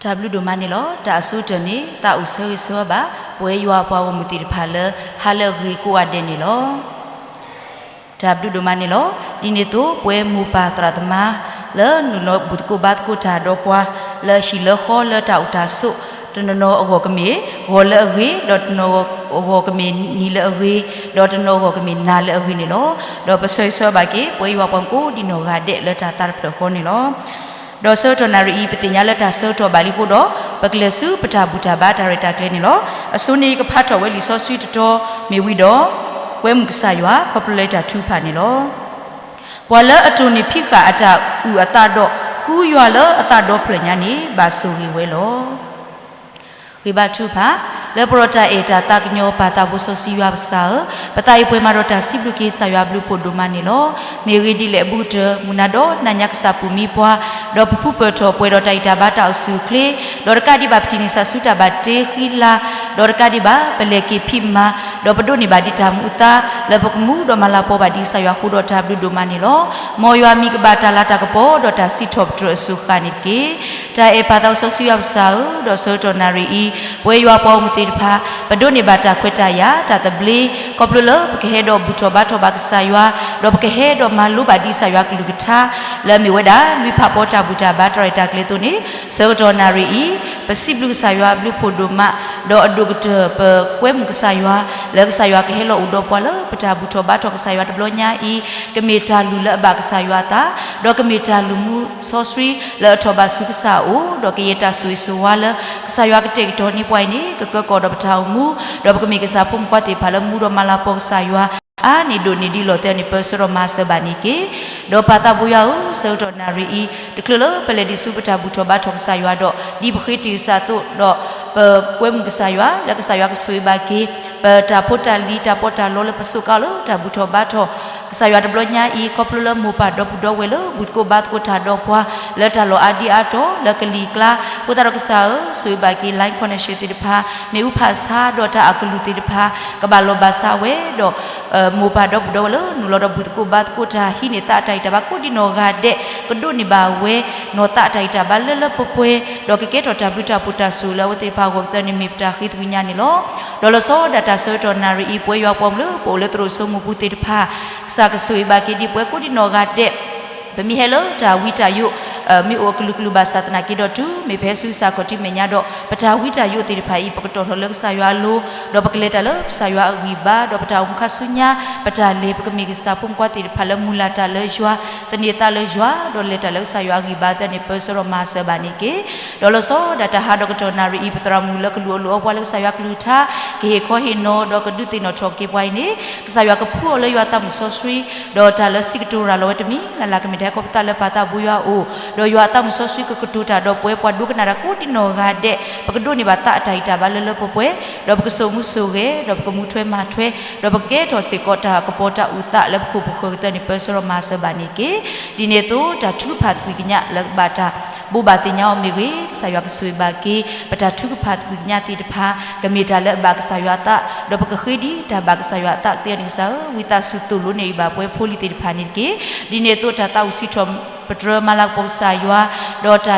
တၢ်ဘျုးဒိၣ်မးန့ၣ်လီၤ. တၢ်အဆိကတၢၢ်န့ၣ် သးအိၣ်ဆၢဂ့ၤဆၢဝါဘၣ် ပဝဲယွၤအပှၤဂီၢ်မုၢ်သ့ၣ်တဖၣ်လၢ ဟါလၢအဂ့ၤကိးဂၤဒဲးန့ၣ်လီၤ. တၢ်ဘျုးဒိၣ်မးန့ၣ်လီၤ. ဒ်န့ၣ်အသိး ပဝဲမိၢ်ပၢ်သရၣ်သမါ လၢနုာ်လီၤဘူၣ်သကိးဘါသကိးတၢ်ဒီးပှၤ လၢဟံၣ်လၢဃီလၢတၢ်အိၣ်တၢ်ဆိး တနီၤနီၤအဂီၢ်ကမ့ၢ် ဂီၤလၢအဂ့ၤ ဒီးတနီၤအဂီၢ်ကမ့ၢ်နံၤလၢအဂ့ၤ ဒီးတနီၤအဂီၢ်ကမ့ၢ်နၤလၢအဂ့ၤန့ၣ်လီၤ. ဒီးပဆၢဂ့ၤဆၢဝါဘၣ်က့ၤ ပဝဲယွၤပှၤကိးဒံနီၢ်ဂၤဒဲးလၢတၢ်သးတဖျၢၣ်ဃီန့ၣ်လီၤ. ဒီးဆၢကတီၢ်နၣ်ရံၣ်အံၤ ပသ့ၣ်ညါလၢတၢ်ဆၢကတီၢ်ဘၣ်လံအဃိဒီး ပကလဲၤဆူပတၢ်ဘူၣ်တၢ်ဘါတၢ်ရဲၣ်တၢ်ကျဲၤန့ၣ်လီၤ. အဆိန့ၣ် ယကဖးထီၣ်ဝဲလံာ်စီဆှံတတီၤမ့ၢ်ဝံၤဒီး ကွဲမုာ်ကစၢ်ယွၤ ခီဖျိလၢတၢ်ထုကဖၣ်န့ၣ်လီၤ. ပှၤလၢအတိၢ်နီၣ်ဖံးဃာ်အတၢ်အုၣ်အသးဒီး ဃုယွၤလၢအသးဒီဖျၢၣ်ညါန့ၣ် ဘၣ်ဆိၣ်ဂ့ၤဝဲလီၤ. ဂ့ၤဘါထုကဖၣ်, လၢပရီတၢ်အဲၣ်တၢ်သးကညီၤ ပၢ်သးဘိစီဆှံယွၤပကစၢ်ဧၢ, ပသးအံၤပှဲၤမးဒီးတၢ်စံးဘျုးက့ၤကစၢ်ယွၤအဘျုးဖှိၣ်ဒိၣ်မးန့ၣ်လီၤ. မ့ၢ်ဂ့ၢ်ဒ်လဲၣ်အဘူးကတၢၢ် မုၢ်နၤဒီးနၤညါကစၢ်ပူၤမံပှၤ, ဒီးပဖုပၢၢ်ထီၣ်ပှဲၤဒီးတၢ်ဂံၢ်တၢ်ဘါတၢ်အိၣ်ဆူၣ်အိၣ်ချ့, ဒီးတကးဒံးဘၣ်ပထံၣ်န့ၢ်စၢ်ဆူတၢ်ဘၣ်တ့ဃံလၤ, ဒီးတကးဒံးဘၣ်ပလဲၤက့ၤဖံးမၤ, ဒီးပဒိးန့ၢ်ဘၣ်ဒံးတၢ်မူအသါ, လၢပကမူဒီးမၤလၤကပီၤဘၣ်ဒံးကစၢ်ယွၤဃိဒီးတၢ်ဘျုးဒိၣ်မးန့ၣ်လီၤ. မ်ယွၤမံၤကဘၣ်တၢ်လၤတၢ်ကပီၤ ဒီးတၢ်စံးထီၣ်ပတြၢၤအစိၤဃၣ်န့ၣ်တက့ၢ်. တၢ်အဲၣ်ပၢ်သးဘိစီဆှံယွၤပကစၢ်ဧၢ, ဒီးဆၢကတီၢ်နၣ်ရံၣ်အံၤ ပဝဲယွၤပှၤဂီၢ်မုၢ်သ့ၣ်တဖၣ် ပဒိးန့ၢ်ဘၣ်တၢ်ခွဲးတၢ်ယာ် တၢ်သဘျ့ ခီဖျိလၢပကဟဲဒီးဘူၣ်ထီၣ်ဘါထီၣ်ဘၣ်ကစၢ်ယွၤ, ဒီးပကဟဲဒီးမၤလိဘၣ်ဒံးကစၢ်ယွၤကလုၢ်ကထါ လၢအမ့ၢ်ဝဲဒၣ် နွံဖးဖီတၢ်ဘူၣ်တၢ်ဘါတၢ်ရဲၣ်တၢ်ကျဲၤအသိးန့ၣ် ဆၢကတီၢ်နၣ်ရံၣ်အံၤ ပစံးဘျုးကစၢ်ယွၤအဘျုးဖှိၣ်ဒိၣ်မး, ဒီးအဒိၣ်ကတၢၢ်ပကွဲမုာ်ကစၢ်ယွၤ လၢကစၢ်ယွၤကဟဲလီၤအိၣ်ဒီးပှၤလၢပတၢ်ဘူၣ်ထီၣ်ဘါထီၣ်ကစၢ်ယွၤတဘျီညါအံၤ ကမ့ၢ်တၢ်လုၢ်လၢအဘၣ်ကစၢ်ယွၤအသး, ဒီးကမ့ၢ်တၢ်လုၢ်မူစီဆှံလၢအထီၣ်ဘၣ်ဆူကစၢ်အအိၣ်, ဒီးကယဲၢ်တၢ်ဆိၣ်ဂ့ၤဆိၣ်ဝါလၢ ကစၢ်ယွၤကတဲာ်ကတီၤန့ၢ်ပှၤအံၤန့ၣ် ကကၢကီၣ်ဒီးပတၢ်အိၣ်မူ, ဒီးပကမ့ၢ်ကစၢ်ဖိမုၣ်ဖိခွါသ့ၣ်တဖၣ်လၢမူဒီးမၤလၤကပီၤကစၢ်ယွၤ အါန့ၢ်ဒိၣ်န့ၢ်ဒံးလီၤသဲန့ၣ် ပၢဆှၢဒီးမၤစၢၤဘၣ်န့ၣ်တက့ၢ်. ဒီးပၢ်သးဘိယွၤဧၢ, ဆၢကတီၢ်နၣ်ရံၣ်အံၤ တချုးလၢပလဲၤဒံးဆူပတၢ်ဘူၣ်ထီၣ်ဘါထီၣ်ကစၢ်ယွၤဒီး ဒ်ပဃ့တ့ၢ်ကစၢ်အသိးဒီး ပကွဲမုာ်ကစၢ်ယွၤ လၢကစၢ်ယွၤကဆိၣ်ဂ့ၤဘၣ်က့ၤ ပတၢ်ဖိတၢ်လံၤတၢ်ပီးတၢ်လီလၢပစိးကါလၢတၢ်ဘူၣ်ထီၣ်ဘါထီၣ် ကစၢ်ယွၤတဘျီညါအံၤ ခီဖျိလၢမိၢ်ပၢ်ဒီပုၢ်ဒီဝဲၢ်လၢ ဘူၣ်သကိးဘါသကိးတၢ်ဒီးပှၤ လၢတၢ်လီၢ်အါဒံအါတီၤ လၢကလံၤကျါ အဃိသတးဒီးကစၢ်ဧၢ, ဆိၣ်ဂ့ၤဘၣ်က့ၤ Line Connection သ့ၣ်တဖၣ်, မ့ၣ်အူဖးဆါဒီးတၢ်အကလုၢ်သ့ၣ်တဖၣ် ကဘၣ်လီၢ်ဘၣ်စးဝဲဒီး မိၢ်ပၢ်ဒီပုၢ်ဒီဝဲၢ်လၢ နုာ်လီၤဒီးဘူၣ်သကိးဘါသကိးတၢ် ဟံးန့ၢ်သးအတၢ်ဂံၢ်တၢ်ဘါကိးဒံနီၢ်ဂၤဒဲး ကဒိးန့ၢ်ဘၣ်ဝဲ နီၢ်သးအတၢ်ဂံၢ်တၢ်ဘါလၢလၢပှဲၤပှဲၤ ဒီးကကဲထီၣ်တၢ်ဘျုးတၢ်ဖှိၣ်တၢ်ဆိၣ်ဂ့ၤလၢအဝဲသ့ၣ်တဖၣ်အဂီၢ်ကတၢၢ်န့ၣ် မ့ၢ်ပတၢ်ဃ့သကွံာ်ညါန့ၣ်လီၤ. ဒီးလီၤဆီဒၣ်တၢ်ဆၢကတီၢ်နၣ်ရံၣ်အံၤ ပဝဲယွၤပှၤမုၣ်လၢပအိၣ်လၢသရိာ်စိမိၢ်ပူၤသ့ၣ်တဖၣ် ကစၢ်ကဆိၣ်ဂ့ၤဘၣ်က့ၤဒ်ပဝဲကိးဒံနီၢ်ဂၤဒဲး ပမ့ၢ်ဟဲလၢတၢ်ဝံတၢ်ယိး မ့ၢ်အိၣ်အကလုာ်ကလုာ်ဘၣ်ဆၣ်သနာ်က့ဒီး တုၤမ့ၢ်ပဟဲဆူကစၢ်ခီၣ်ထံးမဲာ်ညါဒီး ပတၢ်ဝံတၢ်ယိးသ့ၣ်တဖၣ်အံၤ ပကတီၢ်ထီၣ်လၢကစၢ်ယွၤအလိၤ ဒီးပကလဲၤတၢ်လၢကစၢ်ယွၤအဂံၢ်ဘါ ဒီးပတၢ်အိၣ်မူခါဆူညါ ပတၢ်လဲၤ ပကမ့ၢ်ကစၢ်ဖိမုၣ်ဖိခွါသ့ၣ်တဖၣ်လၢမုၢ်လၢ်တၢ်လၢယွၤ သန့ၤသးလၢယွၤ ဒီးလဲၤတၢ်လၢကစၢ်ယွၤအဂံၢ်ဘါအသိးန့ၣ် ပၢဆှၢဒီးမၤစၢၤဘၣ်န့ၣ်တက့ၢ်. ဒီးလီၤဆီဒၣ်တၢ်ဟးဒီးကတီၢ်နၣ်ရံၣ်အံၤ ပသရၣ်မုၣ်လၢကလူၤအီၣ်လူၤအီပှၤလၢကစၢ်ယွၤကလုၢ်ကထါ ကဟ့ၣ်ခီဟ့ၣ်နီၤ ဒီးကဒုးသ့ၣ်နီၣ်ထီၣ်က့ၤပှၤအံၤန့ၣ် ကစၢ်ယွၤကဖှူအီၤလၢယွၤသးမုၢ်စီဆှံ ဒီးတၢ်လၢစံးကတိၤရၤလီၤဝဲတမံၤလၢ်လၢ် ကမ့ၢ်တၢ်ဟဲခီဖျိသးလၢပၢ်သးဘိယွၤအအိၣ်, ဒီးယွၤအသးမုၢ်စီဆှံကကတိၤတၢ်ဒီးပဝဲပှၤဒိကနၣ်တၢ်ကိးဒံနီၢ်ဂၤဒဲး ပကဒိးန့ၢ်ဘၣ်သးအတၢ်ဂံၢ်တၢ်ဘါလၢလၢပှဲၤပှဲၤ, ဒီးပကစိာ်မူစိာ်ဂဲၤ ဒီးပကမူထွဲမၤထွဲ, ဒီးပကကဲထီၣ်စ့ၢ်ကီးတၢ်ကပီၤတၢ်အုၣ်သးလၢပခိၣ်ပဃၢၤကတၢၢ်န့ၣ် ပၢဆှၢဒီးမၤစၢၤဘၣ်န့ၣ်တက့ၢ်. ဒ်န့ၣ်အသိး တၢ်ထုကဖၣ်သကွံာ်ကညးလၢကဘၣ်တၢ်ဘိးဘၣ်သ့ၣ်ညါအီၤမ့ၢ်ဂ့ၤ, ကစၢ်ယွၤကဆိၣ်ဂ့ၤဘၣ်က့ၤ ပတၢ်ထုကဖၣ်သကွံာ်ကညးသ့ၣ်တဖၣ် ကမ့ၢ်တၢ်လၢအဘၣ်ကစၢ်ယွၤအသး, ဒီးပကဃ့ဒံးတၢ်ဘၣ်ကစၢ်ယွၤအသးသ့န့ၣ် ကစၢ်ဧၢ, ဝံသးစူၤသိၣ်လိနဲၣ်ဂံၢ်ဘါပဝဲဖိလံၤသ့ၣ်တဖၣ်န့ၣ်တက့ၢ်. ဒ်န့ၣ်အသိး တၢ်သးဝံၣ်စံးထီၣ်ပတြၢၤမၤလၤကပီၤကစၢ်ယွၤ,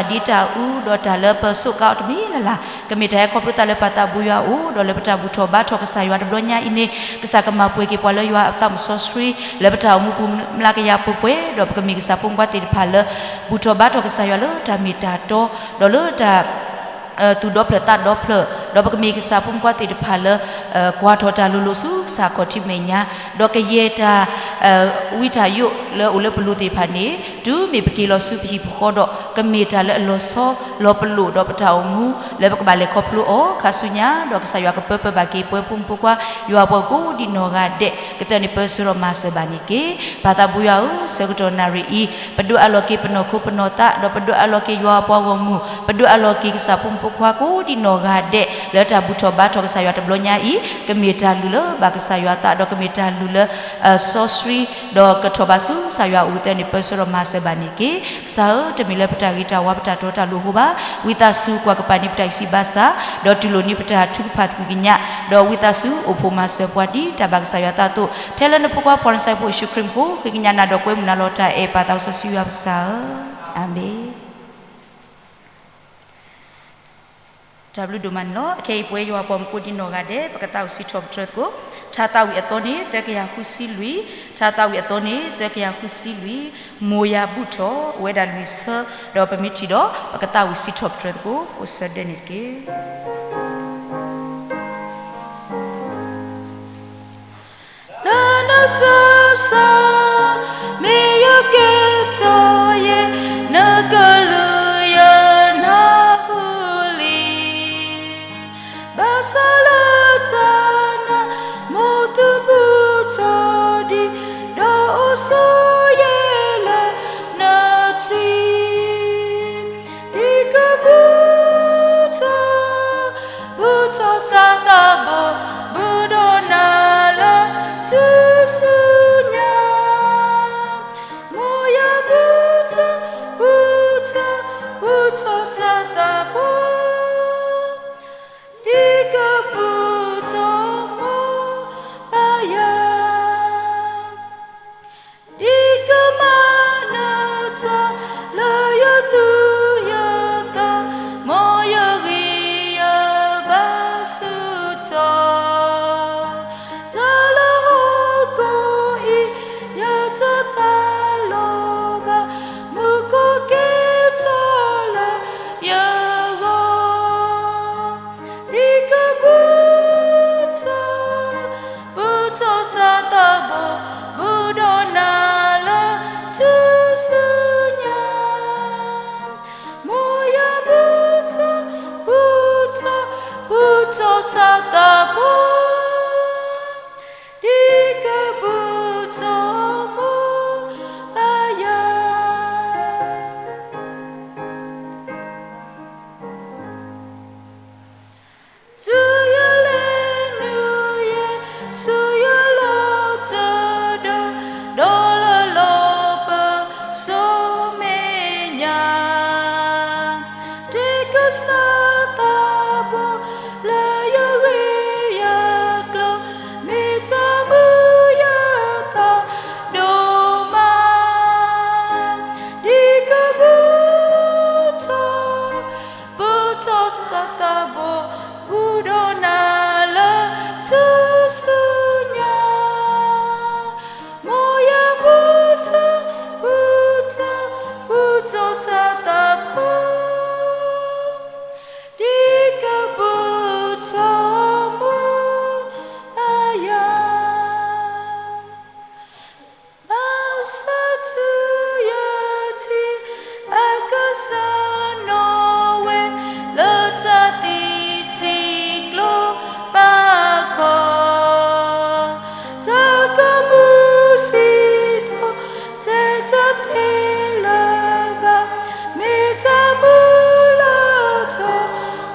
ဒီးတၢ်ဒ့တၢ်အူ, ဒီးတၢ်လၢပစိးကါအီၤတမံၤလၢ်လၢ် ကမ့ၢ်တၢ်ဟဲခီဖျိသးလၢပၢ်သးဘိယွၤအအိၣ်, ဒီးလၢပတၢ်ဘူၣ်ထီၣ်ဘါထီၣ်ကစၢ်ယွၤတဘျီညါအံၤန့ၣ် ကစၢ်ကမၤပှဲၤက့ၤပှၤလၢယွၤအသးမုၢ်စီဆှံ လၢပတၢ်အိၣ်မူပူၤမျးကယၤပှဲၤပှဲၤ, ဒီးပကမ့ၢ်ကစၢ်ဖိမုၣ်ဖိခွါသ့ၣ်တဖၣ်လၢ ဘူၣ်ထီၣ်ဘါထီၣ်ကစၢ်ယွၤလၢတၢ်မ့ၢ်တၢ်တီ, ဒီးလၢတၢ် သူၣ်ဒီဖျၢၣ်သးဒီဖျၢၣ်, ဒီးပကမ့ၢ်ကစၢ်ဖိမုၣ်ဖိခွါသ့ၣ်တဖၣ်လၢ ကွၢ်ထီၣ်တၢ်လိၤလိၤဆူကစၢ်ခီၣ်ထံးမဲာ်ညါ, ဒီးကယဲၢ်တၢ် ဝံတၢ်ယိးလၢအိၣ်လၢပလိၤသ့ၣ်တဖၣ်န့ၣ် တုၤမ့ၢ်ပက့ၤလီၤဆူပဟံၣ်ပဃီဒီး ကမ့ၢ်တၢ်လၢအလီၤဆီလီၤပလိာ်ဒီးပတၢ်အိၣ်မူ လၢပကဘၣ်လဲၤခီဖျိအီၤခါဆူညါ, ဒီးကစၢ်ယွၤကပၢပၢဘၣ်က့ၤပဝဲဖိမုၣ်ဖိခွါ ယွၤပှၤကိးဒံနီၢ်ဂၤဒဲး ကတၢၢ်န့ၣ်ပၢဆှၢဒီးမၤစၢၤဘၣ်န့ၣ်တက့ၢ်. ပၢ်သးဘိယွၤဧၢ, ဆၢကတီၢ်နၣ်ရံၣ်အံၤ ပဒွးအးလီၤက့ၤပနီၢ်ခိပနီၢ်သး, ဒီးပဒွးအးလီၤက့ၤယွၤအပှၤဂီၢ်မုၢ်, ပဒွးအးလီၤက့ၤကစၢ်ဖိမုၣ်ဖိခွါကိးဒံနီၢ်ဂၤဒဲး လၢတၢ်ဘူၣ်ထီၣ်ဘါထီၣ်ကစၢ်ယွၤတဘျီညါအံၤ ကမ့ၢ်တၢ်လုၢ်လၢဘၣ်ကစၢ်ယွၤအသး ဒီးကမ့ၢ်တၢ်လုၢ်လၢ စီဆှံ ဒီးကထီၣ်ဘးဆူကစၢ်ယွၤအအိၣ်အသိးန့ၣ် ပၢဆှၢဒီးမၤစၢၤဘၣ်န့ၣ်တက့ၢ်. ကစၢ်ဧၢ, တမ့ၢ်လၢပတၢ်ဂ့ၤတၢ်ဝါပတၢ်တီတၢ်လိၤအဃိဘၣ်. ဝံသးစူၤကွၢ်ကပၤန့ၢ်ပတၢ်ဂံၢ်စၢ်ဘါစၢ်, ဒီးတူၢ်လိာ်န့ၢ်ပတၢ်ထုကဖၣ်သကွံာ်ကညး, ဒီးဝံသးစူၤအိၣ်ဖှိၣ်မၤစၢၤပှၤဒ်တၢ်ဘၣ်ကစၢ်ယွၤအသးအသိး, ထဲလၢနဖိခွါပှၤနၢၤစၢၤဖိယ့ၣ်ၡူးခရံာ်အမံၤအဃိ ဃ့ကညးနၤဒီးကွဲမုာ်နၤလီၤတၢ်အဲၣ်ပၢ်သးစီဆှံယွၤပကစၢ်ဧၢ, အၤမ့ၣ်. တၢ်ဘျုးဒိၣ်မးန့ၣ်လီၤ. အခဲအံၤပဝဲယွၤပှၤမူးကိးဒံနီၢ်ဂၤဒဲး ပကသးဝံၣ်စံးထီၣ်ပတြၢၤသကိး ထါသးဝံၣ်အသီန့ၣ် သၢကယၤဃုဆံလွံၢ်, ထါသးဝံၣ်အသီန့ၣ် သၢကယၤဃုဆံလွံၢ်, မိၢ်ယၤဘူၣ်ထီၣ် အဝဲဒၣ်လွံၢ်ဆၢ, ဒီးပမ့ၢ်ထံၣ်ဒီး ပကသးဝံၣ်စံးထီၣ်ပတြၢၤသကိး ကိးဆၢဒဲးန့ၣ်တက့ၢ်. လၢနတၢ်ဆၢ မ့ၢ်ယကဲထီၣ်ယဲ နကလုၢ်ယနၢ်ဟူလံ. ဘၣ်ဆၣ်လၢတၢ်နာ် မိၢ်သုဘူၣ်ထီၣ်ဒံး, ဒီးအိၣ်ဆိးယဲလၢနထံ ဒ်ကဘူၣ်ထီၣ်, ဘူၣ်ထီၣ်စးသးဘီၣ်, ဘူၣ်ဒီးနၤလၢထူၣ်စုညါ, မိၢ်ယၤဘူၣ်ထီၣ်, ဘူၣ်ထီၣ်, ဘူၣ်ထီၣ်စးသးဘီၣ်, ဒ်ကဘူၣ်ထီၣ်မိၢ်ပၢ်ယၤ ဒ်ကမၤနၢၤတၢ်လၢယသူၣ်ယသး, မ်ယဂံၢ်ယဘါဆူၣ်ထီၣ်, တၢ်လၢဟီၣ်ခိၣ်အံၤ ယတသးလီၤဘၣ်, မူခိၣ်ကဲထီၣ်လၢယဂီၢ်. ဒ်ကဘူၣ်ထီၣ်, ဘူၣ်ထီၣ်စးသးဘီၣ်, ဘူၣ်ဒီးနၤလၢထူၣ်စုညါ, မိၢ်ယၤဘူၣ်ထီၣ်, ဘူၣ်ထီၣ်, ဘူၣ်ထီၣ်စးသးဘီၣ်, ဒ်ကဘူၣ်ထီၣ်မိၢ်ပၢ်ယၤ တုၤယလဲၤနုာ်ယဲ ဆူယလီၢ်တဒၢ, ဒီးလၢလီၤပစိၤမဲာ်ညါ, တ့ကစးသးဘီၣ်လၢယဂ့ၢ်ယကျိၤ, မ့ၢ်တၢ်မုာ်ယသးဒိၣ်မး, ဒ်ကဘူၣ်ထီၣ် ဘူၣ်ထီၣ်စးသးဘီၣ်, ဘူၣ်ဒီးနၤလၢထူၣ်စုညါ, မိၢ်ယၤဘူၣ်ထီၣ်, ဘူၣ်ထီၣ်, ဘူၣ်ထီၣ်စးသးဘီၣ်, ဒ်ကဘူၣ်ထီၣ်မိၢ်ပၢ်ယၤ ဘၣ်ဆၣ်တုၤယထံၣ် အကစၢ်နီၣ်ဝဲ လၢတၢ်သံထံကျိပာ်ခီၣ်, တၢ်ကမူၣ်စံးဒီး တဲတၢ်သ့လၢၤဘၣ်, မ့ၢ်တၢ်မူလၢထီၣ်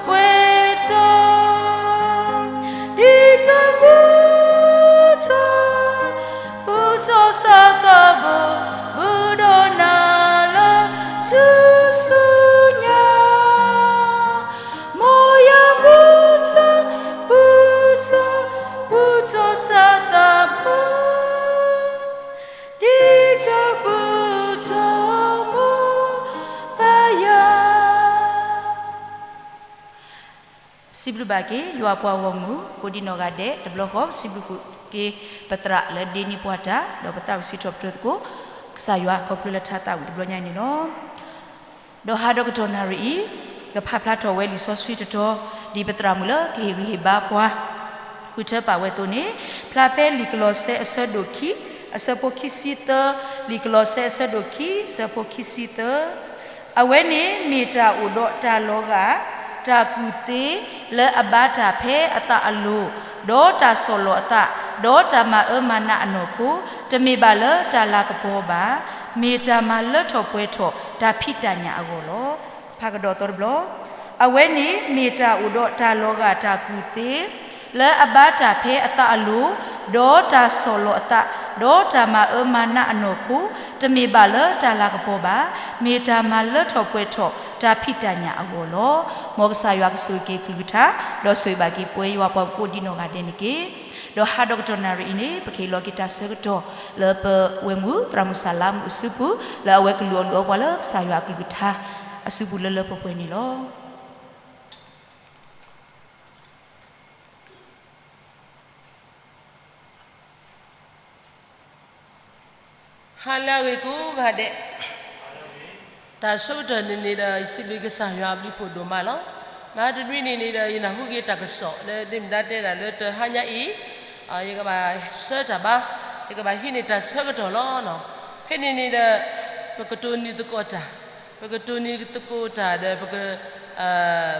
ပှဲၤထီၣ်, ဒ်ကဘူၣ်ထီၣ် ဘူၣ်ထီၣ်စးသးဘီၣ်, ဘူၣ်ဒီးနၤလၢထူၣ်စုညါ, မိၢ်ယၤဘူၣ်ထီၣ်, ဘူၣ်ထီၣ်, ဘူၣ်ထီၣ်စးသးဘီၣ်, ဒ်ကဘူၣ်ထီၣ်မိၢ်ပၢ်ယၤ စံးဘျုးဘၣ်က့ၤ ယွၤပှၤဂီၢ်မုၢ် ကိးဒံနီၢ်ဂၤဒဲး တဘျီဃီ စံးဘျုးက့ၤပသရၣ်လၢဒ့နံၣ်ပှၤတၢ် ဒီးပသးဝံၣ်စံးထီၣ်ပတြၢၤသကိး ကစၢ်ယွၤခီဖျိလၢထါသးဝံၣ်တဘျီညါအံၤန့ၣ်လီၤ. ဒီးဟါဒီကတီၢ်နၣ်ရံၣ်အံၤ ကဖးဖျါထီၣ်ဝဲလံာ်စီဆှံတတီၤ ဒ်ပသရၣ်မုၣ်လၢကဟ့ၣ်ဂံၢ်ဟ့ၣ်ဘါပှၤ ဃုထၢပာ်ဝဲအသိးန့ၣ် ဖျါဖဲလံာ်ကလီးစဲအဆၢဒိၣ်ခံ အဆၢဖိခံဆံသၢ, လံာ်ကလီးစဲအဆၢဒိၣ်ခံ အဆၢဖိခံဆံသၢ အဝဲန့ၣ်မ့ၢ်တၢ်အိၣ်ဒီးတၢ်လီၤဂာ် တၢ်ကူၣ်သ့ လၢအဘါတၢ်ဖဲအသးအလိၤ, ဒီးတၢ်ဆီၣ်လီၤအသး, ဒီးတၢ်မၤအၢမၤနးအနီၢ်ခိ, တမ့ၢ်ဘၣ်လၢတၢ်လၤကပီၤဘၣ်, မ့ၢ်တၢ်မၤလၢထီၣ်ပှဲၤထီၣ်တၢ်ဖံးတၢ်ညၣ်အဂီၢ်လီၤ. ဖးကဒီးသီတဘျီ, အဝဲန့ၣ်မ့ၢ်တၢ်အိၣ်ဒီးတၢ်လီၤဂာ်တၢ်ကူၣ်သ့ လၢအဘါတၢ်ဖဲအသးအလိၤ, ဒီးတၢ်ဆီၣ်လီၤအသး, ဒီးတၢ်မၤအၢမၤနးအနီၢ်ခိ, တမ့ၢ်ဘၣ်လၢတၢ်လၤကပီၤဘၣ်, မ့ၢ်တၢ်မၤလၢထီၣ်ပှဲၤထီၣ်တၢ်ဖံးတၢ်ညၣ်အဂီၢ်လီၤ. မ်ကစၢ်ယွၤကဆိၣ်ဂ့ၤက့ၤကလုၢ်ကထါ, ဒီးဆိၣ်ဂ့ၤဘၣ်က့ၤပဝဲယွၤပှၤကိးဒံနီၢ်ဂၤဒဲးန့ၣ်တက့ၢ်. ဒီးဟါဒီကတီၢ်နၣ်ရံၣ်အံၤန့ၣ် ပကဟ့ၣ်လီၤက့ၤတၢ်ဆၢကတီၢ်လၢပဝဲၢ်မုၣ် သရၣ်မုၣ်စၢ်လါမူးအစုပူၤ လၢအဝဲကလူၤအီၣ်လုၢ်အီပှၤလၢကစၢ်ယွၤအကလုၢ်ကထါအစုပူၤလၢလၢပှဲၤပှဲၤန့ၣ်လီၤ. ဟါလၢအဂ့ၤကိးဂၤဒဲး, တၢ်ဆၢကတီၢ်န့ၣ်န့ၣ်ဒီး ယစံးဘျုးကစၢ်ယွၤအဘျုးဖးဒိၣ်မးလီၤ. မဟါတနွံန့ၣ်န့ၣ်ဒီး ယနၢ်ဟူက့ၤတၢ်ကစီၣ်လၢ ဒ့မုၣ်ဒါတဲဒၣ်လၢတဟါညါအံၤ ယကဘၣ်ဆၢတၢ်ဘါ, ယကဘၣ်ဟံးန့ၢ်တၢ်ဆၢကတီၢ်လီၤ. ဖဲန့ၣ်န့ၣ်ဒီး ပကတိၢ်န့ၢ်သကိးတၢ်, ပကတိၢ်န့ၢ်သကိးတၢ်ဒီး ပက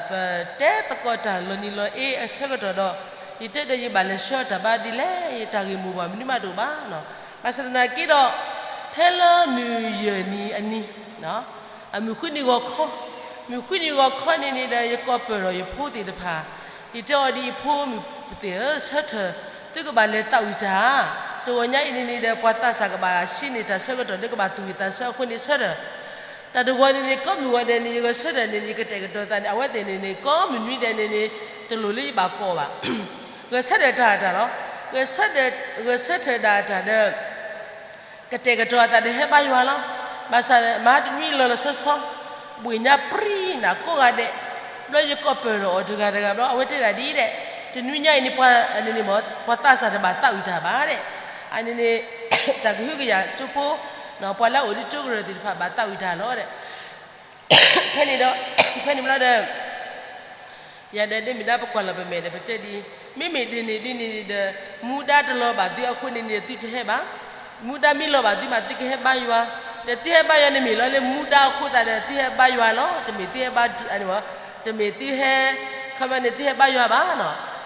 ပတဲသကိးတၢ်လီၤနံၤလီၤအ့အဆၢကတီၢ်ဒီး ယတဲဒီးယဘၣ်လဲၤဆှၢတၢ်ဘါဒ်လဲၣ်, ယတၢ်ဂ့ၢ်မိၢ်ပှၢ်မနုၤမးတအိၣ်ဘၣ်. ဘၣ်ဆၣ်သနာ်က့ဒီး ဖဲလၢမုၢ်ယဲၢ်နံၤအနံၤ, အမုၢ်ဃုနံၤဂီၤခီ, မုၢ်ဃုနံၤဂီၤခီန့ၣ်န့ၣ်ဒီး ယကိးပၢၢ်ဒီးယဖိသ့ၣ်တဖၣ်, ယတဲအီၤဒ်အံၤဖိမုၣ်သ့ၣ်ဧၢ, ဆၢထၢၣ်, သုကဘၣ်လဲၤသးဝံၣ်တၢ်, တဂီၤညါအံၤန့ၣ်န့ၣ်ဒီး ပှၤသးစၢ်ကဘၣ်ဟံးန့ၢ်တၢ်ဆၢကတီၢ်လၢကဘၣ်သူၣ်ဝံၣ်သးဆၢအဃိန့ၣ်ဆၢထၢၣ် တၢ်တဂီၤန့ၣ်န့ၣ် ကိးမုၢ်ဂီၤဒဲးန့ၣ် ယဂဲၤဆၢထၢၣ်န့ၣ်န့ၣ် ယကတဲာ်ကတီၤသးန့ၣ် အဝဲသ့ၣ်န့ၣ်န့ၣ် ကိးမုၢ်နွံဒဲးန့ၣ်န့ၣ် တလိၣ်လၢယဘၣ်ကိးဘၣ်. ဂဲၤဆၢထၢၣ်တၢ်တၢ်လီၤ. ဂဲၤဆၢထၢၣ်ဒၣ်တၢ်ဒီး ကတဲာ်ကတီၤအသးဒီးဟဲဘါယွၤလီၤ. ဘၣ်ဆၣ်မဟါတနွံလီၤလီၤဆီဆီ ဘှ့ၣ်ညါပြံနၤကိးဂၤဒဲး, ဘျီယကိးပၢၢ်ဒီးအီၤတဂၤတဂၤဘျီ အဝဲတဲဒၣ်ဒ်အံၤဒဲး, တနွံညါအံၤန့ၣ် ပှၤန့ၣ်န့ၣ်မ့ၢ် ပှၤသးစၢ်တဘၣ်သးဝံၣ်တၢ်ဘၣ်ဒဲး, အန့ၣ်န့ၣ် တၢ်ကဟုကယာ်ကၠိဖိ, ပှၤလၢအအိၣ်လၢကၠိကရၢၢ်သ့ၣ်တဖၣ်ဘၣ်သးဝံၣ်တၢ်လီၤဒဲး. ဖဲန့ၣ်ဒီး ဖဲန့ၣ်ဘျီဒီး ယၤဒီးဒ့မုၣ်ဒါပကွၢ်လီၤပမဲာ်ဒီး ပတဲဒ်အံၤ, မ့မ့ၢ်ဒ်န့ၣ်ဒ်န့ၣ်န့ၣ်ဒီး မူဒါတလီၤဘၣ်သုအဃိန့ၣ်န့ၣ် သုတဟဲဘၣ်. မူဒါမ့ၢ်လီၤဘၣ်သုမး သုကဟဲဘါယွၤ, ဒီးသုဟဲဘါယွၤန့ၣ်မ့ၢ်လီၤလၢမူဒါအဃိသတးဒီး သုဟဲဘါယွၤလီၤ. တမ့ၢ်သုဟဲဘါ, တမ့ၢ်သုဟဲ, ခီမန့ၣ် သုဟဲဘါယွၤဘၣ်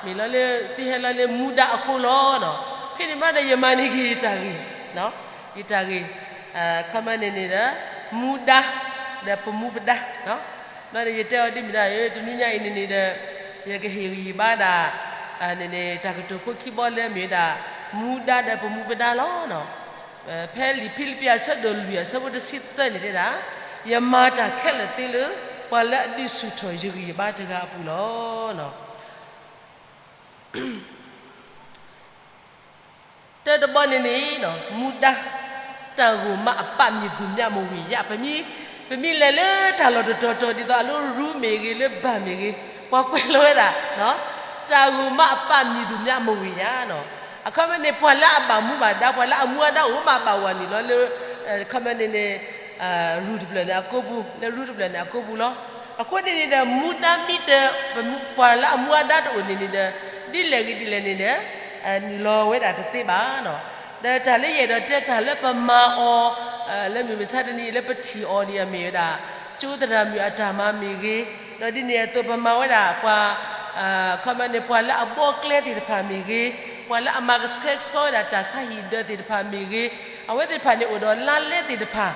နီၤ, မ့ၢ်လီၤလၢ သုဟဲလီၤလၢမူဒါအဃိလီၤနီၤ. ဖဲန့ၣ်မးဒီး ယမၤန့ၢ်က့ၤယတၢ်ဂ့ၢ်, ယတၢ်ဂ့ၢ် ခီမန့ၣ်န့ၣ်ဒီး မူဒါ ဒီးပမူပဒါ, ဘျီဒီးယတဲအီၤဒ်မုၣ်ဒါဧၢ, တနွံညါအံၤန့ၣ်န့ၣ်ဒီး ယကဟ့ၣ်ဂံၢ်ဘါဒၣ် န့ၣ်န့ၣ် တၢ်ကတိၤဖိခံဘီလၢမ့ၢ်ဝဲဒၣ် မူဒါဒီးပမူပဒါလီၤ. ဖဲလံာ်ဖံလံးပံးအဆၢဒိၣ်လွံၢ်အဆၢဖိတဆံသၢန့ၣ်တဲဒၣ်, ယမၤတၢ်ခဲလၢာ်သ့လၢ ပှၤလၢအဒုးဆူၣ်ထီၣ်ယဂံၢ်ယဘါတဂၤအပူၤလီၤ. တၢ်တဘီန့ၣ်န့ၣ် မူဒါ တၢ်ဂိၢ်မးအပၢ်မံၤသူၣ်မံၤမဝ့ၢ်ယါ, ပမ့ၢ်လဲၤလၢတၢ်လီၢ်တတီၤတီၤ ဒ်သိးအလၢရူမ့ၢ်ဂ့ၤ လၢဘၣ်မ့ၢ်ဂ့ၤ, ပှၤကွဲးလီၤဝဲဒၣ် တၢ်ဂိၢ်မးအပၢ်မံၤသူၣ်မံၤမဝ့ၢ်ယါနီၤ. အခီပညီန့ၣ် ပှၤလၢအဘၣ်မူဘၣ်ဒါ ပှၤလၢအမူအဒါအိၣ်မးဘၣ်ဝဲန့ၣ်လီၤလၢ အခီပညီန့ၣ်န့ၣ် ရူၢ်တဖျၢၣ်န့ၣ်အကိပူၤ လၢရူၢ်တဖျၢၣ်န့ၣ်အကိပူၤလီၤ. အဃိန့ၣ်န့ၣ်ဒီး မူဒါမ့ၢ်တ ပှၤလၢအမူအဒါတအိၣ်န့ၣ်န့ၣ်ဒီး ဒ်လဲၣ်ဂ့ၤဒ်လဲၣ်န့ၣ်ဒီး နုာ်လီၤဝဲဒၣ်တသ့ဘၣ်နီၤ. ဒီးတၢ်လၢယအဲၣ်ဒိးတဲတၢ်လၢပမၤအီၤ လၢမုၢ်မဆါတနံၤအံၤလၢပထံၣ်အီၤန့ၣ် အမ့ၢ်ဝဲဒၣ် ကၠိသရၣ်မုၣ်အတၢ်မၤမ့ၢ်ဂ့ၤ, ဒီးဒ်န့ၣ်အသိးပမၤဝဲဒၣ်ပှၤ အခီပညီန့ၣ် ပှၤလၢအဘီကျဲသ့ၣ်တဖၣ်မ့ၢ်ဂ့ၤ, ပှၤလၢအမၤကဆှဲကဆှီဝဲဒၣ်တၢ်ဆါဟံၣ်ဒၢးသ့ၣ်တဖၣ်မ့ၢ်ဂ့ၤ, အဝဲသ့ၣ်တဖၣ်န့ၣ်အိၣ်ဒီးလါလဲသ့ၣ်တဖၣ်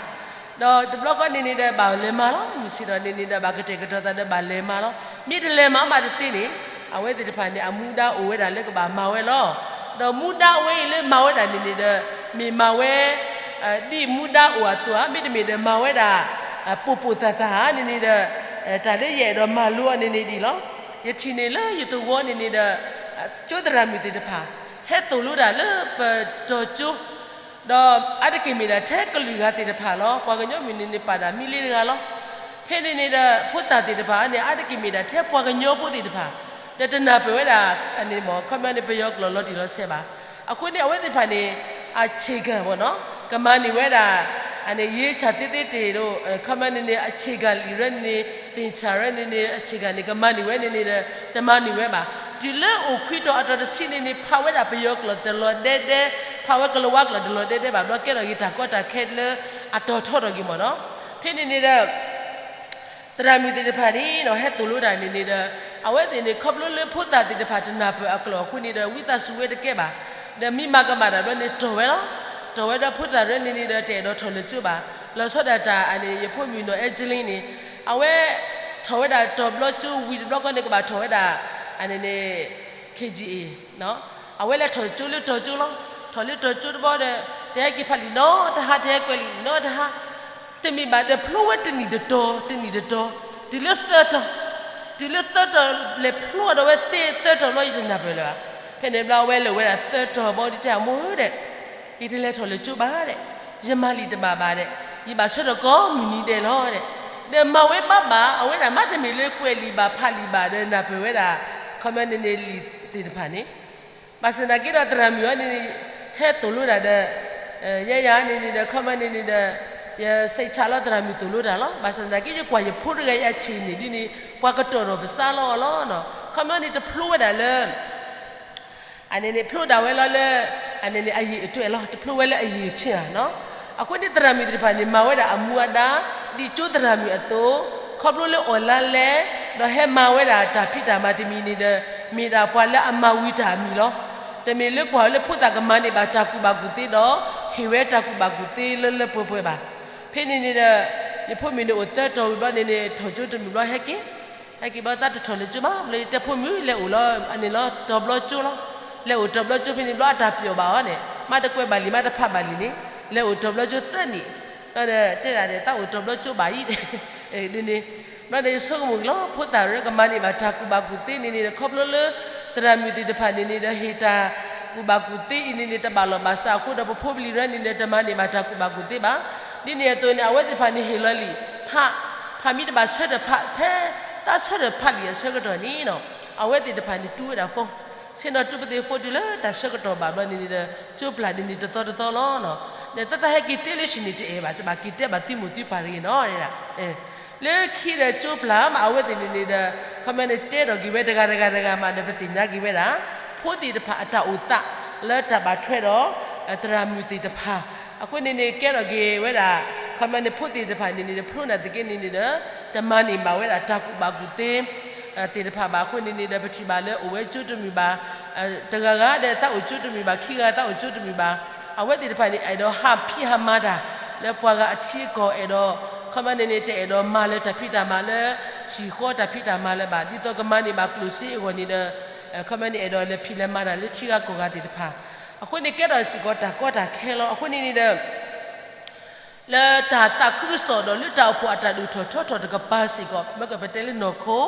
ဒီးတဘျီဃီန့ၣ်န့ၣ်ဒီးဘၣ်လဲၤမၤလီၤ. မုၢ်ဆ့ၣ်ထီၣ်န့ၣ်န့ၣ်ဒီးဘၣ်ကတဲာ်ကတီၤသးဒီးဘၣ်လဲၤမၤလီၤ. မ့ၢ်တလဲၤမၤမးတသ့န့ၣ် အဝဲသ့ၣ်တဖၣ်န့ၣ် အမူဒါအိၣ်ဝဲဒၣ်လၢကဘၣ်မၤဝဲလီၤ. ဒီးမူဒါအဝဲအံၤလၢမၤဝဲဒၣ်န့ၣ်န့ၣ်ဒီး မ့ၢ်မၤဝဲ ဒ်မူဒါအိၣ်အသိးဧါ, မ့တမ့ၢ်ဒီးမၤဝဲဒၣ် ပိာ်ပိာ်သၣ်သၣ်ဧါန့ၣ်န့ၣ်ဒီး တၢ်လၢယအဲၣ်ဒိးမၤလိအီၤန့ၣ်န့ၣ်ဒ်လီၤ. ယထံၣ်န့ၢ်လၢယသဝီန့ၣ်န့ၣ်ဒီး ကၠိသရၣ်မုၣ်သ့ၣ်တဖၣ် ဟဲသိၣ်လိတၢ်လၢပတီၤကၠိ ဒီးအါတက့ၢ်မ့ၢ်ဒၣ်ထဲကလုာ်ဂၤသ့ၣ်တဖၣ်လီၤ. ပှၤကညီမုၢ်န့ၣ်န့ၣ် ပာ်ဒၣ်မံလ့တဂၤလီၤ. ဖဲန့ၣ်န့ၣ်ဒီး ဖိသၣ်သ့ၣ်တဖၣ်န့ၣ် အါတက့ၢ်မ့ၢ်ဒၣ်ထဲပှၤကညီဖိသ့ၣ်တဖၣ် ဒီးတနၢ်ပၢၢ်ဝဲဒၣ် ခီပညီန့ၣ် ပယီၤကျိာ်လီၤတံၢ်လီၤဆဲးဘၣ်. အဃိန့ၣ် အဝဲသ့ၣ်တဖၣ်န့ၣ် အဆ့ၣ်ကၤ ပေါ့နော် ကမၤန့ၢ်ဝဲဒၣ် အန့ၣ် ရေးချာသေးသေးတွေလို့ ခီပညီန့ၣ်န့ၣ် အဆ့ၣ်ကၤလံာ်ရၢန့ၣ်န့ၣ် သ့ၣ်စၢ်ရၢန့ၣ်န့ၣ် အဆ့ၣ်ကၤန့ၣ် ကမၤန့ၢ်ဝဲန့ၣ်န့ၣ်ဒီး တမၤန့ၢ်ဝဲဘၣ်. တုၤလၢအိၣ်ခွံတီၤအတီၤတဆံန့ၣ်န့ၣ် ဖးဝဲဒၣ်ပယီၤကျိာ်တလီၤဒဲဒဲ, ဖးဝဲကလၤဝါကျိာ်တလီၤဒဲဒဲဘၣ်. ဘျီကဲထီၣ်က့ၤတၢ်ကီတၢ်ခဲလၢအတီၤထီထီၣ်က့ၤ ပေါ့နော်. ဖဲန့ၣ်န့ၣ်ဒီး သရၣ်မုၣ်သ့ၣ်တဖၣ်န့ၣ် ဟဲသိၣ်လိတၢ်န့ၣ်န့ၣ်ဒီး အဝဲသ့ၣ်န့ၣ် ခီဖျိလၢဖိသၣ်သ့ၣ်တဖၣ်တနၢ်ပၢၢ်အကျိာ်အဃိန့ၣ်ဒီး ဝံသးစူၤဝဲတကဲဘၣ်. ဒီးမ့ၢ်မၤကမၣ်တၢ်ဘျီန့ၣ် တီၢ်ဝဲလီၤ. တီၢ်ဝဲဒီးဖိသၣ်ရၢန့ၣ်န့ၣ်ဒီး တအဲၣ်ဒိးထီၣ်လၢကၠိဘၣ်. လီၤဆီဒၣ်တၢ်အန့ၣ် ယဖိမုၣ်နီၢ်အဲကလံန့ၣ် အဝဲ ထီၣ်ဝဲဒၣ်တီၤဘျီကၠိဝံၤတဘျီဃီန့ၣ် ကဘၣ်ထီၣ်ဝဲဒၣ် အန့ၣ်န့ၣ် KGA အဝဲလဲၤထီၣ်ကၠိလၢတီၤကၠိလီၤ. ထီၣ်လၢတီၤကၠိတဘျီဒီး တဟဲက့ၤဖးလံာ်နီတဟါ, တဟဲကွဲးလံာ်နီတဟါ, တမ့ၢ်ဘၣ်ဒီးဖျိဝဲတနံၣ်တတီၤ တနံၣ်တတီၤ, တုၤလၢသၢတီၤ, တုၤလၢသၢတီၤလဲၤဖျိဒီးဝဲသ့သၢတီၤလီၤ ယတနၢ်ပၢၢ်လၢၤဘၣ်. ဖဲန့ၣ်ဘျီအဝဲလဲၤဝဲဒၣ်သၢတီၤဘျီ ဒ်တဲအမိၢ်ဧၢဒဲး, ယတလဲၤထီၣ်လၢကၠိဘၣ်ဒဲး, ယမၤလံာ်တဘၣ်ဘၣ်ဒဲး, ယဘၣ်ဆၢထၢၣ်ကိးမုၢ်နံၤဒဲးလီၤဒဲး, ဒီးမၤဝဲဘၣ်ဘၣ် အဝဲဒၣ်မ့တမ့ၢ်လၢကွဲးလံာ်ဘၣ်ဖးလံာ်ဘၣ်ဒီးနၢ်ပၢၢ်ဝဲဒၣ် ခီပညီန့ၣ်န့ၣ်လံာ်သ့ၣ်တဖၣ်န့ၣ် ဘၣ်ဆၣ်သနာ်က့ဒီးသရၣ်မုၣ်အံၤန့ၣ် ဟဲသိၣ်လိဒၣ်ဒီး ယဲယၤန့ၣ်န့ၣ်ဒီး ခီမီန့ၣ်န့ၣ်ဒီး ယစံးဆၣ်လီၤသရၣ်မုၣ်သိၣ်လိတၢ်လီၤ. ဘၣ်ဆၣ်သနာ်က့ ယကွၢ်ယဖိတဂၤအံၤအဆံးန့ၣ်ဒ်န့ၣ် ပှၤကတီၢ်ထီၣ်ပသးလီၤအီၤလီၤ. ခီမီန့ၣ် တဖျိဝဲဒၣ်လၢ အန့ၣ်န့ၣ် ဖျိဒၣ်ဝဲလီၤလၢ အန့ၣ်န့ၣ် အရည်အသွယ်လီၤ, တဖျိဝဲလၢအရည်အချင်းဧါနီၤ. အဃိန့ၣ် သရၣ်မုၣ်သ့ၣ်တဖၣ်န့ၣ် မၤဝဲဒၣ်အမူအဒါ ဒ်ကၠိသရၣ်မုၣ်အသိး, ခီဖျိလၢအီၣ်လါလဲ ဒီးဟဲမၤဝဲဒၣ်တၢ်ဖံးတၢ်မၤတမံၤန့ၣ်ဒီး မ့ၢ်ဒၣ်ပှၤလၢအမၤဝံၤတၢ်အမံၤလီၤ. တမ့ၢ်လၢကွၢ်လၢဖိသၣ်ကမၤန့ၢ်ဘၣ်တၢ်ကူၣ်ဘၣ်ကူၣ်သ့ဒီး ဟ့ၣ်ဝဲတၢ်ကူၣ်ဘၣ်ကူၣ်သ့လၢလၢပှဲၤပှဲၤဘၣ်. ဖဲန့ၣ်န့ၣ်ဒီး ယဖိမုၣ်န့ၣ်အိၣ်သၢတီၤဝံၤဘျီန့ၣ်န့ၣ် ထီၣ်ကၠိတမုၢ်ဘျီဟဲက့ၤ ဟဲက့ၤဘျီသးတထီၣ်လၢကၠိဘၣ်, ဘျီယတဲဖိမုၣ်လဲၤအိၣ်လီၤ အန့ၣ်လီၤ တီၤဘျီကၠိလီၤ. လဲၤအိၣ်တီၤဘျီကၠိဖဲန့ၣ်ဘျီအတၢ်ပျီၢ်ဘၣ်အီၤန့ၣ် မ့ၢ်တကွဲးဘၣ်လံ မ့ၢ်တဖးဘၣ်လံန့ၣ် လဲၤအိၣ်တီၤဘျီကၠိသၢနံၣ်, ဘျီဒီးတဲဒၣ်ဒီး သးအိၣ်တီၤဘျီကၠိဘၣ်အံၤ ဒ်န့ၣ်, ဘျီဒီးယဆိကမိၣ်က့ၤလီၤ ဖိသၣ်ရၢကမၤန့ၢ်ဘၣ်တၢ်ကူၣ်ဘၣ်ကူၣ်သ့န့ၣ်န့ၣ်ဒီး ခီဖျိလၢ သရၣ်မုၣ်သ့ၣ်တဖၣ်န့ၣ်န့ၣ်ဒီး ဟ့ၣ်တၢ်ကူၣ်ဘၣ်ကူၣ်သ့အံၤန့ၣ်န့ၣ် တဘၣ်လီၢ်ဘၣ်စးအဃိဒီး ပဖိပလံၤရၢန့ၣ်န့ၣ် တမၤန့ၢ်ဘၣ်တၢ်ကူၣ်ဘၣ်ကူၣ်သ့ဘၣ်. ဒ်န့ၣ်အသိးန့ၣ် အဝဲသ့ၣ်တဖၣ်န့ၣ်ဟ့ၣ်လီၤလံာ်ဖး, ဖးမ့ၢ်တဘၣ်ဆၢထၢၣ်ဖး ဖဲသးဆၢထၢၣ်ဖးလံာ်အဆၢကတီၢ်န့ၣ်နီၤ အဝဲသ့ၣ်တဖၣ်န့ၣ်တူၢ်ဝဲဒၣ် phone, ဆ့ၣ်နီၤတူၢ်ပသ့ phone တုၤလၢတၢ်ဆၢကတီၢ်ဘၣ်ဘျီန့ၣ်န့ၣ်ဒီး ကၠိပျၢ်ဒ်န့ၣ်တသီတသီလီၤ. ဒီးတၢ်တၢ်ဟဲက့ၤတဲလၢဆံးန့ၣ်တအဲၣ်ဘၣ် တဘၣ်က့ၤတဲဘၣ်သုမိၢ်သုပၢ်တဂ့ၤနီၤ လၢခံဒီးကၠိပျၢ်မး အဝဲသ့ၣ်န့ၣ်န့ၣ်ဒီး ခီမီန့ၣ်တဲထီၣ်က့ၤဝဲတဂၤတဂၤတဂၤမးဒီး ပသ့ၣ်ညါက့ၤဝဲဒၣ် ဖိသ့ၣ်တဖၣ်အတၢ်အိၣ်သး လၢတၢ်ဘၣ်ထွဲဒီး သရၣ်မုၣ်သ့ၣ်တဖၣ်, အဃိန့ၣ်န့ၣ် ကဲထီၣ်က့ၤဝဲဒၣ် ခီမီန့ၣ် ဖိသ့ၣ်တဖၣ်န့ၣ်န့ၣ်ဒီး ဖျိနာ်သက့န့ၣ်န့ၣ်ဒီး တမၤန့ၢ်ဘၣ်ဝဲဒၣ်တၢ်ကူၣ်ဘၣ်ကူၣ်သ့ သ့ၣ်တဖၣ်ဘၣ်. အဃိန့ၣ်န့ၣ်ဒီး ပထံၣ်ဘၣ်လၢအိၣ်ဝဲကၠိတမုာ်ဘၣ် တဂၤဂၤဒီးသးအိၣ်ကၠိတမုာ်ဘၣ် ခံဂၤသးအိၣ်ကၠိတမုာ်ဘၣ်, အဝဲသ့ၣ်တဖၣ်န့ၣ် အဲၣ်ဒိးဟးဖံးဟးမၤတၢ် လၢပှၤဂၤအထံအကီၢ် အဲၣ်ဒိး ခီမီန့ၣ်န့ၣ် တအဲၣ်ဒိးမၤလၢတၢ်ဖံးတၢ်မၤလၢ ဟံၣ်ဃီတၢ်ဖံးတၢ်မၤလၢၤဘၣ် ဒ်သိးကမၤန့ၢ်ဘၣ်ကျိၣ်စ့အဂီၢ်န့ၣ်ဒီး ခီမီန့ၣ် အဲၣ်ဒိးလဲၤဖံးလဲၤမၤတၢ်လၢထံဂၤကီၢ်ဂၤသ့ၣ်တဖၣ်, အဃိန့ၣ် ကဲထီၣ်စ့ၢ်ကီးတၢ်ကီတၢ်ခဲလီၤ. အဃိန့ၣ်န့ၣ်ဒီး လၢတၢ်သးခုကစီၣ်ဒီးလၢတၢ်အိၣ်ဖှိၣ်အတၢ်ဒိၣ်ထီၣ်ထီထီၣ်တကပၤစ့ၢ်ကီး မ့ၢ်ကပတဲလၢနီၢ်ခိ,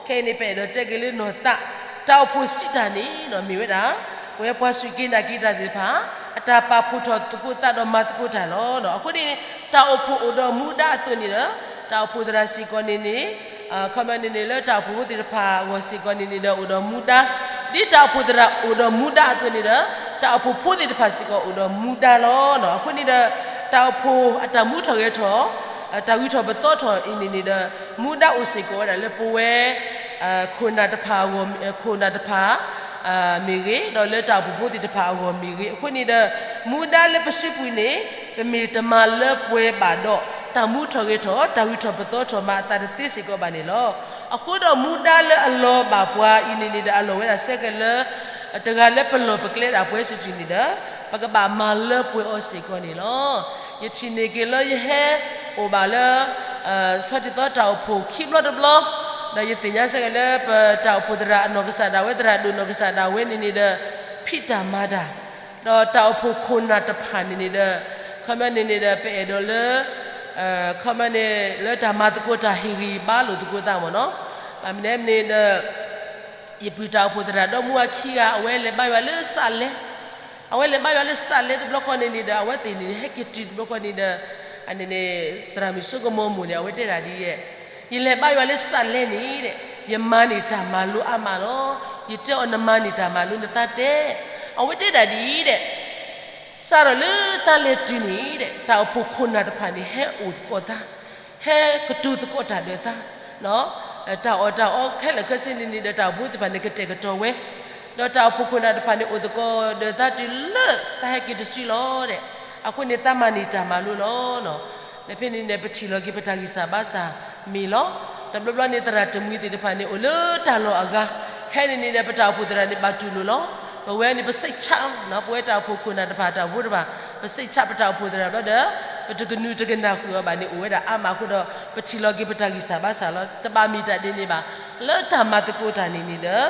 ခဲအံၤန့ၣ် ပအဲၣ်ဒိးတဲက့ၤလၢနီၢ်သး, တၢ်အိၣ်ဖှိၣ်စံးတၢ်န့ၣ်နီၤ မ့ၢ်ဝဲဒၣ် ပဝဲပှၤစူၢ်က့ၤနာ်က့ၤတၢ်သ့ၣ်တဖၣ် အတၢ်ပာ်ဖှိၣ်ထီၣ်သကိးသးဒီးမၤသကိးတၢ်လီၤ. အဃိန့ၣ် တၢ်အိၣ်ဖှိၣ်အိၣ်ဒီးမူဒါအသိးန့ၣ်ဒီး တၢ်အိၣ်ဖှိၣ်သရၣ်စ့ၢ်ကီးန့ၣ်န့ၣ် ခီမီန့ၣ်န့ၣ် လၢတၢ်အိၣ်ဖှိၣ်ဖိသ့ၣ်တဖၣ်အဂီၢ်စ့ၢ်ကီးန့ၣ်န့ၣ်ဒီး အိၣ်ဒီးမူဒါ, ဒ်တၢ်အိၣ်ဖှိၣ်သရၣ်အိၣ်ဒီးမူဒါအသိးန့ၣ်ဒီး တၢ်အိၣ်ဖှိၣ်ဖိသ့ၣ်တဖၣ်စ့ၢ်ကီးအိၣ်ဒီးမူဒါလီၤ. အဃိန့ၣ်ဒီး တၢ်အိၣ်ဖှိၣ်အတၢ်မူထီၣ်ဂဲၤထီၣ် တၢ်ဂုၤထီၣ်ပသီထီၣ်အံၤန့ၣ်န့ၣ်ဒီး မူဒါအိၣ်စ့ၢ်ကီးဝဲဒၣ်လၢပဝဲ ခိၣ်နၢ်တဖၣ်အဂီၢ် ခိၣ်နၢ်တဖၣ် မ့ၢ်ဂ့ၤ, ဒီးလၢတၢ်အိၣ်ဖှိၣ်ဖိသ့ၣ်တဖၣ်အဂီၢ်မ့ၢ်ဂ့ၤ, အဃိန့ၣ်ဒီး မူဒါလၢပစုပူၤန့ၣ် ပမ့ၢ်တမၤလၢပှဲၤဘၣ်ဒီး တၢ်မူထီၣ်ဂဲၤထီၣ် တၢ်ဂုၤထီၣ်ပသီထီၣ်မၤအသးတသ့စ့ၢ်ကီးဘၣ်န့ၣ်လီၤ. အဃိဒီးမူဒါလၢအလီၤဘၣ်ပှၤအံၤန့ၣ်န့ၣ်ဒီး အလီၢ်ဝဲဒၣ်ဆၢက့ၤလၢ တဂၤလၢပလီၢ်ပကျဲဒၣ်ပှၤစုာ်စုာ်န့ၣ်ဒီး ပကဘၣ်မၤလၢပှဲၤအီၤစ့ၢ်ကီးန့ၣ်လီၤ. ယထံၣ်န့ၢ်က့ၤလၢယဟဲအိၣ်ဘၣ်လၢ ဆီတံၢ်သီတၢ်အိၣ်ဖှိၣ်ခံဘျီတဘျီ, ဒီးယသ့ၣ်ညါဆၢက့ၤလၢပတၢ်အိၣ်ဖှိၣ်သရၣ်အနီၢ်ကစၢ်ဒၣ်ဝဲ သရၣ်ဒိၣ်နီၢ်ကစၢ်ဒၣ်ဝဲန့ၣ်န့ၣ်ဒီး ဖံးတၢ်မၤတၢ်, ဒီးတၢ်အိၣ်ဖှိၣ်ခိၣ်နၢ်တဖၣ်န့ၣ်န့ၣ်ဒီး ခီမီန့ၣ်န့ၣ်ဒီး ပအဲၣ်ဒိးလၢ ခီမီန့ၣ် လၢတၢ်မၤသကိးတၢ်ဟ့ၣ်ဂံၢ်ဘါလိာ်သကိးသးမ့ၢ်နီၤ, ဘၣ်မနုၤန့ၣ်ဒီး ယပုၢ်တၢ်အိၣ်ဖှိၣ်သရၣ်ဒီမါအခံဂၤ အဝဲလဲၤဘါယွၤလၢစးလဲ, အဝဲလဲၤဘါယွၤလၢစးလဲတဘျီဃီန့ၣ်န့ၣ်ဒီး အဝဲသ့ၣ်န့ၣ် ဟဲက့ၤတုၤတဘျီဃီန့ၣ်ဒီး အန့ၣ်န့ၣ် သရၣ်မုၣ်စိကမီၤမိၢ်န့ၣ် အဝဲတဲဒၣ်ဒ်အံၤ, ယလဲၤဘါယွၤလၢစးလဲန့ၣ်ဒီး ယမၤန့ၢ်တၢ်မၤလိအါမးလီၤ. ယတဲအီၤ နမၤန့ၢ်တၢ်မၤလိနသးတဲ, အဝဲတဲဒၣ်ဒ်အံၤဒီး စးထီၣ်လၢသးလဲၤတုၤန့ၣ်ဒီး တၢ်အိၣ်ဖှိၣ်ခိၣ်နၢ်တဖၣ်န့ၣ် ဟဲအိၣ်သကိးသး, ဟဲကတိၤသကိးတၢ်ဒီးသး, တၢ်အီၣ်တၢ်အီခဲလၢာ်ခဲဆ့န့ၣ်န့ၣ်ဒီး တၢ်အိၣ်ဖှိၣ်သ့ၣ်တဖၣ်န့ၣ် ကတဲာ်ကတီၤဝဲ, ဒီးတၢ်အိၣ်ဖှိၣ်ခိၣ်နၢ်တဖၣ်န့ၣ် အိၣ်သကိးဒီးသးတုၤလၢသးဟဲက့ၤတစုလီၤဒီး အဃိန့ၣ် သးမၤန့ၢ်တၢ်မၤလိလီၤ. ဒီးဖဲန့ၣ်န့ၣ် ပထံၣ်လီၤက့ၤပတၢ်ဂံၢ်စၢ်ဘါစၢ်မ့ၢ်လီၤ. တဘျီဘျီန့ၣ် သရၣ်တမှံၤသ့ၣ်တဖၣ်န့ၣ် အိၣ်လၢတၢ်လီၢ်အဂၤ, ဟဲန့ၣ်န့ၣ်ဒီး ပတၢ်အိၣ်ဖှိၣ်သရၣ်န့ၣ် ဘၣ်တူၢ်လိာ်လီၤ. ပဝဲန့ၣ် ပစိတ်ချလီၤ, ပဝဲတၢ်အိၣ်ဖှိၣ်ခိၣ်နၢ်တဖၣ် တၢ်အိၣ်ဖှိၣ်တဖၣ် ပစိတ်ချပတၢ်အိၣ်ဖှိၣ်သရၣ်ဘျီဒီး ပတကနုၤတကနၣ်ဃုာ်အီၤဘၣ်န့ၣ် အိၣ်ဝဲဒၣ်အါမးအဃိဒီး ပထံၣ်လီၤက့ၤပတၢ်ဂံၢ်စၢ်ဘါစၢ်လီၤ. တဘၣ်မ့ၢ်တၢ်ဒ်န့ၣ်ဘၣ်. လၢတၢ်မၤသကိးတၢ်န့ၣ်န့ၣ်ဒီး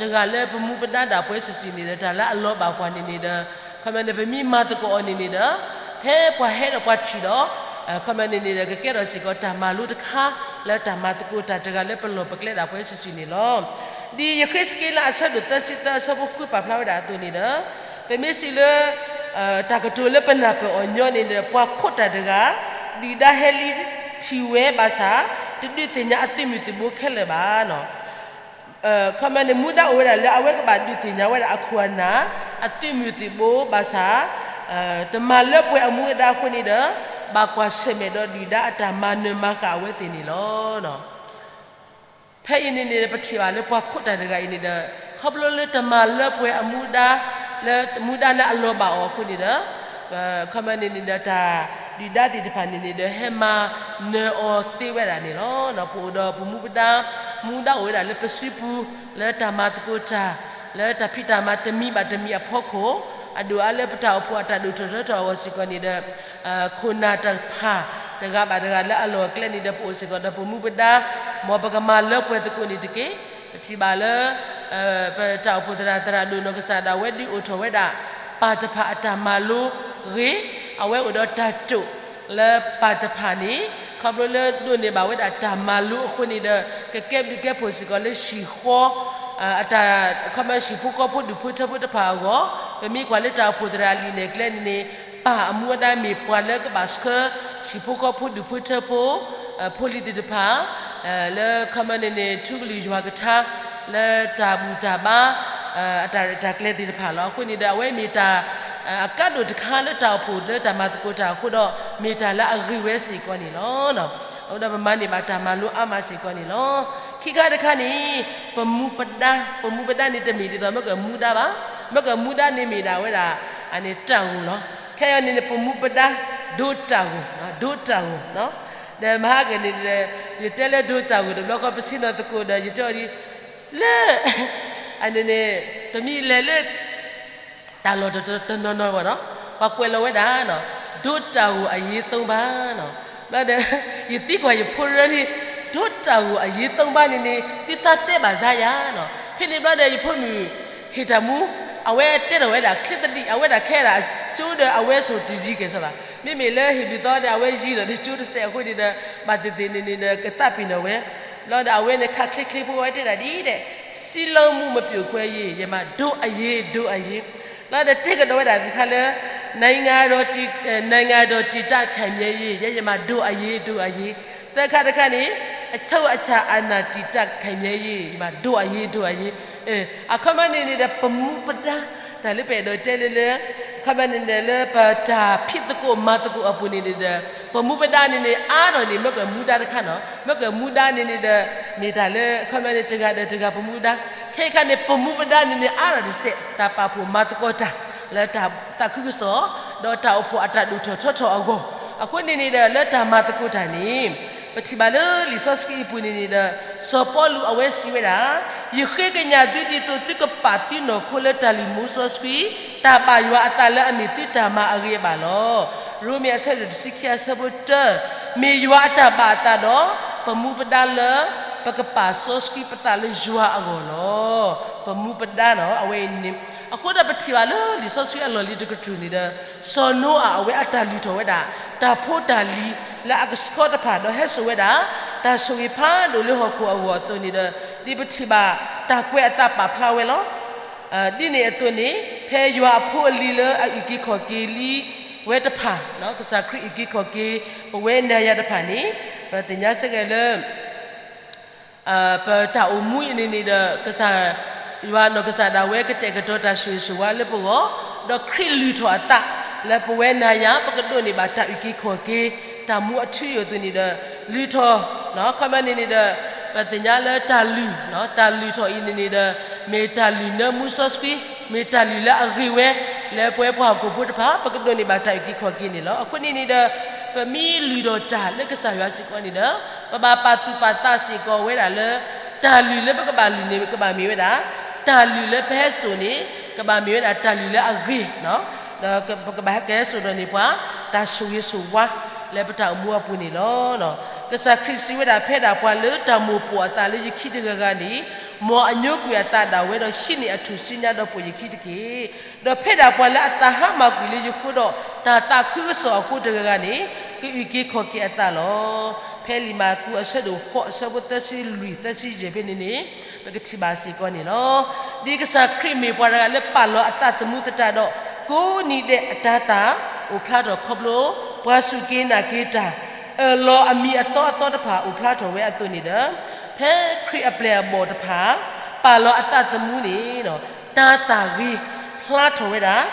တဂၤလၢပမူပဒါဒၣ်ပှၤစုာ်စုာ်န့ၣ်ဒီး တၢ်လၢအလီၤဘၣ်ပှၤန့ၣ်န့ၣ်ဒီး ခီမီန့ၣ် ပမ့ၢ်မၤသကိးအီၤန့ၣ်န့ၣ်ဒီး ဖဲပှၤဟဲဒီးပှၤထံၣ်ဒီး ခီမီန့ၣ်န့ၣ်ဒီး ကကဲထီၣ်စ့ၢ်ကီးတၢ်မၤလိတခါ လၢတၢ်မၤသကိးတၢ်တဂၤလၢပလီၢ်ပကျဲဒၣ်ပှၤစုာ်စုာ်န့ၣ်လီၤ. ဒ်ယဃ့းစက့လးအဆၢဒိၣ်သၢဆံသၢအဆၢဖိဃုပာ်ဖျါဝဲဒၣ်အသိးန့ၣ်ဒီး ပမ့ၢ်စံးလၢ တၢ်ကတိၤလၢပနၢ်ပၢၢ်အီၤညီန့ၣ်ဒီး ပှၤခိးတၢ်တဂၤ ဒုၣ်ဒါဟဲလံထံၣ်ဝဲဘၣ်ဆၣ် တဒုးသ့ၣ်ညါအသုးမုၢ်သံၣ်ဘိခဲလၢာ်ဘၣ်. ခီမီန့ၣ် မူဒါအိၣ်ဝဲဒၣ်လၢအဝဲကဘၣ်ဒုးသ့ၣ်ညါဝဲဒၣ်အခိၣ်အနၢ် အသုးမုၢ်သံၣ်ဘိဘၣ်ဆၣ် တမၤလၢပှဲၤအမူအဒါအဃိန့ၣ်ဒီး ဘၣ်ကွၢ်ဆၢၣ်မဲာ်ဒီးဒုၣ်ဒါအတၢ်မၤနၢၤမၤဃၣ်အဝဲသ့ၣ်န့ၣ်လီၤ. ဖဲအံၤန့ၣ်န့ၣ် ပထံၣ်ဘၣ်လၢပှၤခိးတၢ်တဂၤအံၤန့ၣ်ဒီး ခီဖျိလၢတမၤလၢပှဲၤအမူဒါ လၢမူဒါလၢအလီၤဘၣ်အီၤအဃိန့ၣ်ဒီး ခီမန့ၣ်န့ၣ်ဒီးတၢ်ဒုၣ်ဒါသ့ၣ်တဖၣ်န့ၣ်န့ၣ်ဒီး ဟဲမၤနၢၤအီၤသ့ဝဲဒၣ်န့ၣ်လီၤ. ပအိၣ်ဒီးပမူပဒါ မူဒါအိၣ်ဝဲဒၣ်လၢပစုပူၤ လၢတၢ်မၤသကိးတၢ် လၢတၢ်ဖံးတၢ်မၤတမံၤဘၣ်တမံၤအဖီခိၣ် အဒိၣ်အါလၢပတၢ်အိၣ်ဖှိၣ်အတၢ်ဒိၣ်ထီၣ်ထီထီၣ်အဂီၢ်စ့ၢ်ကီးန့ၣ်ဒီး ခိၣ်နၢ်တဖၣ် တဂၤဘၣ်တဂၤလၢအလီၢ်အကျဲန့ၣ်ဒီး ပအိၣ်စ့ၢ်ကီးဒီးပမူပဒါ မ်ပကမၤလၢပှဲၤသကိးန့ၣ်တက့ၢ်. ပထံၣ်ဘၣ်လၢ ပတၢ်အိၣ်ဖှိၣ်သရၣ် သရၣ်ဒိၣ်နီၢ်ကစၢ်ဒၣ်ဝဲဒုးအိၣ်ထီၣ်ဝဲဒၣ် ပၢ်တဖၣ်အတၢ်မၤလိဂ့ၤ, အဝဲအိၣ်ဒီးတၢ်တိာ်လၢပၢ်တဖၣ်န့ၣ် ခီဖျိလၢဒိးန့ၢ်ဘၣ်ဝဲဒၣ်တၢ်မၤလိအဃိန့ၣ်ဒီး ကကဲဘျုးကဲဖှိၣ်စ့ၢ်ကီးလၢဟံၣ်ဃီ အတၢ် ခီမဟံၣ်ဖိဃီဖိဒူၣ်ဖိထၢဖိတဖၣ်အဂီၢ်, ပမ့ၢ်ကွၢ်လၢတၢ်အိၣ်ဖှိၣ်သရၣ်အလံာ်နဲၣ်ကျဲန့ၣ်န့ၣ် ပၢ်အမူအဒါမ့ၢ်ပှၤလၢကဘၣ်ဆှၢ ဟံၣ်ဖိဃီဖိဒူၣ်ဖိထၢဖိ ဖိလံၤသ့ၣ်တဖၣ် လၢခီမန့ၣ်န့ၣ် ထူကလုၢ်ယွၤကထါ လၢတၢ်ဘူၣ်တၢ်ဘါ အတၢ်ရဲၣ်တၢ်ကျဲၤသ့ၣ်တဖၣ်လီၤ. အဃိန့ၣ်ဒီး အဝဲမ့ၢ်တၢ် အကါဒိၣ်တခါလၢတၢ်အိၣ်ဖှိၣ်လၢတၢ်မၤသကိးတၢ်အဃိဒီး မ့ၢ်တၢ်လၢအဂ့ၤဝဲစ့ၢ်ကီးန့ၣ်လီၤ. အဃိဒီးပမၤန့ၢ်ဘၣ်တၢ်မၤလိအါမးစ့ၢ်ကီးန့ၣ်လီၤ. ခံခါတခါန့ၣ် ပမူပဒါ, ပမူပဒါန့ၣ်တမ့ၢ်ဒ်သိးမ့ၢ်ကမူဒါဘၣ်. မ့ၢ်ကမူဒါန့ၣ်မ့ၢ်ဒၣ်ဝဲဒၣ် အန့ၣ်တၢ်ဂိၢ်လီၤ. ခဲအံၤန့ၣ်န့ၣ် ပမူပဒါ ဒိတၢ်ဂိၢ်, ဒိတၢ်ဂိၢ် ဒီးမဟါကန့ၣ် ယတဲလၢဒိတၢ်ဂိၢ်တဘျီဃီ ပဆ့ၣ်နီၤသကိးဒီး ယတဲအီၤဒ် လၢ အန့ၣ်န့ၣ် ပမ့ၢ်လဲၤလၢ တၢ်လီၢ်တနီၤနီၤဝဲဒီး ပှၤကွဲးလီၤဝဲဒၣ် ဒိတၢ်ဂိၢ်အရေးသုံးပါ ဘျီဒီး ယသံကွၢ်ယဖိရၢန့ၣ် ဒိတၢ်ဂိၢ်အရေးသုံးပါန့ၣ်န့ၣ် သုသးတဲဘၣ်စါယၤနီၤ. ဖဲန့ၣ်ဘျီဒီး ယဖိမုၣ် ဟ့ၣ်တၢ်မူ အဝဲတဲထီၣ်ဝဲဒၣ်ချ့သဒံး အဝဲဒၣ်ခဲဒၣ်ကၠိဒီး အဝဲဆိးတယံၤကဲၣ်ဆိးဘၣ်. မ့မ့ၢ်လၢဟ့ၣ်ဘုၣ်သီဒီး အဝဲယံၤဒီးတကၠိတစဲးအဃိန့ၣ်ဒီး ဘၣ်သ့ၣ်သ့ၣ်န့ၣ်န့ၣ်ဒီး ကသးပ့ၤနီၣ်ဝဲ ဘျီဒီး အဝဲန့ၣ်ခးချ့ချ့ဖိဝဲတဲဒၣ်ဒ်ဒီး စံးလုံးမူးမပြုတ်ခွဲရေး ယမၤဒိအရေး ဒိအရေး ဘျီဒီးတဲကဒီးဝဲဒၣ်တခါလၢ နိုင်ငံတော်တည် နိုင်ငံတော်တည်တံ့ခိုင်မြဲရေး ယဲယမၤဒိအရေး ဒိအရေး သၢခါတခါန့ၣ် အချုပ်အခြာအာဏာတည်တံ့ခိုင်မြဲရေး ယမၤဒိအရေး ဒိအရေး အခီပညီန့ၣ်န့ၣ်ဒီး ပမူပဒါ တၢ်လၢပအဲၣ်ဒိးတဲလၢလၢ အခီပညီန့ၣ်န့ၣ် လၢပတၢ်ဖံးသကိးမၤသကိးအပူၤန့ၣ်န့ၣ်ဒီး ပမူပဒါန့ၣ်န့ၣ် အါထီၣ်န့ၣ် မ့ၢ်ကမူဒါတခါနီၤ. မ့ၢ်ကမူဒါန့ၣ်န့ၣ်ဒီး မ့ၢ်တၢ်လၢ အခီပညီန့ၣ် တဂၤဒီးတဂၤပမူဒါ ခဲအံၤခါန့ၣ် ပမူပဒါန့ၣ်န့ၣ် အါထီၣ်တစဲး တၢ်ပာ်ဖှိၣ်မၤသကိးတၢ် လၢတၢ်သးခုကစီၣ် ဒီးတၢ်အိၣ်ဖှိၣ်အတၢ်ဒိၣ်ထီၣ်ထီထီၣ်အဂီၢ် အဃိန့ၣ်န့ၣ်ဒီး လၢတၢ်မၤသကိးတၢ်န့ၣ် ပထံၣ်ဘၣ်လၢလံာ်စီဆှံအပူၤန့ၣ်န့ၣ်ဒီး စီၤပီလူးအဝဲစံးဝဲဒၣ်, ယဃ့ကညးသုဒ်သိးသုကပာ်သုနီၢ်ခိလၢတၢ်လုၢ်မူစီဆှံ, တၢ်ဘၣ်ယွၤအသးလၢအမ့ၢ်သုတၢ်မၤအဂ့ၤအဘၣ်လီၤ. ရိမ့ၤအဆၢဒိၣ်တဆံခံအဆၢဖိတၢ, မ့ၢ်ယွၤအတၢ်ဘၣ်အသးဒီး ပမူပဒါလၢ ပကပာ်စီဆှံပသးလၢယွၤအဂီၢ်လီၤ. ပမူပဒါနီၤ အဝဲအံၤန့ၣ် အဃိဒီးပထံၣ်ဘၣ်လၢလံာ်စီဆှံအလီၢ်လံၤတကတြူၢ်န့ၣ်ဒီး စီၤနိအၤအဝဲအတၢ်လုၢ်ထီၣ်ဝဲဒၣ် တၢ်ဖိတၢ်လံၤလၢအကဆှီတဖၣ် ဒီးဟဲစိာ်ဝဲဒၣ် တၢ်ဆိၣ်ဂ့ၤဖးဒိၣ်လၢဟီၣ်ခိၣ်အဂီၢ်အသိးန့ၣ်ဒီး ဒ်ပထံၣ်ဘၣ်တၢ်ကွဲးအသးပာ်ဖျါဝဲလီၤ. ဒ်န့ၣ်အသိးန့ၣ် ဖဲယွၤအဖိအလံၤလၢအအုၣ်က့ၤခီၣ်က့ၤလံဝဲတဖၣ်, ကစၢ်ခရံာ်အုၣ်က့ၤခီၣ်က့ၤ ပဝဲနၤယၤတဖၣ်န့ၣ် ပသ့ၣ်ညါစ့ၢ်ကီးလၢ ပတၢ်အိၣ်မူအံၤန့ၣ်န့ၣ်ဒီး ကစၢ်ယွၤနီၢ်ကစၢ်ဒၣ်ဝဲကတဲာ်ကတီၤတၢ်ဆိၣ်ဂ့ၤဆိၣ်ဝါလၢပဂီၢ်, ဒီးခရံာ်လုၢ်ထီၣ်အသးလၢပဝဲနၤယၤ ပကဒိးန့ၢ်ဘၣ်တၢ်အုၣ်က့ၤခီၣ်က့ၤ တၢ်မူအထူအယိာ်အသိးန့ၣ်ဒီး လုၢ်ထီၣ် ခီပညီန့ၣ်န့ၣ်ဒီး ပသ့ၣ်ညါလၢတၢ်လုၢ် တၢ်လုၢ်ထီၣ်အံၤန့ၣ်န့ၣ်ဒီး မ့ၢ်တၢ်လုၢ်နၢမူစီဆှံ, မ့ၢ်တၢ်လုၢ်လၢအဂ့ၤဝဲ လၢပဝဲပှၤဟီၣ်ခိၣ်ဖိတဖၣ် ပကဒိးန့ၢ်ဘၣ်တၢ်အုၣ်က့ၤခီၣ်က့ၤန့ၣ်လီၤ. အဃိန့ၣ်န့ၣ်ဒီး ပမ့ၢ်လုၢ်ထီၣ်တၢ်လၢကစၢ်ယွၤစ့ၢ်ကီးန့ၣ်ဒီး ပဘၣ်ပာ်သူၣ်ပာ်သးစ့ၢ်ကီးဝဲဒၣ်လၢ တၢ်လုၢ်လၢပကဘၣ်လုၢ်န့ၣ် ကဘၣ်မ့ၢ်ဝဲဒၣ် တၢ်လုၢ်လၢပဟဲစိာ်န့ၣ် ကဘၣ်မ့ၢ်ဝဲဒၣ်တၢ်လုၢ်လၢအဂ့ၤ ဒီးပကဘၣ်ဟဲကဟဲစိာ်ဒီးန့ၢ်ပှၤ တၢ်ဆိၣ်ဂ့ၤဆိၣ်ဝါ လၢပတၢ်အိၣ်မူအပူၤန့ၣ်လီၤ. ကစၢ်ခရံာ်စံးဝဲဒၣ် ဖဲဒၣ်ပှၤလၢတၢ်မိၣ်ပိာ်အသးလၢယခံတဂၤဂၤန့ၣ် မ်အညိကွံာ်အသးဒၣ်ဝဲဒီးဟံးန့ၢ်အထူၣ်စုညါဒီးပိာ်ယခံတက့ၢ်. ဒီးဖဲဒၣ်ပှၤလၢအသးဟါမၢ်ကွံာ်လၢယဃိဒီး တၢ်သးခုကစီၣ်အဃိတဂၤဂၤန့ၣ် ကအုၣ်က့ၤခီၣ်က့ၤအသးလီၤ. ဖဲလံာ်မၢ်ကူးအဆၢဒိၣ်ဃိးအဆၢဖိသၢဆံလွံၢ်သၢဆံယဲၢ်ဖဲန့ၣ်န့ၣ် ပကထံၣ်ဘၣ်စ့ၢ်ကီးန့ၣ်လီၤ. ဒ်ကစၢ်ခရံာ်မ့ၢ်ပှၤတဂၤလၢပာ်လီၤအသးသမူသတးဒီး ကိးနံၤဒဲးအတၤသၣ်အိၣ်ဖျါထီၣ်ခီဖျိ ပှၤစူၢ်က့ၤနာ်က့ၤတၢ် အၢၣ်လီၤအမံၤအသီအသီတဖၣ်အိၣ်ဖျါထီၣ်ဝဲအသိးန့ၣ်ဒီး ဖဲခရံာ်အပျဲၢ်အဘီၣ်တဖၣ် ပာ်လီၤအသးသမူန့ၣ် တၤသၣ်ဂ့ၤဖျါထီၣ်ဝဲဒၣ်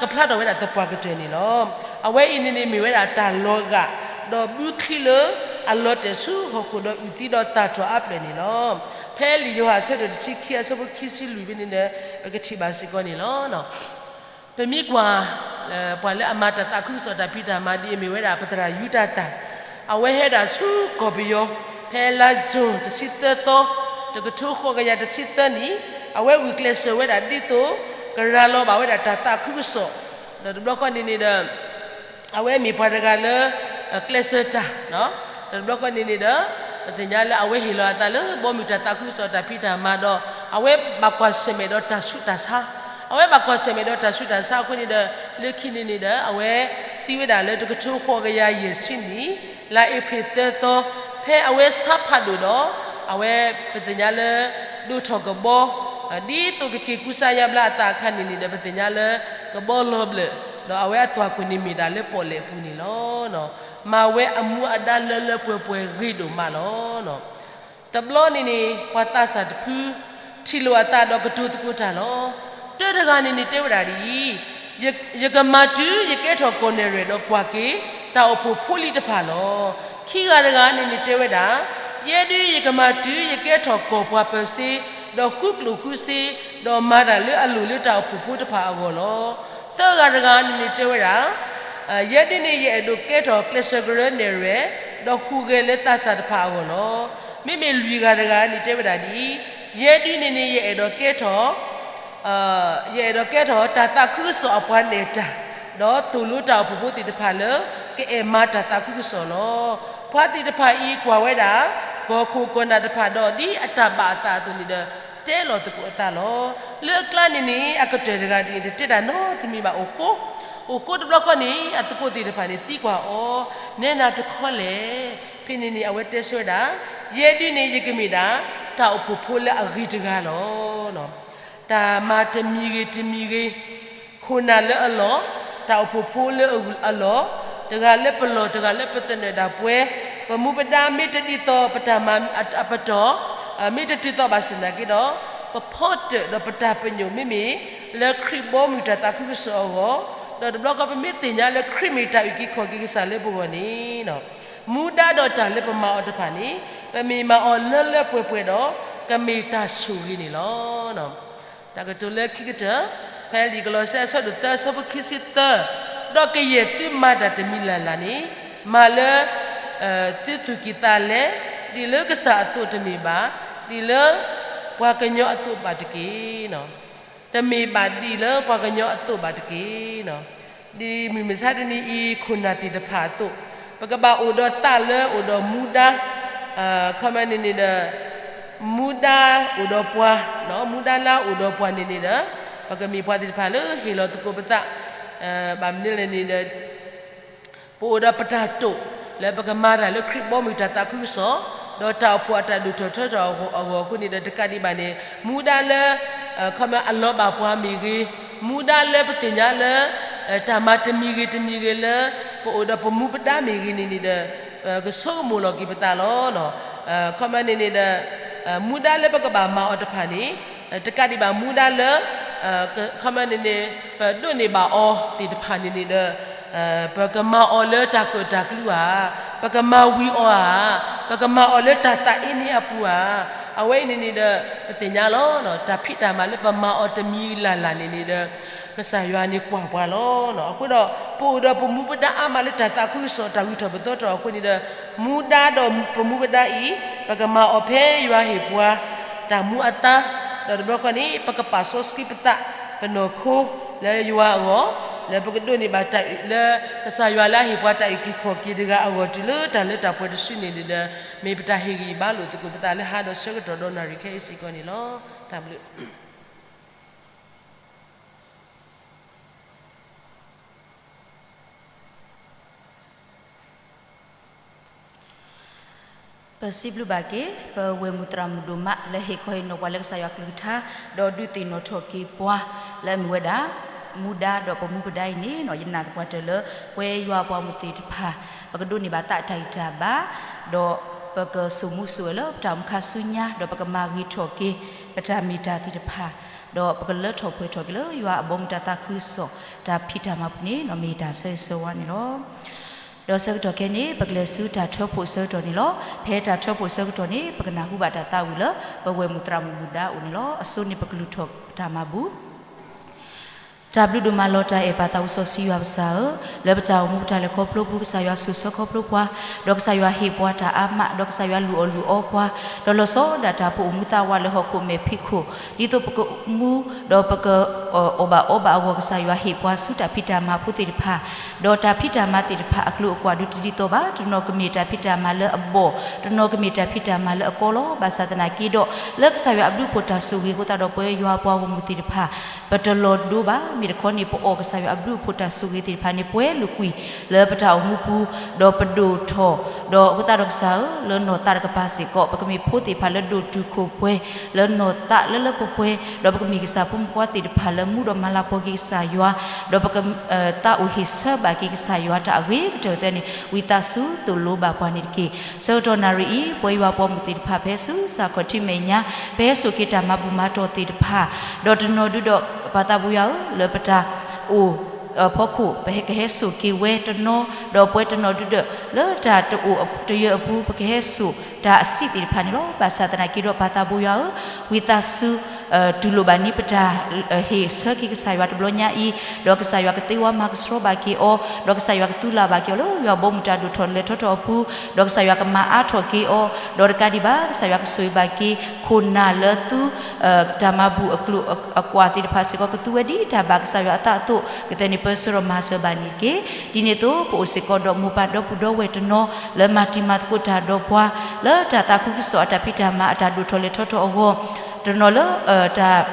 ကဖျါထီၣ်ဝဲဒၣ်သပှၢ်ကတၢၢ်န့ၣ်လီၤ. အဝဲအံၤန့ၣ်န့ၣ်မ့ၢ်ဝဲဒၣ်တၢ်လီၤဂာ် ဒီးဘုချံလၢအလီၤတဲာ်ဆူဟီၣ်ခိၣ်ဒီးအုၣ်သံဒီးသၣ်ထီၣ်အါပျဲၢ်န့ၣ်လီၤ. ဖဲလံာ်ယိၤဟၣ်အဆၢဒိၣ်တဆံခံအဆၢဖိခံဆံလွံၢ်ဖဲန့ၣ်ဒီး ပကထံၣ်ဘၣ်စ့ၢ်ကီးန့ၣ်လီၤ. ပမ့ၢ်ကွၢ် ပှၤလၢအမၤတၢ်သးခုကစီၣ်တၢ်ဖံးတၢ်မၤဒ်အမ့ၢ်ဝဲဒၣ်ပသရၣ်ယူတၤတၢ် အဝဲဟဲဒၣ်ဆူကီၢ်ပယီၤ ဖဲလါကၠိၣ်တဆံသၢသီ တကထိဃိးကယၤတဆံသၢနံၣ် အဝဲဂုာ်ကျဲးစၢးဝဲဒၣ်ဒ်သိး ကရၤလီၤဘၣ်ဝဲဒၣ်တၢ်သးခုကစီၣ် ဒီးတဘျီဃီန့ၣ်န့ၣ်ဒီး အဝဲမ့ၢ်ပှၤတဂၤလၢ ကျဲးစၢးတၢ် ဒီးတဘျီဃီန့ၣ်န့ၣ်ဒီး ပသ့ၣ်ညါလၢအဝဲဟ့ၣ်လီၤအသးလၢ ဘီမုၢ်တၢ်သးခုကစီၣ်တၢ်ဖံးတၢ်မၤဒီး အဝဲဘၣ်ကွၢ်ဆၢၣ်မဲာ်ဒီးတၢ်ဆူးတၢ်ဆါ အဝဲဘၣ်ကွၢ်ဆၢၣ်မဲာ်ဒီးတၢ်ဆူးတၢ်ဆါအဃိန့ၣ်ဒီး လၢခံန့ၣ်န့ၣ်ဒီး အဝဲသံဝဲဒၣ်လၢတကထိဃိးကယၤယဲၢ်ဆံနံၣ် လါအ့ဖြ့ၣ်သၢသီ ဖဲအဝဲဆါဖးဒိၣ်ဒီး အဝဲပသ့ၣ်ညါလၢ ဒိးထီၣ်ကဘီ ဒ်သိးကက့ၤကူစါယါဘျါအသးအခါန့ၣ်န့ၣ်ဒီး ပသ့ၣ်ညါလၢ ကဘီလီၤဘျၢၣ် ဒီးအဝဲအသွၣ်ခိၣ်န့ၣ်မ့ၢ်ဒၣ်လၢပီၣ်လဲၣ်အပူၤန့ၣ်လီၤ. မၤဝဲအမူအဒါလၢလၢပှဲၤပှဲၤဂ့ၤဒိၣ်မးလီၤ. တဘျီန့ၣ်န့ၣ် ပှၤသးစၢ်တဖု ထံၣ်လိာ်အသးဒီးကတိၤသကိးတၢ်လီၤ. တၢတဂၤန့ၣ်န့ၣ်တဲဝဲဒၣ်ဒ်အံၤ, ယကမၤတုၤယကဲထီၣ်ကီၢ်နဲၣ်ရွဲၣ်ဒီးကွၢ်က့ၤ တၢ်အိၣ်ဖှိၣ်ဖိလံၤတဖၣ်လီၤ. ခံဂၤတဂၤန့ၣ်န့ၣ်တဲဝဲဒၣ်, ယဲဒၣ်ယကမၤတုၤယကဲထီၣ်ကီၢ်ပှၤပၢၤစ့, ဒီးဃုကျိၣ်ဃုစ့, ဒီးမၤတၢ်လၢအလိၣ်လၢတၢ်အိၣ်ဖှိၣ်ဖိတဖၣ်အဂီၢ်လီၤ. သၢဂၤတဂၤန့ၣ်န့ၣ်တဲဝဲဒၣ် ယဲဒၣ်န့ၣ်ယအဲၣ်ဒိးကဲထီၣ်ကျဲးစၢးကရၢနဲၣ်ရွဲၣ်, ဒီးဟူးဂဲၤလၢသးစၢ်တဖၣ်အဂီၢ်လီၤ. မ့မ့ၢ်လွံၢ်ဂၤတဂၤန့ၣ်တဲဝဲဒၣ်ဒ်အံၤ, ယဲဒၣ်န့ၣ်န့ၣ်ယအဲၣ်ဒိးကဲထီၣ် ယအဲၣ်ဒိးကဲထီၣ်တၢ်သးခုကစီၣ်အပှၤနဲၣ်တၢ်, ဒီးသိၣ်လိတၢ်အိၣ်ဖှိၣ်ဖိသ့ၣ်တဖၣ်လၢ ကအဲၣ်မၤတၢ်သးခုကစီၣ်လီၤ. ပှၤသ့ၣ်တဖၣ်အံၤကွၢ်ဝဲဒၣ် ကီၢ်ခိၣ်ကီၢ်နၢ်တဖၣ်ဒီးဒ်အတၢ်ဘၣ်အသးအသိးန့ၣ်ဒီး တဲလီၤသကိးအသးလီၤ. လၢအကျါန့ၣ်န့ၣ် အကတၢၢ်တဂၤဒ်အံၤ တတဲတၢ်နီတမံၤဘၣ်အိၣ်ဃိ, အိၣ်ဃိတဘျီဃီန့ၣ် အသကိးသ့ၣ်တဖၣ်န့ၣ်သံကွၢ်အီၤ, နဲနၤတခီလဲၣ်. ဖဲန့ၣ်န့ၣ် အဝဲတဲဆၢဝဲဒၣ်, ယဲဒၣ်န့ၣ်ယကမ့ၢ်ဒၣ် တၢ်အိၣ်ဖှိၣ်ဖိလၢအဂ့ၤတဂၤလီၤ. တၢ်မၤတမံၤဂ့ၤတမံၤဂ့ၤ, ခိၣ်နၢ်လၢအလီၢ်, တၢ်အိၣ်ဖှိၣ်ဖိလၢအလီၢ်, တဂၤလၢပလီၢ် တဂၤလၢပသနၢၣ်ဒၣ်ပှဲၤ, ပမူပဒါမ့ၢ်တဒ်သိးပတၢ်မၤအပတီၢ်, မ့ၢ်တတုၤသိးဘၣ်ဆၣ်သနာ်က့ဒီး, ပဖီတၢၣ်ဒီးပတၢ်ပညိၣ်မ့မ့ၢ် လၢခရံာ်ဘီမုၢ်တၢ်သးခုကစီၣ်အဂီၢ်, ဒီးတဘျီဃီပမ့ၢ်သ့ၣ်ညါလၢခရံာ်မ့ၢ်တၢ်အုၣ်က့ၤခီၣ်က့ၤကစၢ်လၢပဂီၢ်န့ၣ် မူဒါဒီးတၢ်လၢပမၤအီၤတဖၣ်န့ၣ် ပမ့ၢ်မၤအီၤလၢလၢပှဲၤပှဲၤဒီး ကမ့ၢ်တၢ်ဆိၣ်ဂ့ၤန့ၣ်လီၤ. တၢ်ကတိၤလၢခံကတၢၢ်, ဖဲလံာ်ကလီးစဲအဆၢဒိၣ်သၢအဆၢဖိခံဆံသၢ, ဒီးကယဲၢ်သုမၤတၢ်တမံၤလၢ်လၢ်န့ၣ်, မၤလၢ သုသူၣ်ကံၢ်သးလဲ, ဒ်လၢကစၢ်အသိးတမ့ၢ်ဘၣ်, ဒ်လၢပှၤကညီအသိးဘၣ်တက့ၢ်. တမ့ၢ်ဘၣ်ဒ်လၢပှၤကညီအသိးဘၣ်တက့ၢ်. ဒ်မုၢ်မဆါတနံၤအံၤ ခိၣ်နၢ်သ့ၣ်တဖၣ်အသိး, ပကဘၣ်အိၣ်ဒီးသးလၢအိၣ်ဒီးမူဒါ, ခီမ့ၢ်န့ၣ်န့ၣ်ဒီး မူဒါအိၣ်ဒီးပှၤ, မူဒါလၢအိၣ်ဒီးပှၤန့ၣ်န့ၣ်ဒီး ပကမ့ၢ်ပှၤသ့ၣ်တဖၣ်လၢဟ့ၣ်လီၤသကိးပသး, ဘၣ်မနုၤလဲၣ်န့ၣ်ဒီး ပအိၣ်ဒီးပတၢ်တိာ် လၢပကမၤတၢ်လၢခရံာ်ဘီမုၢ်တၢ်သးခုကစီၣ်, ဒီးတၢ်အိၣ်ဖှိၣ်အတၢ်ဒိၣ်ထီၣ်ထီထီၣ်အဂီၢ်အဃိန့ၣ်ဒီး တကးဒံးဘၣ်န့ၣ် မူဒါလၢ ခီမ့ၢ်အလီၤဘၣ်ပှၤမ့ၢ်ဂ့ၤ, မူဒါလၢပသ့ၣ်ညါလၢ တၢ်မၤတမံၤဂ့ၤတမံၤဂ့ၤလၢ ပအိၣ်ဒီးပမူပဒါမ့ၢ်ဂ့ၤန့ၣ်န့ၣ်ဒီး ကဆိကမိၣ်လီၤက့ၤပသးလီၤ. ခီမ့ၢ်န့ၣ်န့ၣ်ဒီး မူဒါလၢပကဘၣ်မၤအီၤတဖၣ်န့ၣ် တကးဒံးဘၣ်မူဒါလၢ ခီမ့ၢ်န့ၣ်န့ၣ် ပဒိးန့ၢ်ဘၣ်အီၤသ့ၣ်တဖၣ်န့ၣ်န့ၣ်ဒီး ပကမၤအီၤလၢတၢ်ကၢၣ်တၢ်ကျူဧါ, ပကမၤဝံၤအီၤဧါ, ပကမၤအီၤလၢတၢ်သးအ့န့ၢ်အပူၤဧါ, အဝဲအံၤန့ၣ်န့ၣ်ဒီး ပသ့ၣ်ညါလီၤ. တၢ်ဖံးတၢ်မၤလၢပမၤအီၤတမံၤလၢ်လၢ်န့ၣ်န့ၣ်ဒီး ကစၢ်ယွၤန့ၣ်ကွၢ်ပှၤလီၤ. အဃိဒီး ပအိၣ်ဒီးပမူပဒါအါမးလၢတၢ်သးခုကစီၣ်တၢ်ဂုၤထီၣ်ပသီထီၣ်အဃိန့ၣ်ဒီး မူဒါဒီးပမူပဒါအံၤ ပကမၤအီၤဖဲယွၤဟ့ၣ်ပှၤ တၢ်မူအသါ, ဒီးတဘျီဃီန့ၣ် ပကပာ်စီဆှံပသး ပနီၢ်ခိ လၢယွၤအဂီၢ်, လၢပကဒိးန့ၢ်ဘၣ်တၢ်အုၣ်လၢ ကစၢ်ယွၤလၢအဟ့ၣ်ပှၤတၢ်အုၣ်က့ၤခီၣ်က့ၤတဂၤအဂီၢ်တုၤလၢတၢ်လၢတၢ်ပှဲၤတစုန့ၣ်န့ၣ်ဒီး မ့ၢ်ပတၢ်ဟ့ၣ်ဂံၢ်ဘါလိာ်သကိးပသးလၢဟါဒီးဆၢကတီၢ်ဒီးနၣ်ရံၣ်ခဲအံၤစ့ၢ်ကီးန့ၣ်လီၤ. တၢ်ဘျုး ပစံးဘျုးဘၣ်က့ၤ ပဝဲၢ်မုၢ်သရၣ်မုၣ်ဒိၣ်မး လၢဟ့ၣ်ခီဟ့ၣ်နီၤပှၤလၢကစၢ်ယွၤကလုၢ်ကထါ ဒီးဒုးသ့ၣ်နီၣ်ထီၣ်က့ၤပှၤ လၢအမ့ၢ်ဝဲဒၣ် မူဒါဒီးပမူပဒါအံၤန့ၣ် ယနာ်က့ၤပှၤတၢၢ်လၢ ပဝဲယွၤပှၤမုၢ်သ့ၣ်တဖၣ် ပကဒိးန့ၢ်ဘၣ်သးတၢ်ဂံၢ်တၢ်ဘါ ဒီးပကစိာ်မူစိာ်ဝဲလၢပတၢ်အိၣ်မူခါဆူညါ ဒီးပကမၤဂ့ၤထီၣ်က့ၤ ပတၢ်မ့ၢ်တၢ်သ့ၣ်တဖၣ် ဒီးပကလၢထီၣ်ပှဲၤထီၣ်က့ၤလၢယွၤအဘီမုၢ်တၢ်သးခုကစီၣ် တၢ်ဖံးတၢ်မၤပူၤန့ၣ် မ့ၢ်တၢ်ဆၢဂ့ၤဆၢဝါန့ၣ်လီၤ. ဒီးဆၢကတီၢ်ခဲအံၤန့ၣ် ပကလဲၤဆူတၢ်ထၢဖှိၣ်ဆၢကတီၢ်န့ၣ်လီၤ. ဖဲတၢ်ထၢဖှိၣ်ဆၢကတီၢ်န့ၣ် ပကနၢ်ဟူဘၣ်တၢ်သးဝံၣ်လၢ ပဝဲၢ်မုၢ်သရၣ်မုၣ်မုၢ်ဒါအိၣ်န့ၣ်လီၤ. အဆိန့ၣ်ပကလုၢ်ထီၣ်ပတၢ်မၤဘူၣ် တၢ်ဘျုးဒိၣ်မးလီၤ တၢ်အဲၣ်ပၢ်သးစီဆှံယွၤကစၢ်ဧၢ, လၢပတၢ်အိၣ်မူပတၢ်လဲၤခီဖျိပူၤ ကစၢ်ယွၤဆိၣ်ဆၢခီဖျိပှၤ, ဒီးကစၢ်ယွၤဟ့ၣ်ပှၤတၢ်အါမး, ဒီးကစၢ်ယွၤလုၢ်အီၣ်လုၢ်အီပှၤ, ဒီးလီၤဆီဒၣ်တၢ်ပအိၣ်မူသးဝးလၢဟီၣ်ခိၣ်မဲာ်ဖံးခိၣ်, ဒ်သိးပကမူ ဒီးပက အီၣ်ဘၣ်အီဘၣ်အဂီၢ် ကစၢ်ယွၤဟ့ၣ်ပှၤဆူတၢ်ဖံးတၢ်မၤဖိသ့ၣ်တဖၣ်, ဒီးတၢ်ဖံးတၢ်မၤသ့ၣ်တဖၣ်အကျိၤအကွာ်ဒုးတဒ်သိးဘၣ်, တနီၤကမ့ၢ်တၢ်ဖံးတၢ်မၤလၢအဘီၣ်, တနီၤကမ့ၢ်တၢ်ဖံးတၢ်မၤလၢအကီလီၤ. ဘၣ်ဆၣ်သနာ်က့ဒီး လၢကစၢ်ယွၤအဘျုးအဖှိၣ်တၢ်ဆိၣ်ဂ့ၤအဃိသတးဒီး ပဝဲယွၤပှၤဂီၢ်မုၢ်သ့ၣ်တဖၣ် ပတလီၤဒိဘၣ်, မ့ၢ်တခီန့ၣ် ပအီၣ်ကစၢ်ယွၤအဘျုးအဖှိၣ်တၢ်ဆိၣ်ဂ့ၤသ့ၣ်တဖၣ်န့ၣ် ပှဲၤလိာ်ကွံာ်လၢပတၢ်အိၣ်မူပူၤ, ဒီးပဒိၣ်ထီၣ်, ဒီးအဃိသတးဒီးကစၢ်ဧၢ, လၢနီၢ်သးတကပၤစ့ၢ်ကီး ပကမ့ၢ်ဖိသ့ၣ်တဖၣ်လၢဒိၣ်တုာ်ခိၣ်ပှဲၤ, လၢနီၢ်သးလၢလၢပှဲၤပှဲၤ, ဒီးပကမ့ၢ်ကစၢ်ဖိမုၣ်ဖိခွါသ့ၣ်တဖၣ်လၢမူဒီးမၤလၤကပီၤက့ၤကစၢ်ယွၤ, ဒီးပက သးအိၣ်ဟ့ၣ်ဆၢဘၣ်က့ၤကစၢ်ယွၤတၢ်အဂ့ၤကတၢၢ်အသိးန့ၣ် ဝံသးစူၤသိၣ်လိဘၣ်ပှၤန့ၣ်တက့ၢ်. ဆၢကတီၢ်နၣ်ရံၣ်အံၤ ပဝဲယွၤပှၤမုၣ်သ့ၣ်တဖၣ် ဖဲဆူစၢ်ခီၣ်ထံးမဲာ်ညါ ပဟဲစိာ်က့ၤတၢ်မၤဘူၣ်မၤတီၢ်သ့ၣ်တဖၣ်, ဒီးတနီၤဒုဒီး ပၢ်သးဘိယွၤဧၢ, လၢပတၢ်အိၣ်ဖီခိၣ် ပကဟဲစိာ်က့ၤဝဲတနီၤ, ဒီးပှၤတနီၤဒုဒီး လၢတၢ်တအိၣ်တယၢၤအပူၤ ပကဟဲစိာ်တၢ်အဆံးသ့ၣ်တဖၣ်န့ၣ်လီၤ. ဘၣ်ဆၣ်သနာ်က့ဒီး ပၢ်သးဘိယွၤဧၢ, ဝံသးစူၤ တူၢ်လိာ်ဘၣ်န့ၢ်ပတၢ်ဟ့ၣ်ဆၢက့ၤကစၢ်ယွၤတဘျီညါအံၤ, ဒီးကစၢ်ယွၤကသ့ဝဲမၤကဆှီဘၣ်က့ၤအီၤ, ဒီးကစၢ်ယွၤကသူလၢ်ဘၣ်က့ၤအီၤလၢယွၤဘီမုၢ်တၢ်ဒိၣ်ထီၣ်လဲၤထီၣ်ထီအပူၤ, ဒီးကစၢ်ယွၤကမၤအါထီၣ်က့ၤအီၤ, ဒီးတကးဒံးဘၣ် ကစၢ်ယွၤကဆိၣ်ဂ့ၤဘၣ်က့ၤ ခိၣ်နၢ်လၢသူ တၢ်မၤဘူၣ်အကျိၤအကွာ်သ့ၣ်တဖၣ်စ့ၢ်ကီး ကသူဝဲဒ်တၢ်ဘၣ်ကစၢ်ယွၤအသးအသိး ကသ့ၣ်န့ၣ်ပၢဆှၢဒီးမၤစၢၤဘၣ်န့ၣ်တက့ၢ်. ဒ်န့ၣ်အသိး ပအိၣ်စ့ၢ်ကီးဒီးမိၢ်ပၢ်ဒီပုၢ်ဒီဝဲၢ်တနီၤ လၢမၤတံၤမၤသကိးတၢ်ဒီးပှၤ လၢတၢ်သးခုကစီၣ်အတၢ်ဖံးတၢ်မၤအတၢ်ဒိၣ်ထီၣ်လဲၤထီၣ်ထီအဂီၢ်, တနီၤလၢ တၢ်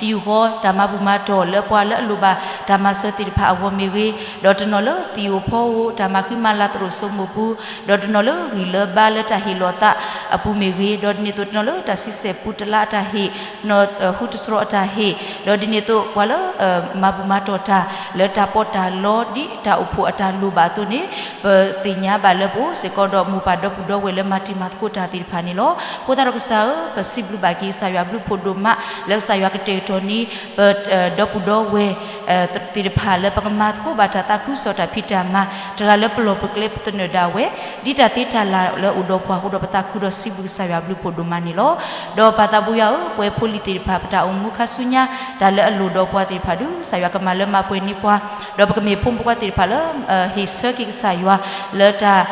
ယူၢ်ဃီတၢ်မၤဘူၣ်မၤတီၢ်လၢပှၤလၢအလိၣ်ဘၣ်တၢ်မၤစၢၤသ့ၣ်တဖၣ်အဂီၢ်မ့ၢ်ဂ့ၤ, ဒီးတနီၤလၢသံၣ်ဧိၤဖီဧိၤ တၢ်မၤဃံမၤလၤသရိာ်စိမိၣ်ပူၤ, ဒီးတနီၤလၢဂံၢ်လၢဘါလၢတၢ်ဟ့ၣ်လီၤသးအပူၤမ့ၢ်ဂ့ၤ, ဒီးဒ်န့ၣ်အသိးတနီၤလၢတၢ်ဆံဆဲၣ်ပူၤတလါအတၢ်ဟ့ၣ်, တနီၤ ဟူတတြီအတၢ်ဟ့ၣ်, ဒီးဒ်န့ၣ်အသိးပှၤလၢ မၤဘူၣ်မၤတီၢ်တၢ် လၢတၢ်ပီးတၢ်လီဒ်တၢ်အိၣ်ဖှိၣ်အတၢ်လိၣ်ဘၣ်အသိးန့ၣ်, ပသ့ၣ်ညါဘၣ်လၢပအိၣ်စ့ၢ်ကီးဒီးမိၢ်ပၢ်ဒီပုၢ်ဒီဝဲၢ်လၢမၤတံၤမၤသကိးတၢ်သ့ၣ်တဖၣ်န့ၣ်လီၤ. အဃိသတးဒီးကစၢ်ဧၢ, ပစံးဘျုးဘၣ်က့ၤကစၢ်ယွၤအဘျုးအဖှိၣ်ဒိၣ်မး လၢကစၢ်ယွၤကတဲာ်ကတီၤန့ၢ် ပ ဒီပုၢ်ဒီဝဲၢ် သ့ၣ်တဖၣ်လၢပကမၤသကိးဘၣ်တၢ်သးခုကစီၣ်တၢ်ဖံးတၢ်မၤ တဂၤလၢပလီၢ်ပကျဲပသနၢၣ်ဒၣ်ဝဲ ဒ်တၢ်သ့တၢ်လၢ်လၢအိၣ်ဒီးပှၤအဃိဒီး ပသးခုဒီးစံးဘျုးကစၢ်ယွၤအဘျုးအဖှိၣ်ဒိၣ်မးန့ၣ်လီၤ. ဒီးပၢ်သးဘိယွၤဧၢ, ပဝဲဖိလံၤသ့ၣ်တဖၣ် ပတၢ်အိၣ်မူခါဆူညါ တၢ်လၢအလိၣ်ဒီးပှၤသ့ၣ်တဖၣ်ဒုး ကစၢ်ယွၤကမၤလၢမၤပှဲၤန့ၢ်ပှၤ, ဒီးပကမ့ၢ်ဖိမုၣ်ဖိခွါသ့ၣ်တဖၣ်လၢ ဟ့ၣ်ဆၢက့ၤကစၢ်ယွၤ လၢတၢ်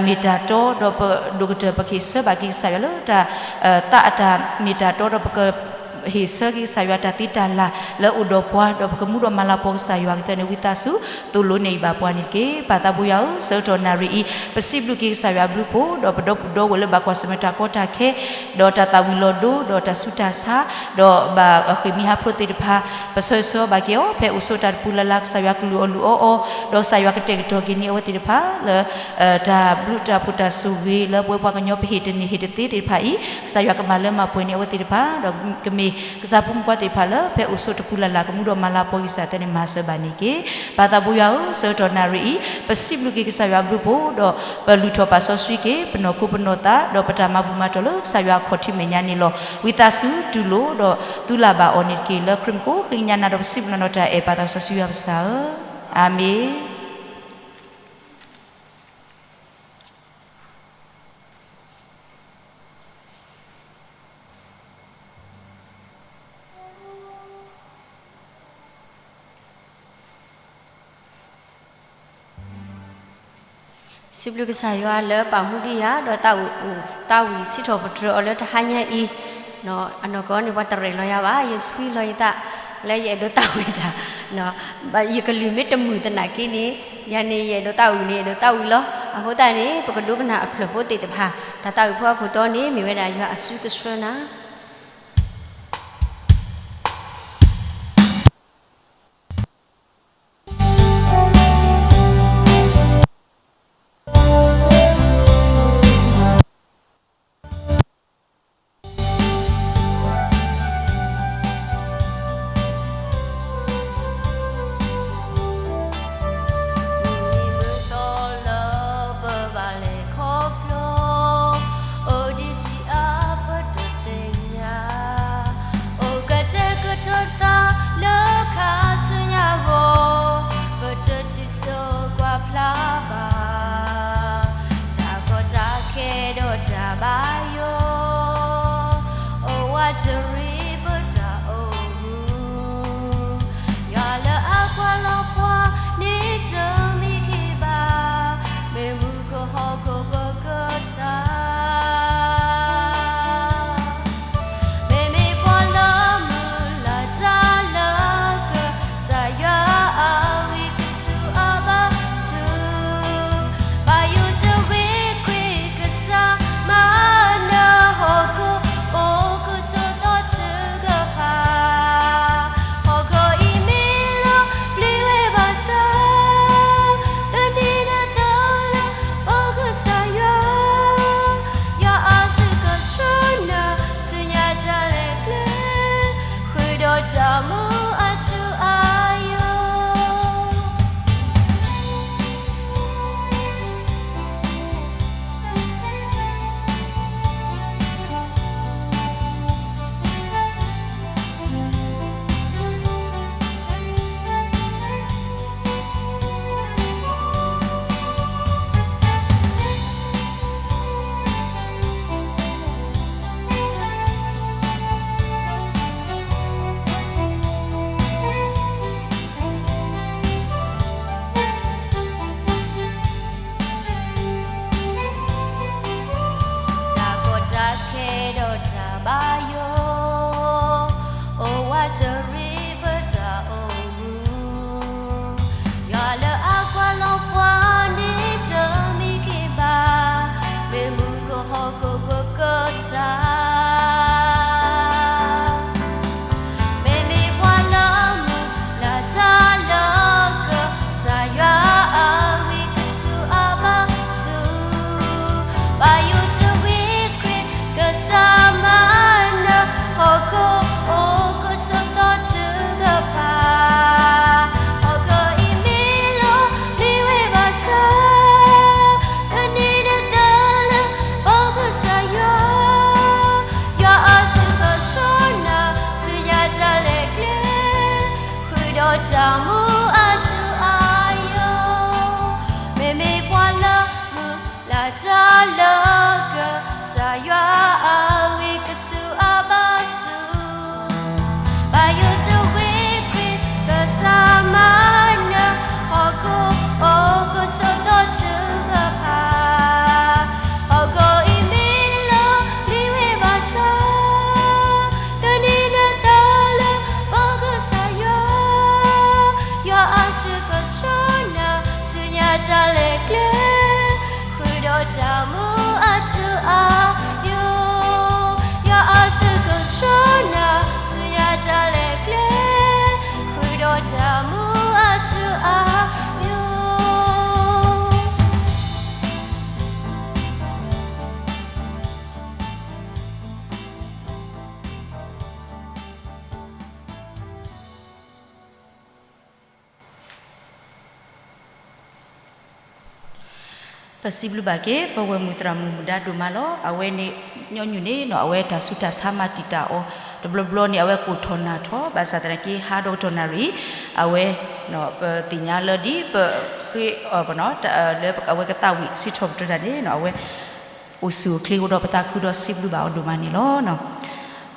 မ့ၢ်တၢ်တီ ဒီးပဒိၣ်ကတၢၢ် ပကဟ့ၣ်ဆၢဘၣ်က့ၤကစၢ်ယွၤလၢတၢ် သးအတၢ်မ့ၢ်တၢ်တီ ဒီးပက ဟ့ၣ်ဆၢက့ၤကစၢ်ယွၤတၢ်သ့တၢ်လၢ်လၢအိၣ်ဒီးပှၤ ဒီးပကမူဒီးမၤလၤကပီၤကစၢ်ယွၤကသ့န့ၣ် ဝံသးစူၤသိၣ်လိန့ၢ်ဘၣ်ပှၤန့ၣ်တက့ၢ်. ပၢ်သးဘိယွၤဧၢ, ဆၢကတီၢ်နၣ်ရံၣ်အံၤ ပစံးဘျုးက့ၤကစၢ်ယွၤအဘျုးအဖှိၣ် ဒီးပဒီပုၢ်ဒီဝဲၢ်လၢဘၣ်ကွၢ်ဆၢၣ်မဲာ်တၢ်ကီတၢ်ခဲ ဒီးတၢ်သၣ်ဝံၤလီၤဒိ ဒီးတၢ်ဆူးတၢ်ဆါ ဒီးဘၣ်ဃ့ၢ်မှံဟးဖျိးသ့ၣ်တဖၣ် ပဆၢဂ့ၤဆၢဝါဘၣ်က့ၤအီၤ ဖဲအိၣ်ဆိးတၢ်တပူၤလၢ်လၢ် ကစၢ်ယွၤကလုၢ်အီၣ်လုၢ်အီအီၤ ဒီးကစၢ်ယွၤကတဲာ်ကတီၤက့ၤန့ၢ်အဝဲသ့ၣ်တဖၣ်လၢ တၢ်ဘျုးတၢ်ဖှိၣ်တၢ်ဆိၣ်ဂ့ၤလၢပဝဲပှၤကညီပဟ့ၣ်တန့ၢ်ဟ့ၣ်တသ့သ့ၣ်တဖၣ်အံၤ ကစၢ်ယွၤကမၤလၢမၤပှဲၤန့ၢ်အဝဲသ့ၣ်တဖၣ် ဒီးကမ့ၢ်ကစၢ်ဖိမုၣ်ဖိခွါသ့ၣ်တဖၣ်လၢ ဖဲအိၣ်ဆိးတပူၤလၢ်လၢ် ကမူဒီးမၤလၤကပီၤကစၢ်သ့န့ၣ် မၤစၢၤဘၣ်န့ၣ်တက့ၢ်. ပၢ်သးဘိယွၤဧၢ, ဆၢကတီၢ်နၣ်ရံၣ်အံၤ ပစံးဘျုးက့ၤကစၢ်ယွၤအဘျုးအဖှိၣ် ဒီးပလုၢ်ထီၣ်ပာ်စီဆှံက့ၤ ပနီၢ်ခိပနီၢ်သး ဒီးပတၢ်မၤဘူၣ်မၤတီၢ်လၢကစၢ်ယွၤအခီၣ်ထံးမဲာ်ညါန့ၣ်လီၤ. ဝံသးစူၤတူၢ်လိာ်ဒီးသူလၢ်ဘၣ်အီၤန့ၣ်တက့ၢ်. လၢခရံာ်မူခိၣ်ဃ့ကညးနၤဒီးပစံးဘျုးနၤဒီးတၢ်အဲၣ်ပၢ်သးစီဆှံယွၤကစၢ်ဧၢ, အၤမ့ၣ်. စံးဘျုးကစၢ်ယွၤလၢပာ်မူဒံးယၤ ဒီးသးဝံၣ်စံးထီၣ်ပတြၢၤအီၤလၢတဟါညါအံၤ, အနီၢ်ကီၢ်န့ၣ် ပှၤတရဲၣ်လီၤယၤဘၣ်, ယဆှံလီၤယသး လၢယအဲၣ်ဒိးသးဝံၣ်တၢ်, ယကလုၢ်မ့ၢ်တမုာ်သနာ်က့န့ၣ်, ယၤန့ၣ် ယအဲၣ်ဒိးသးဝံၣ်န့ၣ် အဲၣ်ဒိးသးဝံၣ်လီၤ. အဃိသတးန့ၣ် ပကဒိကနၣ်အဖျၢၣ်ဖိသ့ၣ်တဖၣ် တၢ်သးဝံၣ်ဖိအခိၣ်တီန့ၣ် မ့ၢ်ဝဲဒၣ်ယွၤအစုကဆှၢနၤ တရံးပတၢ်အိၣ်မူ, ယွၤလၢအကွၢ်လီၤပှၤန့ၣ်တမံခ့ဘၣ်, မ့ၢ်မူခိၣ်ဟီၣ်ခိၣ်ပကစၢ် မ့မ့ၢ်ပှၤလၢမုၢ်လၢ်တၢ်လၢကစၢ်ယွၤအဂ့ၤကစူၤအဘၣ်ဆူၣ်, ဘၣ်ယိၣ်တဂ့ၤကွံာ်ကစၢ်မၤနၢၤ ဟီၣ်ခိၣ်အိၣ်ကဆိးသီတကဖၣ်, ဟီၣ်ခိၣ်အံၤမ့ၢ်လီၤပျံၤဝဲဘၣ်ဆၣ် တနံၤနသးလၢပကစၢ်ယွၤ, ယွၤအစုကဆှီနၤ ဆူညါတၢ်လဲၤကျဲ, ဃုာ်ဒီးတၢ်မူအထူအယိာ် တၢ်ကီတၢ်ခဲဒီးတၢ်ဘၣ်ယိၣ်, အိၣ်ဝးတရံးပတၢ်အိၣ်မူ, ယွၤလၢအကွၢ်လီၤပှၤန့ၣ်တမံခ့ဘၣ်, မ့ၢ်မူခိၣ်ဟီၣ်ခိၣ်ပကစၢ် မ့မ့ၢ်ပှၤလၢမုၢ်လၢ်တၢ်လၢကစၢ်ယွၤအဂ့ၤကစူၤအဘၣ်ဆူၣ်, ဘၣ်ယိၣ်တဂ့ၤကွံာ် ကစၢ်မၤနၢၤ ဟီၣ်ခိၣ်အိၣ်ကဆိးသီတကဖၣ်, ဟီၣ်ခိၣ်အံၤမ့ၢ်လီၤပျံၤဝဲဘၣ်ဆၣ် တနံၤနသးလၢပကစၢ်ယွၤ, ယွၤအစုကဆှီနၤ ဆူညါတၢ်လဲၤကျဲ, ဃုာ်ဒီးတၢ်မူအထူအယိာ်, မ့မ့ၢ်ပှၤလၢမုၢ်လၢ်တၢ်လၢကစၢ်ယွၤအဂ့ၤကစူၤအဘၣ်ဆူၣ်, ဘၣ်ယိၣ်တဂ့ၤကွံာ် ကစၢ်မၤနၢၤ ဟီၣ်ခိၣ်အိၣ်ကဆိးသီတကဖၣ်, ဟီၣ်ခိၣ်အံၤမ့ၢ်လီၤပျံၤဝဲဘၣ်ဆၣ် တနံၤနသးလၢပကစၢ်ယွၤ, ယွၤအစုကဆှီနၤ ဆူညါတၢ်လဲၤကျဲ, ဃုာ်ဒီးတၢ်မူအထူအယိာ်, ယွၤအစုကဆှီနၤ ဆူညါတၢ်လဲၤကျဲ, ဃုာ်ဒီးတၢ်မူအထူအယိာ်. ပစံးဘျုးဘၣ်က့ၤ ပဝဲၢ်မုၣ်သရၣ်မုၣ်မုၢ်ဒါဒိၣ်မးလီၤ. အဝဲန့ၣ် ညီနုၢ်န့ၣ်နီၤ အဝဲတၢ်ဆူးတၢ်ဆါမၤတံာ်တာ်အီၤ တဘျီဘျီန့ၣ် အဝဲကိၢ်ထီၣ်နၢ်ထီၣ် ဘၣ်ဆၣ်သနာ်က့ ဟါဒီကတီၢ်နၣ်ရံၣ် အဝဲ ပသ့ၣ်ညါလၢဒ်ပဃ့ လၢအဝဲကသးဝံၣ်စံးထီၣ်ပတြၢၤတၢ်န့ၣ်နီၤ အဝဲ အိၣ်ဆူၣ်အိၣ်ချ့အိၣ်ဒီးပသးခုဒီးစံးဘျုးဘၣ်အီၤဒိၣ်မးန့ၣ်လီၤ.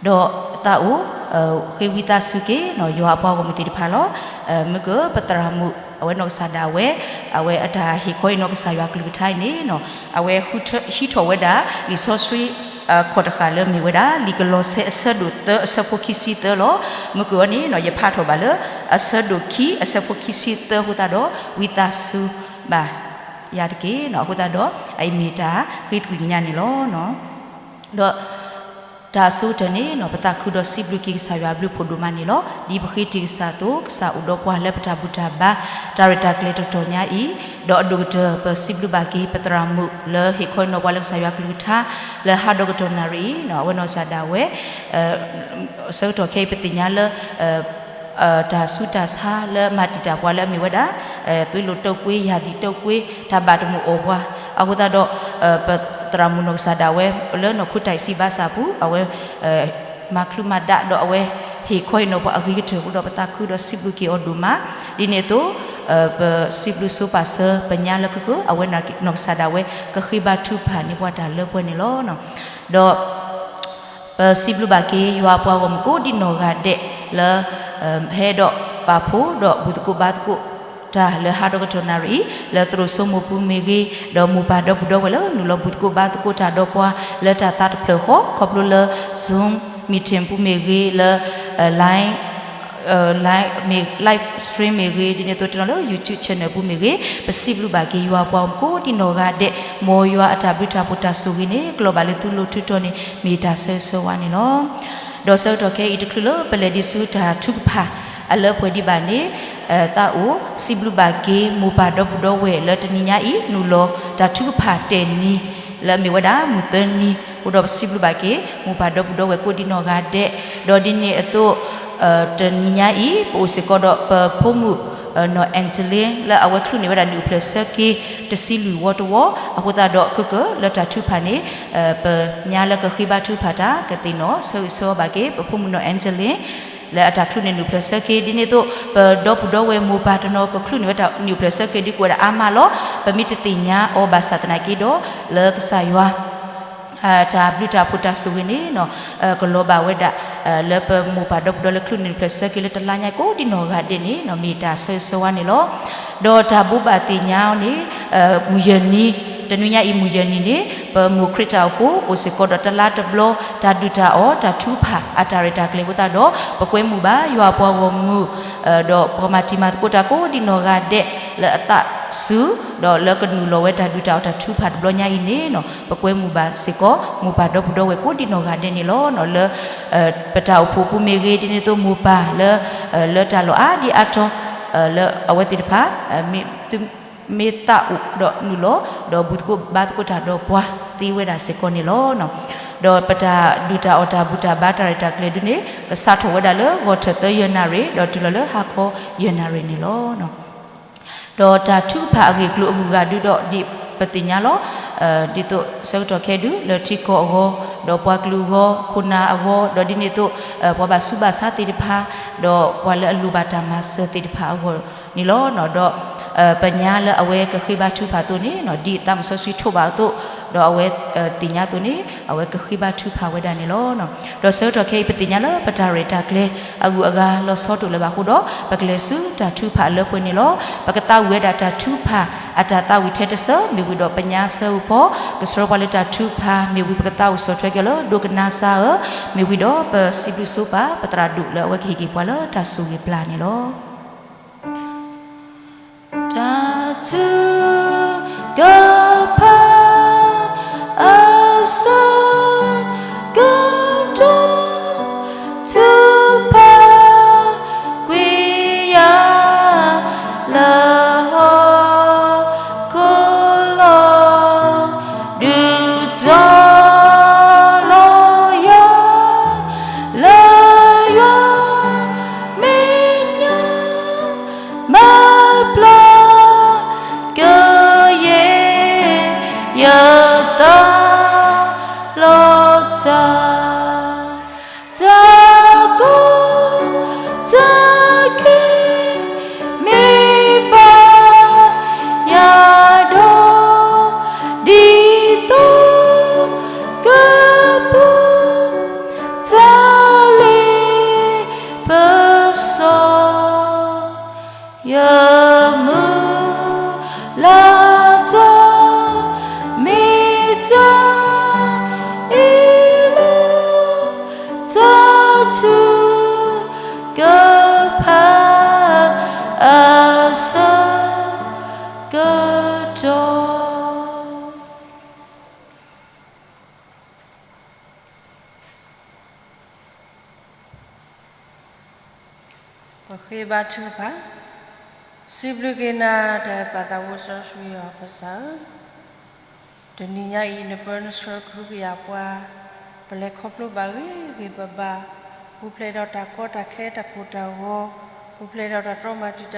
ဒီးသးအိၣ် ဃ့ဝံသးစူၤက့ၤနီၤ ယွၤအပှၤဂီၢ်မုၢ်သ့ၣ်တဖၣ်လီၤ. မ့ၢ်ကပသရၣ်မုၣ် အဝဲနီၢ်ကစၢ်ဒၣ်ဝဲ အဝဲအတၢ်ဟ့ၣ်ခီအံၤနီၢ်ကစၢ်ယွၤကလုၢ်ကထါအံၤန့ၣ်နီၤ အဝဲဟံးထီၣ်ဝဲဒၣ် လံာ်စီဆှံ ခိၣ်တဃၣ်လၢမ့ၢ်ဝဲဒၣ် လံာ်ကလီးစဲအဆၢဒိၣ်သၢအဆၢဖိခံဆံသၢလီၤ. မ့ၢ်ကဝဲန့ၣ်နီၤ ယဖးထီၣ်ဘၣ်လၢ အဆၢဒိၣ်ခံအဆၢဖိခံဆံသၢအဃိသတးဒီး ဝံသးစူၤဘၣ်ယၤတက့ၢ်နီၤ အဃိသတးဒီး အအံၤမ့ၢ်တၢ်ဃ့သကွံာ်ကညးန့ၣ်လီၤ. ဒီး တၢ်အဆိကတၢၢ်န့ၣ်နီၤ ပသးခုဒီးစံးဘျုးက့ၤကစၢ်ယွၤအဘျုးဖးဒိၣ်မးန့ၣ်လီၤ. ဒ်ပဃ့တ့ၢ်ကစၢ်အသိး ကစၢ်အိၣ်ဒီးပှၤလၢပတၢ်ဘူၣ်တၢ်ဘါ တၢ်ရဲၣ်တၢ်ကျဲၤတကတီၢ်ညါအံၤ, ဒီးအဒိၣ်ကတၢၢ် ပစံးဘျုးဘၣ်က့ၤ ပသရၣ်မုၣ်လၢဟ့ၣ်ခီအံၤနီၤပှၤလၢကစၢ်ယွၤကလုၢ်ကထါ လၢဟါဒီကတီၢ်နၣ်ရံၣ်အံၤနီၤ အဝဲနီၢ်ကစၢ်ဒၣ်ဝဲ ဆၢကတီၢ်ခဲအံၤပသ့ၣ်ညါလၢ တၢ်ဆူးတၢ်ဆါလၢမၤတံာ်တာ်ပှၤလၢအမ့ၢ်ဝဲဒၣ် သွေးလွန်တုပ်ကွေး ရာသီတုပ်ကွေး တၢ်ဘၣ်တမုာ်အီၣ်ပှၤ အဃိသတးဒီး ပသရၣ်မုၣ်နီၢ်ကစၢ်ဒၣ်ဝဲ လၢနီၢ်ခိတၢ်အံၤစံးဘၣ်ဆၣ်ပူၤ အဝဲ မၤချုးမၤဒါဒီးအဝဲ ဟ့ၣ်ခီအံၤနီၤပှၤအဂ့ၤကတၢၢ်အဃိဒီး ပသးခုဒီးစံးဘျုးက့ၤအီၤဒိၣ်မး. ဒ်န့ၣ်အသိး ပစံးဘျုးဆိပာ်စၢၤ ပညါလၢကကၢ အဝဲနီၢ်ကစၢ်ဒၣ်ဝဲ ကဃ့ဘါထုကဖၣ်န့ၢ်ပှၤတၢ်လၢပှဲၤန့ၣ်လီၤ. ဒီး ပစံးဘျုးဘၣ်က့ၤယွၤအပှၤဂီၢ်မုၢ်ကိးဒံနီၢ်ဂၤဒဲးလၢ ဟဲဒီးပာ်ဖှိၣ်ဒီးဘူၣ်သကိးဘါသကိးတၢ်လၢဟါဒီကတီၢ်နၣ်ရံၣ်အံၤ လၢသရိာ်စိမိၢ်ပူၤမ့ၢ်ဂ့ၤ ဒီးမိၢ်ပၢ်ဒီပုၢ်ဒီဝဲၢ်လၢနုာ်လီၤဘူၣ်သကိးဘါသကိးတၢ်ဒီးပှၤလၢတၢ်သးတဖျၢၣ်ဃီ ခီဖျိလၢ Zoom meeting ပူၤမ့ၢ်ဂ့ၤ လၢ Line live stream မ့ၢ်ဂ့ၤ ဒ်န့ၣ်အသိးတနီၤလၢ YouTube channel ပူၤမ့ၢ်ဂ့ၤ ပစံးဘျုးဘၣ်က့ၤယွၤပှၤဂီၢ်မုၢ်ကိးဒံနီၢ်ဂၤဒဲး မ်ယွၤအတၢ်ဘျုးတၢ်ဖှိၣ်တၢ်ဆိၣ်ဂ့ၤန့ၣ် ကလီၤဘၣ်လၢသုလိၤထူးတီၤန့ၣ် မ့ၢ်တၢ်ဆၢဂ့ၤဆၢဝါန့ၣ်လီၤ. ဒီးဆၢကတီၢ်ခဲအံၤတချုးလၢပလဲၤဒံးဆူတၢ်ထုကဖၣ်အလၢပှဲၤဒံးဘၣ်န့ၣ် သးအိၣ်စံးဘျုးဘၣ်က့ၤမိၢ်ပၢ်ဒီပုၢ်ဒီဝဲၢ်လၢတနံၤညါအံၤ နုာ်လီၤတၢ်ထုကဖၣ်တဲာ်နံၤ လၢအမ့ၢ်ဝဲဒၣ်မုၢ်သၢနံၤ အဃိဒီးပစံးဘျုးဘၣ်က့ၤ မိၢ်ပၢ်ဒီပုၢ်ဒီဝဲၢ်ကိးဒံနီၢ်ဂၤဒဲး ဒီးဒ်န့ၣ်အသိး တနံၤညါအံၤ ပအိၣ်စ့ၢ်ကီးဒီးပဖိမုၣ် နီၢ် Angeline လၢအဝဲချုးန့ၢ်ဝဲဒၣ်နံၣ်အိၣ်ဖျဲၣ်ဆၢက့ၤတဆံလွံၢ်ဝီတဝီ အဃိသတးဒီးခဲကၢၢ်လၢတၢ်ထုကဖၣ်န့ၣ် ပညါလၢကဃ့ဘါထုကဖၣ်တၢ် ကသ့ၣ်နီၣ်ဆၢဂ့ၤဆၢဝါဘၣ်က့ၤ ပဖိမုၣ်နီၢ် Angeline လၢအတၢ်ချုးန့ၢ်နံၣ်အိၣ်ဖျဲၣ်ဆၢက့ၤ ဒ်န့ၣ်အသိး ပဒီပုၢ်ဒီဝဲၢ်မိၢ်ပၢ်တနီၤကချုးန့ၢ်ဝဲဒၣ်နံၣ်အိၣ်ဖျဲၣ်ဆၢက့ၤဒ်ကအိၣ်ဝဲဒၣ်အါမးလီၤ. ပမ့ၢ်တသ့ၣ်ညါအီၤဘၣ်ဆၣ်သနာ်က့ဒီး လၢကစၢ်ယွၤ တၢ်ဘျုးတၢ်ဖှိၣ်တၢ်ဆိၣ်ဂ့ၤန့ၣ် ကလီၤဘၣ်ဝဲဒၣ် လၢပမိၢ်ပၢ်ဒီပုၢ်ဒီဝဲၢ်လၢချုးန့ၢ်နံၣ်အိၣ်ဖျဲၣ်ဆၢက့ၤလၢတလါညါကိးဒံနီၢ်ဂၤဒဲးန့ၣ် မ့ၢ်တၢ်ဆၢဂ့ၤဆၢဝါန့ၣ်လီၤ. ဒီးတၢ်ဘိးဘၣ်သ့ၣ်ညါအီၤန့ၣ် မုၢ်ယဲၢ်နံၤ တနွံညါအံၤမုၢ်ယဲၢ်နံၤန့ၣ် ပမိၢ်ခရံာ်တၢ်အိၣ်ဖှိၣ် အိၣ်စ့ၢ်ကီးဒီးတလါတဘျီ တၢ်ဒုၣ်တၢ်အီၣ်တၢ်ထုကဖၣ်အတၢ်ရဲၣ်တၢ်ကျဲၤအဃိသတးဒီး ပကွဲမုာ်ဘၣ်ယွၤအပှၤဂီၢ်မုၢ် ဒီးပှၤမၤတံၤမၤသကိးတၢ်ကိးဒံနီၢ်ဂၤဒဲး လၢအသးစူၤ ဒီးလၢကနုာ်လီၤဝဲတၢ်ဒုၣ်တၢ်အီၣ်တၢ်ထုကဖၣ်တဘျီညါအံၤန့ၣ် ပကွဲမုာ်ဘၣ်စ့ၢ်ကီး မိၢ်ပၢ်ဒီပုၢ်ဒီဝဲၢ်ကိးဒံနီၢ်ဂၤဒဲးန့ၣ်လီၤ. လၢ ပတၢ်အိၣ်ဖှိၣ်ပူၤမ့ၢ်ဂ့ၤ ဒ်န့ၣ်အသိးမိၢ်ပၢ်လၢ လၢတၢ်လီၢ်အါဒံအါတီၤ လၢအဝဲသ့ၣ်တဖၣ် မ့ၢ်သးအိၣ်ဒီးနုာ်လီၤ ဒီးဘူၣ်သကိးဘါသကိးတၢ်ဒီးပှၤသ့ဝဲဒၣ်စ့ၢ်ကီးန့ၣ်လီၤ. ဒီးပတၢ်ဒုၣ်တၢ်အီၣ်တၢ်ဘူၣ်တၢ်ဘါတၢ်ရဲၣ်တၢ်ကျဲၤဒုန့ၣ် ကစးထီၣ်ဝဲဒၣ်လၢဂီၤထၢၣ်သၢယဲၢ်နၣ်ရံၣ် ဒီးတုၤလီၤလၢဟါခီယဲၢ်နၣ်ရံၣ်န့ၣ်လီၤ. ဒီးတၢ်ထုကဖၣ်အဂ့ၢ်အကျိၤအဂုၤအဂၤဒုဒီး ဒ်ပသ့ၣ်ညါလီၤ. ဒ်သိးဆၢကတီၢ်ခဲဒု လၢထံကီၢ်အဂီၢ် ဒီးပှၤကလုာ်အဂီၢ် ခိၣ်နၢ်အဂီၢ် ဒီးဒ်န့ၣ်အသိး ပှၤဘၣ်ဆူးဘၣ်ဆါသ့ၣ်တဖၣ် ဒီးပှၤလၢအလိၣ်ဘၣ်တၢ်မၤစၢၤသ့ၣ်တဖၣ်အဂီၢ်န့ၣ်လီၤ. ဒီး ပညါလၢအဝဲကဃ့ဘါထုကဖၣ်အသိးန့ၣ် ဒ်သးမုၣ်စီဆှံထိးဘၣ်အသိး ဒီးအဝဲသ့ၣ်ညါအသိးန့ၣ် အဝဲကဃ့ဘါထုကဖၣ်ဝဲဒၣ်န့ၣ်လီၤ. ဒီးဆၢကတီၢ်ခဲအံၤ ပသ့ၣ်ညါလၢပတၢ်ရဲၣ်တၢ်ကျဲၤအဂုၤအဂၤလီၤဆီတအိၣ်လၢၤဘၣ်အဃိဒီး ပကလဲၤဆူတၢ်ထုကဖၣ်အလၢပှဲၤန့ၣ်လီၤ. ပကသးဝံၣ်ဝဲဒၣ်တၢ်ထုကဖၣ်အတၢ်သးဝံၣ်ထဲတစၢ မ့ၢ်ဝံၤဒီးပညါဆၢဂ့ၤဖီ ကဆှၢပှၤလၢတၢ်ထုကဖၣ် မ့ၢ်ဝံၤပကသးအိၣ်ဆီၣ်ထွဲက့ၤလၢဒိကနၣ်စၢ်ဧၢ, မ့ၢ်ဝံၤဒီးပစံးဘျုးစ့ၢ်ကီး ပသရၣ်ဒိၣ်လၢအဝဲကဟ့ၣ်က့ၤပှၤလၢတၢ်ဆိၣ်ဂ့ၤပျၢ်န့ၣ်လီၤ. တၢ်ထုကဖၣ် အဆၢကတီၢ် ထုကဖၣ်ကွံာ်ယၤ လၢဟီၣ်ခိၣ်လီၤ ဒုးတီၤလီၤယွၤ လၢယွၤမဲာ်ညါ မၤပျီကယဲၢ် ယသးလီၤတၢ် တၢ်ကိၢ်တၢ်ဂီၤ မ့ၢ်ဘၣ်ယၤဒီး ဒ်သိးကပူၤ တၢ်လ့ပစီ ယမုၢ်လၢ်တၢ် မ့ၢ်တၢ်အ့ၣ်လိာ် တၢ်ထုကဖၣ် အဆၢကတီၢ် ပဃ့ဘါထုကဖၣ်, စံးဘျုးက့ၤနၤ တၢ်အဲၣ်ပၢ်သးဘိစီဆှံယွၤပကစၢ်ဧၢ, တနံၤညါအံၤ နပၢနဆှၢကဟုကယာ်ပှၤ, ပလဲၤခီဖျိဘၣ်ဂ့ၤဂ့ၤဘၣ်ဘၣ်, ပူၤဖျဲးဒီးတၢ်ကီတၢ်ခဲတၢ်ကိၢ်တၢ်ဂီၤ, ပူၤဖျဲးဒီးတၢ်တြီမၤတံာ်တာ်အကလုာ်ကလုာ်မံၤ ပစံးဘျုး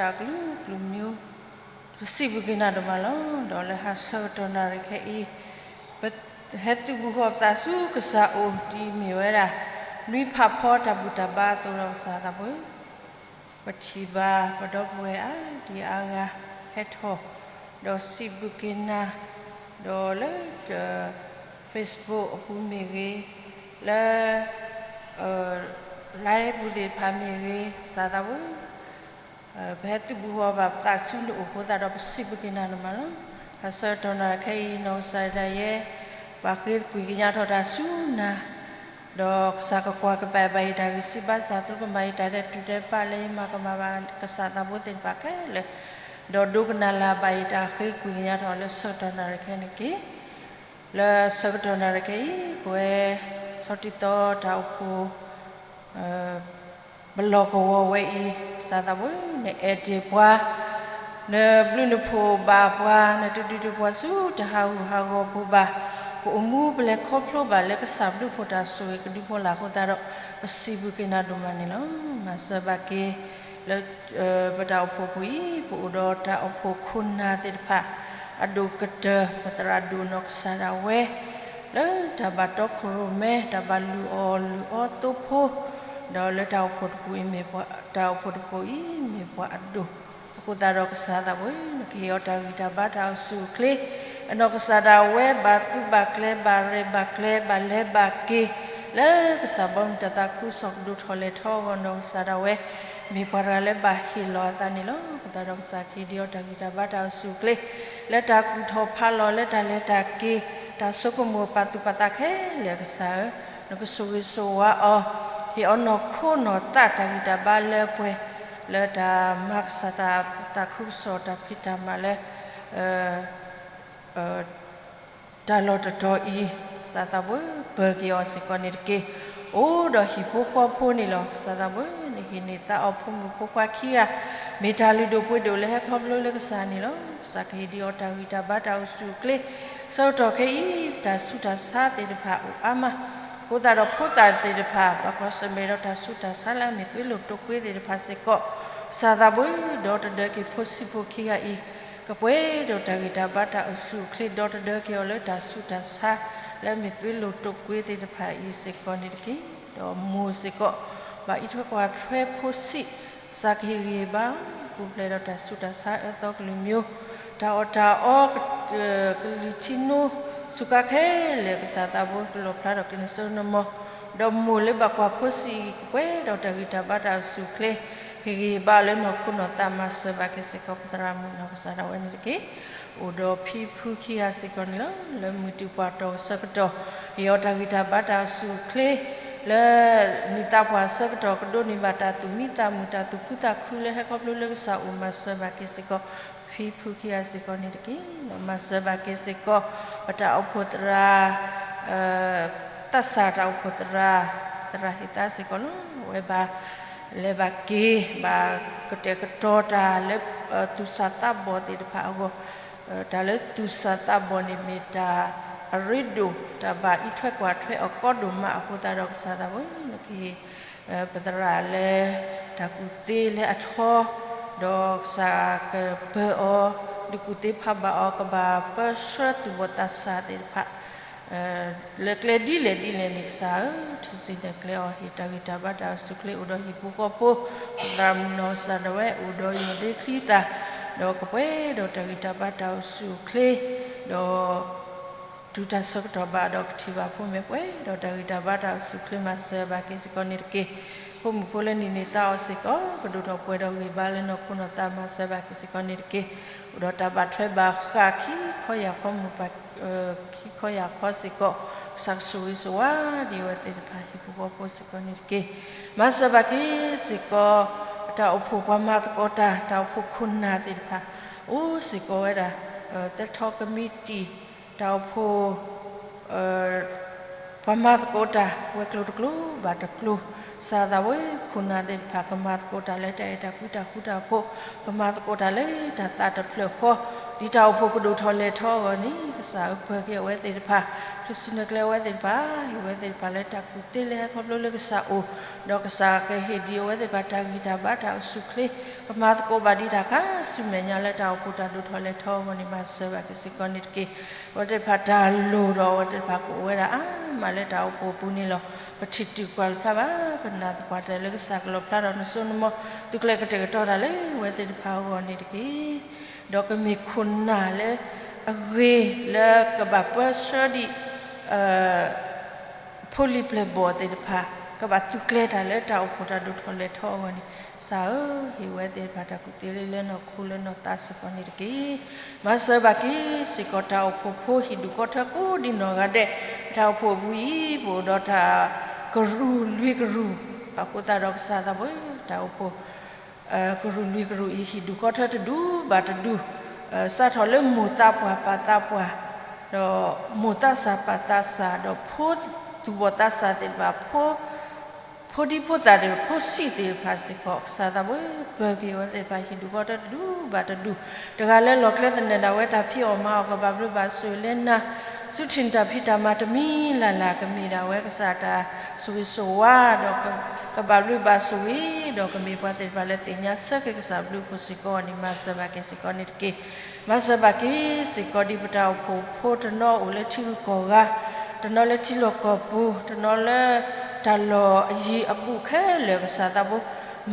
က့ၤနၤဒိၣ်မးလီၤ. ဒီးလၢဟါဆၢကတီၢ်နၣ်ရံၣ်ခဲအံၤ ပဟဲသုးဘူးဃီၤပသးဆူကစၢ်အအိၣ် ဒ်မ့ၢ်ဝဲဒၣ် နွံဖးဖီတၢ်ဘူၣ်တၢ်ဘါအသိးဒီး ကစၢ်သးပှၢ်ဧၢ, ပထံၣ်ဘၣ်ပဒီပုၢ်ဝဲၢ်အါဒံအါဂၤဟဲထီၣ်, ဒီးစံးဘျုးက့ၤနၤ, ဒီးလၢ Facebook အပူၤမ့ၢ်ဂ့ၤ, လၢ လၢပူၤသ့ၣ်တဖၣ်မ့ၢ်ဂ့ၤ ကစၢ်သးဝဲ ပဟဲသုးဘူးဃီၤဘၣ်ပသးဆူနအိၣ်အဃိသတးဒီး ပစံးဘျုးက့ၤနၤဒိၣ်မးလီၤ. တၢ်ဆၢကတီၢ်နၣ်ရံၣ်ခဲအံၤ နီၢ်ကစၢ်ဒၣ်ယဲ ပှၤဃ့ကွံာ်ကညးထီၣ်တၢ်ဆူနၤ ဒီးကစၢ်ကကွၢ်ကပာ်ဘၣ်ယတၢ်ဂံၢ်စၢ်ဘါစၢ် သရူးကမၣ်ယတၢ်ဒဲးတူၢ်ဒဲးပာ်လၢယမၤကမၣ်ဘၣ်ကစၢ်သးဘိသ့ၣ်တဖၣ်ခဲလၢာ်, ဒီးဒိကနၣ်လၢ်ဘၣ်ယတၢ်ဃ့ကွံာ်ကညးထီၣ်လၢဆၢကတီၢ်နၣ်ရံၣ်ခဲအံၤန့ၣ်တက့ၢ်. လၢဆၢကတီၢ်နၣ်ရံၣ်ခဲအံၤ ပဝဲ ဆီၣ်တံၢ်သီတၢ်အိၣ်ဖှိၣ် ပလီၢ်ကဝီၤဝဲအံၤ ကစၢ်သးဝဲ နအဲၣ်တ့ၢ်ပှၤ, နဘျုးနဖှိၣ်ဘၣ်ပှၤ, နတဒုးတ့ၢ်ပှၤဆူတၢ်ဟးဂူာ်ဟးဂီၤပူၤဘၣ်, ပအိၣ်မူပလဲၤခီဖျိဘၣ်လၢကစၢ်ဘျုးဖှိၣ်တၢ်ဆိၣ်ဂ့ၤကဒုဖိလာ်အဃိသတးဒီး ပစံးဘျုးက့ၤနၤဒိၣ်မးန့ၣ်လီၤ. မၤစၢၤဘၣ်က့ၤ လၢ ပတၢ်အိၣ်ဖှိၣ်ပူၤအံၤ ပအိၣ်ဒီးတၢ်အိၣ်ဖှိၣ်ခိၣ်နၢ်သ့ၣ်တဖၣ် အဒိၣ်ကတၢၢ် ပသရၣ်ဒိၣ်နီၢ်ကစၢ်ဒၣ်ဝဲ လၢတၢ်ဘၣ်တီခိၣ်ရိၣ်မဲ တၢ်ဘၣ်လုၢ်အီၣ်လုၢ်အီသိဖိ, ဒီးလၢတၢ်အိၣ်ဖှိၣ်တပူၤအံၤမ့ၢ်ပှၤ တၢ်အိၣ်ဖှိၣ်တပူၤအံၤမ့ၢ်ပှၤအဒိၣ်, အဃိသတးဒီးကစၢ်သးဝဲ နကဟ့ၣ်အီၤတၢ်ဂံၢ်တၢ်ဘါတၢ်အိၣ်ဆူၣ်အိၣ်ချ့, အနီၢ်ကစၢ်ဒၣ်ဝဲဘၣ်သူဘၣ်ကျဲ ဘၣ်ရဲၣ်ဘၣ်ကျဲၤ ဘၣ်လဲၤဘၣ်က့ၤ လၢကစၢ်ဘီမုၢ်တၢ်သးခုကစီၣ်ကဒိၣ်ထီၣ်လဲၤထီအဂီၢ် နီၢ်ကစၢ်ဒၣ်ဝဲ မ့ၢ်ပှၤတဂၤလၢဘၣ်ဟ့ၣ်လီၤအသးန့ၣ်လီၤ. အဃိသတးဒီးကစၢ်ကဟ့ၣ်ဒံးအီၤတၢ်ဂံၢ်တၢ်ဘါတၢ်အိၣ်ဆူၣ်အိၣ်ချ့ လၢတၢ်ကူၣ်ထီၣ်ဖးလီၤ လၢတၢ်လဲၤတၢ်က့ၤ တၢ်ဆိကမိၣ်ပာ်သူၣ်ပာ်သးခဲလၢာ် ကစၢ်ဧၢ, နကဆိၣ်ဂ့ၤဆိၣ်ဝါအီၤ, ဟ့ၣ်အီၤနီၢ်ခိနီၢ်သးတၢ်ဂံၢ်တၢ်ဘါလၢပှဲၤ လၢတၢ်မၤကစၢ်သး တၢ်သးခုကစီၣ်တၢ်ဖံးတၢ်မၤလၢ တၢ်လီၢ်တတီၤအံၤ ကစၢ်သးဝဲ ပၢၤက့ၤအီၤစ့ၢ်ကီးန့ၣ်တက့ၢ်. အိၣ်ဒီးဟံၣ်ဖိဃီဖိန့ၣ်လီၤ. ကစၢ်သးဝဲ နဟ့ၣ်န့ၢ်သါအီၤဖိမုၣ်ဖိခွါခံဂၤ မ့ၢ်တၢ်လုၢ်ဒိၣ်ပှ့ၤဒိၣ်လၢဟဲခီဖျိလၢကစၢ်န့ၣ်လီၤ. ကစၢ်ကဟ့ၣ်ဒံးအီၤတၢ်ဂံၢ်တၢ်ဘါတၢ်အိၣ်ဆူၣ်အိၣ်ချ့ ဆၢကတီၢ်ခဲအံၤ တၢ်ဆူးတၢ်ဆါသ့ၣ်တဖၣ်အိၣ်အါမး အဃိသတးဒီးဖိသၣ်သ့ၣ်တဖၣ် ဘၣ်ကွၢ်ဆၢၣ်မဲာ်ဒီးတၢ်ဆူးတၢ်ဆါလၢအမ့ၢ်သွံၣ်လိာ်တိာ်ကွံာ်သ့ၣ်တဖၣ်စ့ၢ်ကီး ကစၢ်သးဝဲ ဒီသဒၢက့ၤဖိဆံးဖိခံဂၤအံၤ ကပှဲၤဒီးတၢ်ဂံၢ်တၢ်ဘါတၢ်အိၣ်ဆူၣ်အိၣ်ချ့ ဒီသဒၢက့ၤအီၤလၢတၢ်ဆူးတၢ်ဆါ လၢအမ့ၢ်သွံၣ်လိာ်တိာ်ကွံာ်သ့ၣ်တဖၣ်အံၤစ့ၢ်ကီးန့ၣ်တက့ၢ်. ဒီးမိၢ်စ့ၢ်ကီး ဘၣ်အံးထွဲကွၢ်ထွဲဖိဆံး ကစၢ်ကဟ့ၣ်ဂံၢ်ဘါ ပူၤဖျဲးဒီးတၢ်ဆူးတၢ်ဆါအၢသီကလုာ်မံၤ တၢ်အီၣ်တၢ်အီ ကလုာ်ထံနိ စူးကါခဲလၢာ် ကစၢ်သးဝဲ ကလီၣ်ဖျါဒီးက့ၤနစိနမီၤ ဒီးမိၢ်လၢဘၣ်ကွၢ်ဖိဆံးအံၤ ကပှဲၤဒီးတၢ်ဂံၢ်တၢ်ဘါတၢ်အိၣ်ဆူၣ်အိၣ်ချ့ ဟ့ၣ်ဂံၢ်ဘါအီၤလၢနီၢ်ခိနီၢ်သး မၤစၢၤဘၣ်က့ၤစ့ၢ်ကီး ပသရၣ်မုၣ်နီၢ်ကစၢ်ဒၣ်ဝဲန့ၣ်တက့ၢ်. အိၣ်ဒီးဖံဖုခံဂၤစ့ၢ်ကီးန့ၣ်လီၤ. လၢမုၢ်တူာ်ပှၢ်တီၢ်ဆၢကတီၢ် ဟ့ၣ်အီၤတၢ်ဂံၢ်တၢ်ဘါတၢ်အိၣ်ဆူၣ်အိၣ်ချ့ လၢနံၣ်သးပှၢ်ဆၢကတီၢ် ကဒိးန့ၢ်ဘၣ်တၢ်သူၣ်မံသးမုာ် တၢ်သူၣ်ခုသးခုလၢဟဲခီဖျိလၢကစၢ်အိၣ် မၤစၢၤဘၣ်က့ၤစ့ၢ်ကီး ဖံဖုခံဂၤစ့ၢ်ကီးန့ၣ်တက့ၢ်. ဒီးမၤစၢၤဘၣ်က့ၤစ့ၢ်ကီး ပတၢ်အိၣ်ဖှိၣ်သရၣ် သးစၢ်တၢ်အိၣ်ဖှိၣ်သရၣ် သရၣ်ဟ့ၣ်သါစ့ၢ်ကီးလီၤ. အဝဲဘၣ်လဲၤဘၣ်က့ၤ ဘၣ်ကတဲာ်ကတီၤတၢ်လၢ သူၣ်စၢ်သးဘီၣ်သ့ၣ်တဖၣ်အဂီၢ် တၢ်လၢသူၣ်စၢ်သးဘီၣ်န့ၣ်မ့ၢ်တၢ်အရ့ဒိၣ် တၢ်ဘၣ်အံးထွဲကွၢ်ထွဲအီၤကီဒိၣ်မးအဃိသတးဒီး ကစၢ်သးဝဲ နကဟ့ၣ် ပသရၣ်လၢ တၢ်ကူၣ်သ့လၢအထီ ဒီးကစၢ်ကပၢၤအီၤ ဒုးကူၣ်သ့ဖးဘၣ်အီၤ ကဘၣ်ပၢဆှၢသူၣ်ဘီၣ်သးစၢ်သ့ၣ်တဖၣ် လၢကျဲဒ်လဲၣ်ဒ်လဲၣ်န့ၣ် ကစၢ်ဧၢ ထူၣ်စုညါကျဲအီၤ ဟ့ၣ်တၢ်ဂံၢ်တၢ်ဘါတၢ်အိၣ်ဆူၣ်အိၣ်ချ့ အိၣ်ဒီးဟံၣ်ဖိဃီဖိ သရၣ်မုၣ်နီၢ်ကစၢ်ဒၣ်ဝဲ အိၣ်ဒီးယိၣ်ဒ့ချံသၣ် ဒီးကပှဲၤဒီးတၢ်ဂံၢ်တၢ်ဘါတၢ်အိၣ်ဆူၣ်အိၣ်ချ့ ဒီး တုၤတၢ်ဆၢကတီၢ်ဘၣ်ဒီးကထံၣ်ဘၣ်ဖိမ့ၢ်ပှဲၤဒီးတၢ်ဂံၢ်တၢ်ဘါတၢ်အိၣ်ဆူၣ်အိၣ်ချ့ မၤစၢၤဘၣ်က့ၤစ့ၢ်ကီးန့ၣ်တက့ၢ်. ဖိမုၣ်ဖိလၢနံၣ်န့ၢ်သါအီၤစ့ၢ်ကီး ကဒိၣ်ထီၣ်ပှဲၤဒီးဂံၢ်ဘါလၢနီၢ်ခိနီၢ်သး မၤစၢၤဘၣ်က့ၤစ့ၢ်ကီးန့ၣ်တက့ၢ်. အိၣ်ဒီးတၢ်ဘၣ်ထွဲဘၣ်ဃးခံခီယာ်ခီမုၢ်ပှၢ် ခံခီယာ်ခီစ့ၢ်ကီး ကစၢ်ကဆိၣ်ဂ့ၤဆိၣ်ဝါဒံးအဝဲသ့ၣ်တဖၣ် ဟံၣ်ဖိဃီဖိစ့ၢ်ကီးန့ၣ်တက့ၢ်. မၤစၢၤဘၣ်က့ၤစ့ၢ်ကီး တၢ်အိၣ်ဖှိၣ်ပှၤမၤသကိးတၢ် တၢ်အိၣ်ဖှိၣ်ခိၣ်နၢ်သ့ၣ်တဖၣ် အိၣ်စ့ၢ်ကီးဝဲဒၣ် သၢထီကမံးတံာ် တၢ်အိၣ်ဖှိၣ် ပှၤမၤသကိးတၢ် ဝဲၤကျိၤတကျိၤဘၣ်တကျိၤ ကစၢ်သးဝဲ ခိၣ်နၢ်သ့ၣ်တဖၣ် ကမၤသကိးတၢ်လၢတၢ်အဲၣ်တၢ်ကွံတၢ်ဃူတၢ်ဖိး ကမၤသကိးတၢ်လၢတၢ်သးတဖျၢၣ်ဃီ ဒ်တၢ်အိၣ်ဖှိၣ်ကဒိၣ်ထီၣ်လဲၤထီအဂီၢ်န့ၣ် ကစၢ်ဧၢ ပၢၤက့ၤအဝဲသ့ၣ်တဖၣ် ထူၣ်စုနဲၣ်ကျဲအဝဲသ့ၣ်တဖၣ် ဟ့ၣ်ဝဲသ့ၣ်တဖၣ်လၢတၢ်ကူၣ်သ့လၢဟဲခီဖျိလၢကစၢ်အိၣ် ဒီးကစၢ်ကဟ့ၣ်ဒံးအဝဲသ့ၣ်တဖၣ်တၢ်ဂံၢ်တၢ်ဘါတၢ်အိၣ်ဆူၣ်အိၣ်ချ့ ကမၤသကိးဘၣ်ဒံးတၢ်ခါဆူမဲာ်ညါလၢတၢ်အိၣ်ဖှိၣ်တၢ်ဒိၣ်ထီၣ်လဲၤထီအဂီၢ်န့ၣ် မၤစၢၤဘၣ်က့ၤစ့ၢ်ကီးန့ၣ်တက့ၢ်. အဝဲသ့ၣ်တဖၣ်တၢ်လိၣ်ဒီးအဝဲသ့ၣ်တဖၣ်ကအိၣ်ဝဲဒၣ်အါမးလၢတၢ်အိၣ်ဖှိၣ်အပူၤန့ၣ်လီၤ. ပထံၣ်တုာ်ကွၢ်တဖျါဘၣ် ပနာ်သပှၢ်တၢၢ်လၢကစၢ်ကလီၣ်ဖျါထီၣ်နစိနမီၤ သုးကျဲၤကတဲာ်ကတီၤတၢ်လၢအဝဲသ့ၣ်တဖၣ်အဂီၢ်န့ၣ်တက့ၢ်. ဒီးကမ့ၢ်ခိၣ်နၢ်လၢအဂ့ၤလၢကဘၣ်ပၢဆှၢဒံး ဖိလံၤပျဲၢ်ဘီၣ်သ့ၣ်တဖၣ် ကဘၣ်သူၣ်ကျဲၤတၢ်လၢတၢ်အိၣ်ဖှိၣ်တၢ်ဒိၣ်ထီၣ်လဲၤထီၣ်အဂီၢ်န့ၣ်, ကစၢ်ဧၢ, ဟ့ၣ်ဝဲသ့ၣ်တဖၣ်တၢ်ကူၣ်သ့လၢနီၢ်ခိလၢနီၢ်သးစ့ၢ်ကီးန့ၣ်တက့ၢ်. မၤစၢၤဘၣ်က့ၤစ့ၢ်ကီးတၢ်အိၣ်ဖှိၣ်ဖိဟံၣ်ဒူၣ်ဃီထၢကိးဒံနီၢ်ဂၤဒဲး, တၢ်အိၣ်ဖှိၣ်အပူၤအံၤ ပအိၣ်ဒီးတၢ်ကရူၢ်လွံၢ်ကရူၢ်, အဃိသတးဒီးကစၢ်သးဘိ, တၢ်အိၣ်ဖှိၣ် ကရူၢ်လွံၢ်ကရူၢ်အံၤ ဟံၣ်ဒူၣ်ဃီထၢတဒူၣ်ဘၣ်တဒူၣ်, စးထီၣ်လၢမိၢ်သးပှၢ်ပၢ်သးပှၢ်, ဒီးမိၢ်သးစၢ်ပၢ်သးစၢ်, ဒီးဖိသူၣ်ဘီၣ်သးစၢ်သ့ၣ်တဖၣ်, ဖိဒံဖိသၣ်သ့ၣ်တဖၣ်, ဖိဆံးသ့ၣ်တဖၣ်စ့ၢ်ကီး, ကစၢ်သးဘိ, ပၢၤက့ၤအဝဲသ့ၣ်တဖၣ်ဟံၣ်ဒူၣ်ဃီထၢတဒူၣ်ဘၣ်တဒူၣ်, တဂၤလၢလီၢ်ကျဲသနၢၣ်ဒၣ်ဝဲတၢ်ဖံးအီၣ်မၤအီၣ် ကဘၣ်ဘျုးဘၣ်ဆိၣ်ဂ့ၤလၢနၤ, ဆူထံၣ်နတၢ်ဖံးတၢ်မၤတမံၤလၢ်လၢ် ကမ့ၢ်ဒၣ်ဝဲကစၢ်တၢ်ဆိၣ်ဂ့ၤဆိၣ်ဝါ, ဒီးကဘၣ်ဘျုးဘၣ်ဆိၣ်ဂ့ၤ, ဒီးကမ့ၢ်ပှၤသ့ၣ်တဖၣ်လၢသ့ၣ်ညါဆၢက့ၤကစၢ်ဘျုးအဖှိၣ်စ့ၢ်ကီးန့ၣ် မၤစၢၤဘၣ်က့ၤစ့ၢ်ကီးန့ၣ်တက့ၢ်. မၤစၢၤဘၣ်က့ၤစ့ၢ်ကီးဒ်ပတၢ်အိၣ်ဖှိၣ်ဖိတနီၤအိၣ်လၢထံဂုၤကီၢ်ဂၤ, တနီၤလၢထံလီၢ်ကီၢ်ပူၤ, တနီၤလၢတၢ်လီၢ်အယံၤအဘူးခဲလၢာ် ကစၢ်သးဘိ,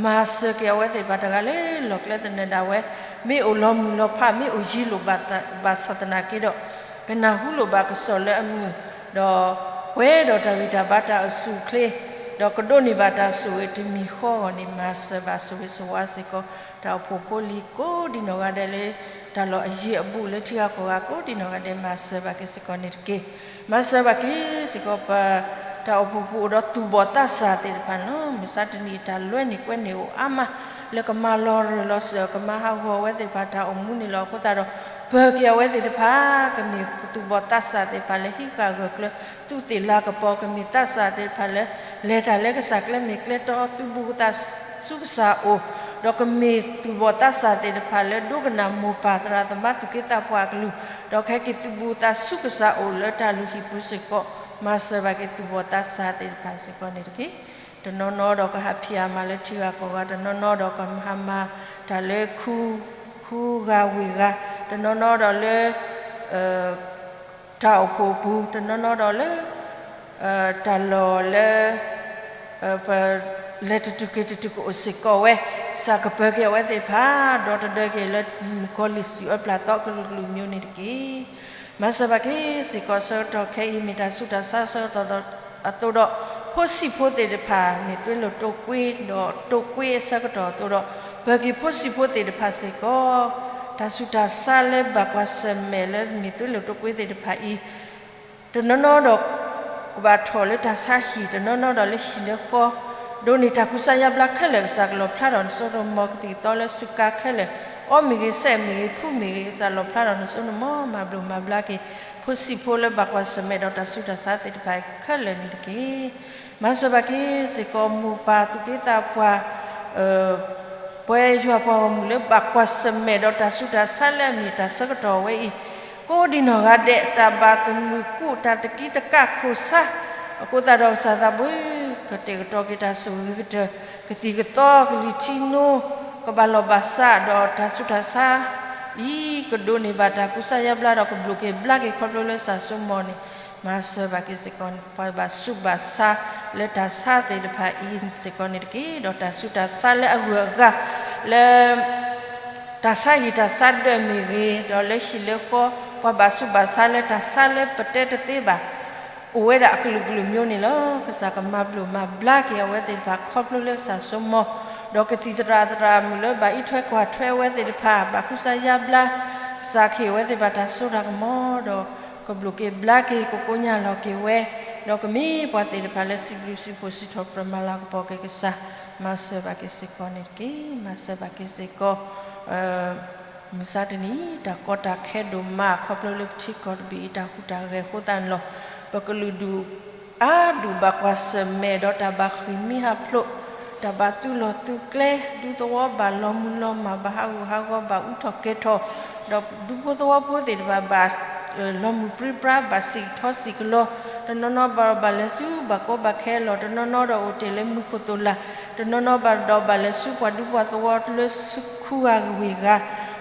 မၤစၢၤက့ၤအဝဲသ့ၣ်တဖၣ်တဂၤလၢလီၢ်ကျဲသနၢၣ်ဒၣ်ဝဲ, မ့ၢ်အိၣ်လီၤမုၢ်လီၤဖး မ့ၢ်အိၣ်ယံၤလိာ်ဘၣ်သး, ဘၣ်ဆၣ်သနာ်က့ဒီး, ကနၢ်ဟူလိာ်ဘၣ်ကစီၣ်လၢအမုာ်, ဒီးပှဲၤဒီးတၢ်ဂံၢ်တၢ်ဘါတၢ်အိၣ်ဆူၣ်အိၣ်ချ့, ဒီးကဒိးန့ၢ်ဘၣ်တၢ်ဆိၣ်ဂ့ၤတမံၤဃီအဂီၢ်န့ၣ် မၤစၢၤဘၣ်ဆိၣ်ဂ့ၤဆိၣ်ဝါစ့ၢ်ကီး တၢ်အိၣ်ဖှိၣ်ဖိလံၤကိးဒံနီၢ်ဂၤဒဲးလၢ တၢ်လီၢ်အယံၤအဘူးလၢထံဂၤကီၢ်ဂၤကိးဒံနီၢ်ဂၤဒဲး မၤစၢၤဘၣ်က့ၤစ့ၢ်ကီးန့ၣ်တက့ၢ်. မၤစၢၤဘၣ်က့ၤစ့ၢ်ကီးပ တၢ်အိၣ်ဖှိၣ်ပူၤအိၣ်ဒီးသူၣ်ဘီၣ်သးစၢ်သ့ၣ်တဖၣ်န့ၣ်လီၤ. မုၢ်မဆါတနံၤအံၤ တၢ်လွဲန့ၣ်ကွဲန့ၣ်အိၣ်အါမး လၢကမၤလီၤရၢၢ်လီၤစၢၤ ကမၤဟးဂီၤဝဲသ့ၣ်တဖၣ်တၢ်အိၣ်မူန့ၣ်လီၤ. အဃိသတးဒီး ပၢၤက့ၤအဝဲသ့ၣ်တဖၣ် ကမ့ၢ်သူၣ်ဘီၣ်သးစၢ်သ့ၣ်တဖၣ်လၢဟံးဃာ်ဂၢၢ်ကျၢၤ သူးသ့ၣ်လၤကပီၤ, ကမ့ၢ်သးစၢ်သ့ၣ်တဖၣ်လၢ လဲၤတၢ်လၢကစၢ်ကျဲမ့ၢ်ကျဲတီ သူၣ်ဘူးသးစူၤကစၢ်အိၣ်, ဒီးကမ့ၢ်သူၣ်ဘီၣ်သးစၢ်သ့ၣ်တဖၣ်လၢဒိကနၣ်မိၢ်ပၢ်သရၣ်သမါသူၣ်က့သးပှၢ်အကလုၢ်, ဒီးကဟဲက့ၤသူၣ်ဘူးသးစူၤကစၢ်အိၣ်လၢတၢ်လုၢ်ဟံၣ်ပူၤစ့ၢ်ကီး, မၤစၢၤဘၣ်က့ၤသူၣ်ဘီၣ်သးစၢ်သ့ၣ်တဖၣ်စ့ၢ်ကီးန့ၣ်တက့ၢ်. တနီၤနီၤဒီးကဟးဖံးအမၤလၢထံဂၤကီၢ်ဂၤ, တနီၤနီၤဒီးကဟးမၤတၢ်လၢခူ, ခူဂၤဝ့ၢ်ဂၤ, တနီၤနီၤဒီးလၢ တၢ်အိၣ်ဖှိၣ်အပူၤ, တနီၤနီၤဒီးလၢ တၢ်လီၢ်လၢ ပ လဲၤတတုၤက့ၤတတုၤကအိၣ်စ့ၢ်ကီးဝဲ, ကစၢ်ကပၢၤက့ၤအဝဲသ့ၣ်တဖၣ် ဒီးတဒၢက့ၤလၢမုၣ်ကီၤလံၢ်စုအၢပျၢ်သီအကလုာ်ကလုာ်မ့ၢ်န့ၣ်တက့ၢ်. မၤစၢၤဘၣ်က့ၤစ့ၢ်ကီးဆၢကတီၢ်ခဲအံၤ မ့ၢ်တၢ်ဆူးတၢ်ဆါဆၢကတီၢ်အသိးဒီး ဖိဆံးဖိသ့ၣ်တဖၣ် မ့ၢ်သွ့လိာ်တိာ်ကွ့ ဒီးတိာ်ကွ့အဆၢကတီၢ်အသိးဒီး ပၢၤက့ၤဖိဆံးဖိသ့ၣ်တဖၣ်စ့ၢ်ကီး တၢ်ဆူးတၢ်ဆါလၢဘၣ်ကွၢ်ဆၢၣ်မဲာ်လၢမ့ၢ်သွ့လိာ်တိာ်ကွ့သ့ၣ်တဖၣ်အံၤ တနီၤနီၤဒီး ကဘၣ်ထီၣ်လၢတၢ်ဆါဟံၣ်, တနီၤနီၤဒီးလၢဟံၣ်လၢဃီ, ဒိးန့ၢ်တၢ်ကူစါယါဘျါခဲလၢာ်, ကစၢ်ကလီၣ်ဖျါထီၣ်နစိနမီၤကသံၣ်ကသီလၢစူးကါခဲလၢာ်, အီၣ်မ့ၢ်ဂ့ၤ, စဲးမ့ၢ်ဂ့ၤ, ဖှူမ့ၢ်ဂ့ၤ, ကစၢ်လီၣ်ဖျါထီၣ်နစိနမီၤ, မၤဘျိးမၤဘျါက့ၤ ဖိဆံးဖိလၢဘၣ်ကွၢ်ဆၢၣ်မဲာ်ဒီးတၢ်ဆူးတၢ်ဆါသ့ၣ်တဖၣ်ခဲလၢာ်န့ၣ်တက့ၢ်. မၤစၢၤဘၣ်က့ၤစ့ၢ်ကီးမိၢ်ပၢ်သူၣ်က့သးပှၢ် ပှၤယွၤပှၤဂီၢ်မုၢ်လၢဘၣ်ကွၢ်ဆၢၣ်မဲာ်ဒီးတၢ်ဆၢကတီၢ်ဝဲအံၤ ကိးဒံနီၢ်ဂၤဒဲး တၢ်ဘၣ်သမုာ်ကူး တၢ်တကံတကးခိၣ်ဆါ, အဃိသတးဒီးကစၢ်သးဘိ, ကတဲာ်ကတီၤက့ၤတၢ်ဆိၣ်ဂ့ၤကတၢၢ် ကသံၣ်ကသီ ကလံၤထံနိ ကဘၣ်လီၢ်ဘၣ်စး ဒီးတၢ်ဆူးတၢ်ဆါအံၤ ကဒိးန့ၢ်ဘၣ်တၢ်ကူစါယါဘျါဒီးကဘျိးက့ၤဘျါက့ၤခီဖျိလၢကစၢ်စိမိၤန့ၣ် မၤစၢၤဘၣ်က့ၤစ့ၢ်ကီး ပှၤဘၣ်ဆူးဘၣ်ဆါလၢတၢ်ဆါသ့ၣ်တဖၣ်အံၤစ့ၢ်ကီးန့ၣ်တက့ၢ်. ဒီးတၢ်ဆူးတၢ်ဆါလၢအဂုၤအဂၤ လၢ တၢ်ဆါဟံၣ်တၢ်ဆါဒၢးမ့ၢ်ဂ့ၤ, ဒီးလၢဟံၣ်လၢဃီ ပှၤဘၣ်ဆူးဘၣ်ဆါလၢတၢ်ဆါလၢပတဲတသ့ဘၣ် အိၣ်ဝဲဒၣ်အကလုာ်ကလုာ်မ့ၢ်န့ၣ်လီၤ. ကစၢ်ကမၤဘျိးမၤဘျါက့ၤအဝဲသ့ၣ်တဖၣ်ခီဖျိလၢကစၢ်စိမိၤ, ဒီးကသံၣ်သရၣ်သရၣ်မုၣ်လၢဘၣ်အံးထွဲကွၢ်ထွဲအဝဲသ့ၣ်တဖၣ် ဘၣ်ကူစါယါဘျါ ကစၢ်ကဟ့ၣ်အဝဲသ့ၣ်တဖၣ်တၢ်စိတၢ်ကမီၤ ဒီးကဘျိးက့ၤဘျါက့ၤ ကကိညၢ်လီၤက့ၤဝဲ, ဒီးကမ့ၢ်ပှၤသ့ၣ်တဖၣ်လၢစံးဘျုးစံးဖှိၣ်စံးထီၣ်ပတြၢၤမၤလၤကပီၤက့ၤကစၢ်, မၤစၢၤဘၣ်က့ၤစ့ၢ်ကီးန့ၣ်တက့ၢ်. မၤစၢၤဘၣ်က့ၤစ့ၢ်ကီး မုၢ်မဆါတနံၤ တၢ်ကီတၢ်ခဲဒိၣ်မး ခီဖျိလၢပထံကီၢ်တဘ့ၣ်အံၤ တၢ်ဟူးတၢ်ဂဲၤအဃိသတးန့ၣ်လီၤ. ပကလုာ်ဒူၣ်အါဒူၣ်ဘၣ်ကွၢ်ဆၢၣ်မဲာ်ဒီးတၢ်ဘၣ်ဃ့ၢ်မှံဟးဖျိး, တၢ်ဘၣ်သူလီၤသူကျဲ, ဒူသဝီဘၣ်လီၤမုၢ်လီၤမၢ်, ဘၣ်ဟးဂူာ်ဟးဂီၤ, ဘၣ်အူထီၣ်ကဲၤထီၣ်, ဒီးဒူဖိသဝီဖိသ့ၣ်တဖၣ်ဘၣ် လီၤမုၢ်ပြံပြါ, ဘၣ်စံၣ်ထီစံၣ်ကလီ, တနီၤနီၤဘၣ်ဒီးဘၣ်လဲၤဆူဘၣ်ကီဘၣ်ခဲလီၤ, တနီၤနီၤဒီးအိၣ်တ့ၢ်လၢမူခိၣ်သိၣ်လာ်, တနီၤနီၤဘၣ်ဒီးဘၣ်လဲၤဆူပှၤဒူပှၤသဝီလၢဆူခူဂၤဝ့ၢ်ဂၤ,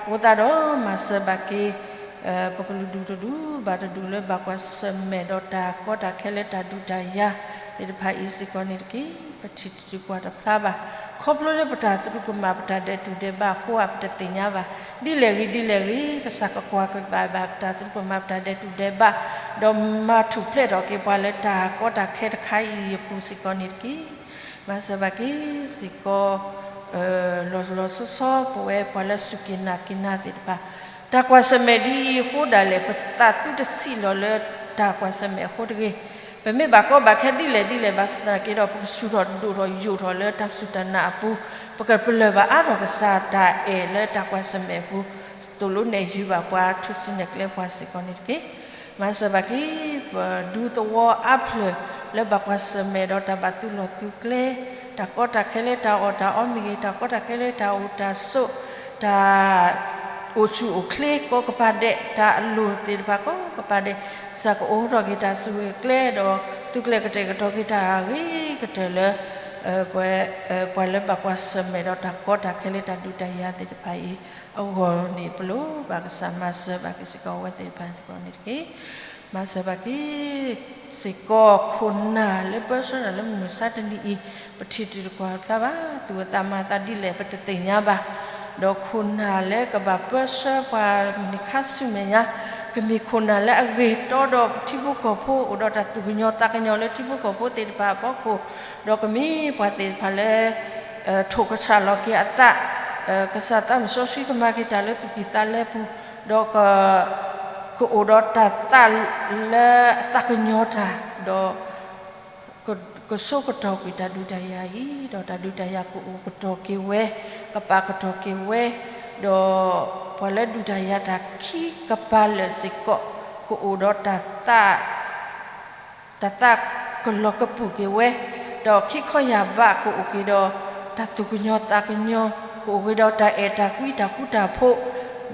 အဃိသတးဒီးမၤစၢၤဘၣ်က့ၤ ပကလုာ်ဒူၣ်တဒူၣ်ဘၣ်တဒူၣ်လၢဘၣ်ကွၢ်ဆၢၣ်မဲာ်ဒီးတၢ်ကီတၢ်ခဲလၢတၢ်ဒုးတၢ်ယၤသ့ၣ်တဖၣ်အံၤစ့ၢ်ကီးန့ၣ်တက့ၢ်. ပထံၣ်တတုၤကွၢ်တဖျါဘၣ်. ခီဖျိလၢပတၢ်သရူးကမၣ် ပတၢ်ဒဲးတူၢ်ဒဲးဘးအဃိဧါ ပတသ့ၣ်ညါဘၣ်. ဒ်လဲၣ်ဂ့ၤဒ်လဲၣ်ဂ့ၤ ကစၢ်ကကွၢ်ကဘၣ်ဘၣ် ပတၢ်သရူးကမၣ် ပတၢ်ဒဲးတူၢ်ဒဲးဘး, ဒီးမၤထူၣ်ဖျဲးထီၣ်က့ၤပှၤလၢတၢ်ကီတၢ်ခဲတခါအံၤအပူၤစ့ၢ်ကီးန့ၣ်တက့ၢ်. မၤစၢၤဘၣ်က့ၤစ့ၢ်ကီး လီၤလီၤဆီဆီ ပဝဲပှၤလၢစူၢ်က့ၤနာ်က့ၤနၤသ့ၣ်တဖၣ်, တၢ်ကွၢ်ဆၢၣ်မဲာ်ဒ်အံၤအဃိဒၣ်လဲာ် ပသးသုတဆံးလီၤလၢတၢ်ကွၢ်ဆၢၣ်မဲာ်အဃိတဂ့ၤ. ပမ့ၢ်ဘၣ်ကီဘၣ်ခဲဒ်လဲၣ်ဒ်လဲၣ် ဘၣ်ဆၣ်သနာ်က့ဒီး ပကဆူၣ်ထီၣ်ဒိၣ်ထီၣ်ယိာ်ထီၣ်လၢတၢ်စူၢ်တၢ်နာ်အပူၤ, ပကပလၢၢ်ဘၣ်အါထီၣ်ကစၢ်တၢ်အဲၣ်လၢတၢ်ကွၢ်ဆၢၣ်မဲာ်အပူၤ, သိၣ်လိနဲၣ်ယုၤဘၣ်ပှၤ ထူၣ်စုနဲၣ်ကျဲပှၤစ့ၢ်ကီးန့ၣ်တက့ၢ်. မၤစၢၤဘၣ်က့ၤ ပဒူသဝီအါဖျၢၣ်လၢဘၣ်ကွၢ်ဆၢၣ်မဲာ်ဒီးတၢ်ဘၣ်သုးလီၢ်သုးကျဲ, တၢ်ကီတၢ်ခဲလၢတၢ်အီၣ်တၢ်အီမ့ၢ်ဂ့ၤ, တၢ်ကီတၢ်ခဲလၢတၢ်အိၣ်တၢ်ဆိး, တၢ်အိၣ်ဆူၣ်အိၣ်ချ့ကိးကပၤဒဲး, တၢ်အလိၣ်သ့ၣ်တဖၣ်ကိးကပၤဒဲး, ကစၢ်ကအိးထီၣ်က့ၤတၢ်ဆိၣ်ဂ့ၤကျဲဒီး သုးကျဲၤကတဲာ်ကတီၤက့ၤတၢ်အဂ့ၤကတၢၢ်လၢ ပှၤလၢဘၣ်ကွၢ်ဆၢၣ်မဲာ်ဒီးတၢ်ကီတၢ်ခဲလၢတၢ်ဒုးတၢ်ယၤသ့ၣ်တဖၣ်အံၤအဂီၢ်န့ၣ် ပလိၣ်ဘၣ်ကစၢ်မၤစၢၤဘၣ်က့ၤစ့ၢ်ကီးအဝဲသ့ၣ်တဖၣ်စ့ၢ်ကီးန့ၣ်တက့ၢ်. မၤစၢၤဘၣ်က့ၤ စ့ၢ်ကီးခိၣ်နၢ်လၢပၢဆှၢတၢ်လၢမုၢ်မဆါတနံၤအံၤ, ပထံၣ်တံၢ်တကွၢ်ဖျါဘၣ်, သူၣ်အသးမၤအသးဒ်လဲၣ် ပတသ့ၣ်ညါဘၣ်. ဒီးခိၣ်နၢ်လၢကဘၣ်ပၢဆှၢပှၤမုၢ်နံၤခါဆူမဲာ်ညါ, ကမ့ၢ်ခိၣ်နၢ်လၢအဂ့ၤတီဒီးထံဖိကီၢ်ဖိ အိၣ်ဒီးတၢ်သူၣ်ကညီၤသးကညီၤလၢထံဖိကီၢ်ဖိသ့ၣ်တဖၣ်အဖီခိၣ်, ဒီးကမ့ၢ်ပှၤသ့ၣ်တဖၣ်လၢ ထိၣ်ကဆၣ်လီၤက့ၤအသး, ကစၢ်သးမုၢ်စီဆှံကမၤက့ၤတၢ်လၢသူၣ်ကံၢ်သးလဲပူၤ, ဒီး ကအိၣ်ဒီးတၢ်သးလၢအသးကညီၤတၢ်, ဒီး ကဆိကတီၢ်ကွံာ်တၢ်ဒုးတၢ်ယၤအံၤ, ဒီးတၢ်ဒုးတၢ်ယၤကအိၣ်ကတီၢ်က့ၤဝဲ, ကပာ်ကတီၢ်က့ၤဝဲ, ဒီးပှၤလၢဒုးတၢ်ယၤတၢ်ခံကပၤလၢာ်စ့ၢ်ကီး ကအိၣ်ဒီးတၢ်သး တၢ်သးကလီၤကပုာ်က့ၤဝဲ, ဒီးခံခီယၢ်ဘးကအိၣ်က့ၤဒီး တၢ်သူၣ်ကညီၤသးကညီၤ, ကအိၣ်က့ၤဒီးတၢ်အဲၣ်တၢ်ကွံတၢ်ဃူတၢ်ဖိး,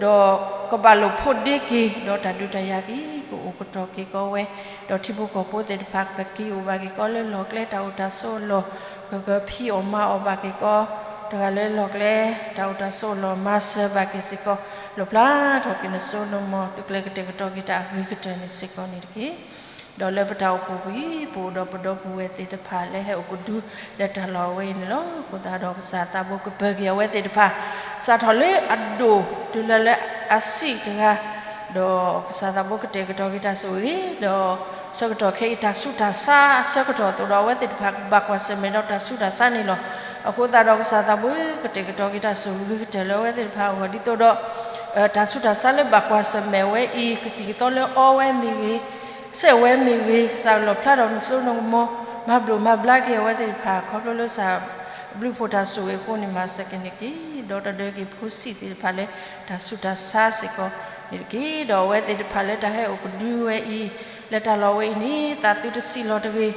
ဒီးကဘၣ်လိာ်ဖိးဒ့က့ၤ ဒီးတၢ်ဒုးတၢ်ယၤက့ၤ ကအိၣ်ကတီၢ်က့ၤကီးဝဲ, ဒီးထံဖိကီၢ်ဖိသ့ၣ်တဖၣ် ကက့ၤအိၣ်ဘၣ်က့ၤကီးလၢလီၢ်ကျဲတၢ်အိၣ်တၢ်ဆိးအလီၢ်, ကကဖံးအီၣ်မၤအီၣ်ဘၣ်က့ၤကီး တဂၤလၢလီၢ်ကျဲတၢ်အိၣ်တၢ်ဆိးအလီၢ် မၤစၢၤဘၣ်က့ၤစ့ၢ်ကီး, လီၣ်ဖျါထီၣ်က့ၤနစိနမီၤ သုးကျဲၤကတဲာ်ကတီၤက့ၤတၢ်အဂ့ၤကတၢၢ်န့ၣ်စ့ၢ်ကီးန့ၣ်တက့ၢ်. ဒီးလၢပတၢ်အိၣ်ဖှိၣ်ပူၤအံၤ ပအိၣ်ဒီးပဒီပုၢ်ဝဲၢ်သ့ၣ်တဖၣ်လၢဟဲအိၣ်ကဒုလၢတၢ်လီၢ်ဝဲအံၤန့ၣ်လီၤ. အဃိသတးဒီးကစၢ်သးဘိကပၢၤက့ၤအဝဲသ့ၣ်တဖၣ် စးထီၣ်လၢအဒိၣ်တုၤလၢလၢအဆံးတဂၤ, ဒီးကစၢ်သးဘိကတဲာ်ကတီၤက့ၤတၢ်ဆိၣ်ဂ့ၤ, ဒီးဆၢကတီၢ်ခဲအံၤတၢ်ဆူးတၢ်ဆါအဆၢကတီၢ်အသိးဒီး အဝဲသ့ၣ်တဖၣ်ကဘၣ်ကွၢ်ဆၢၣ်မဲာ်ဒီးတၢ်ဆူးတၢ်ဆါန့ၣ်လီၤ. အဃိသတးဒီးကစၢ်သးဘိကတဲာ်ကတီၤက့ၤတၢ်ဆိၣ်ဂ့ၤကတၢၢ်လၢအဝဲသ့ၣ်တဖၣ်အဂီၢ် ဒ်သိးဒီး တၢ်ဆူးတၢ်ဆါလၢဘၣ်ကွၢ်ဆၢၣ်မဲာ်ဝဲအံၤ ကသံၣ်ကသီလၢအီဝဲမ့ၢ်ဂ့ၤ, စဲးဝဲမ့ၢ်ဂ့ၤ, ကစၢ်လီၣ်ဖျါထီၣ်နစိနကမီၤ မၤဘျိးမၤဘျါက့ၤအဝဲသ့ၣ်တဖၣ် ခီဖျိလၢကစၢ်ဘျုးဖှိၣ်တၢ်ဆိၣ်ဂ့ၤအဃိန့ၣ် မၤစၢၤက့ၤန့ၣ်တက့ၢ်. ဒီးတဒၢက့ၤဖိဆံးသ့ၣ်တဖၣ်လၢတၢ်ဆူးတၢ်ဆါစ့ၢ်ကီးန့ၣ်တက့ၢ်. ဒီးအဝဲသ့ၣ်တဖၣ်လၢတၢ်ဟဲအိၣ်ကဒုဝဲအံၤ လၢတၢ်လီၢ်ဝဲအံၤန့ၣ် သးသုတဆံးလီၤတဂ့ၤ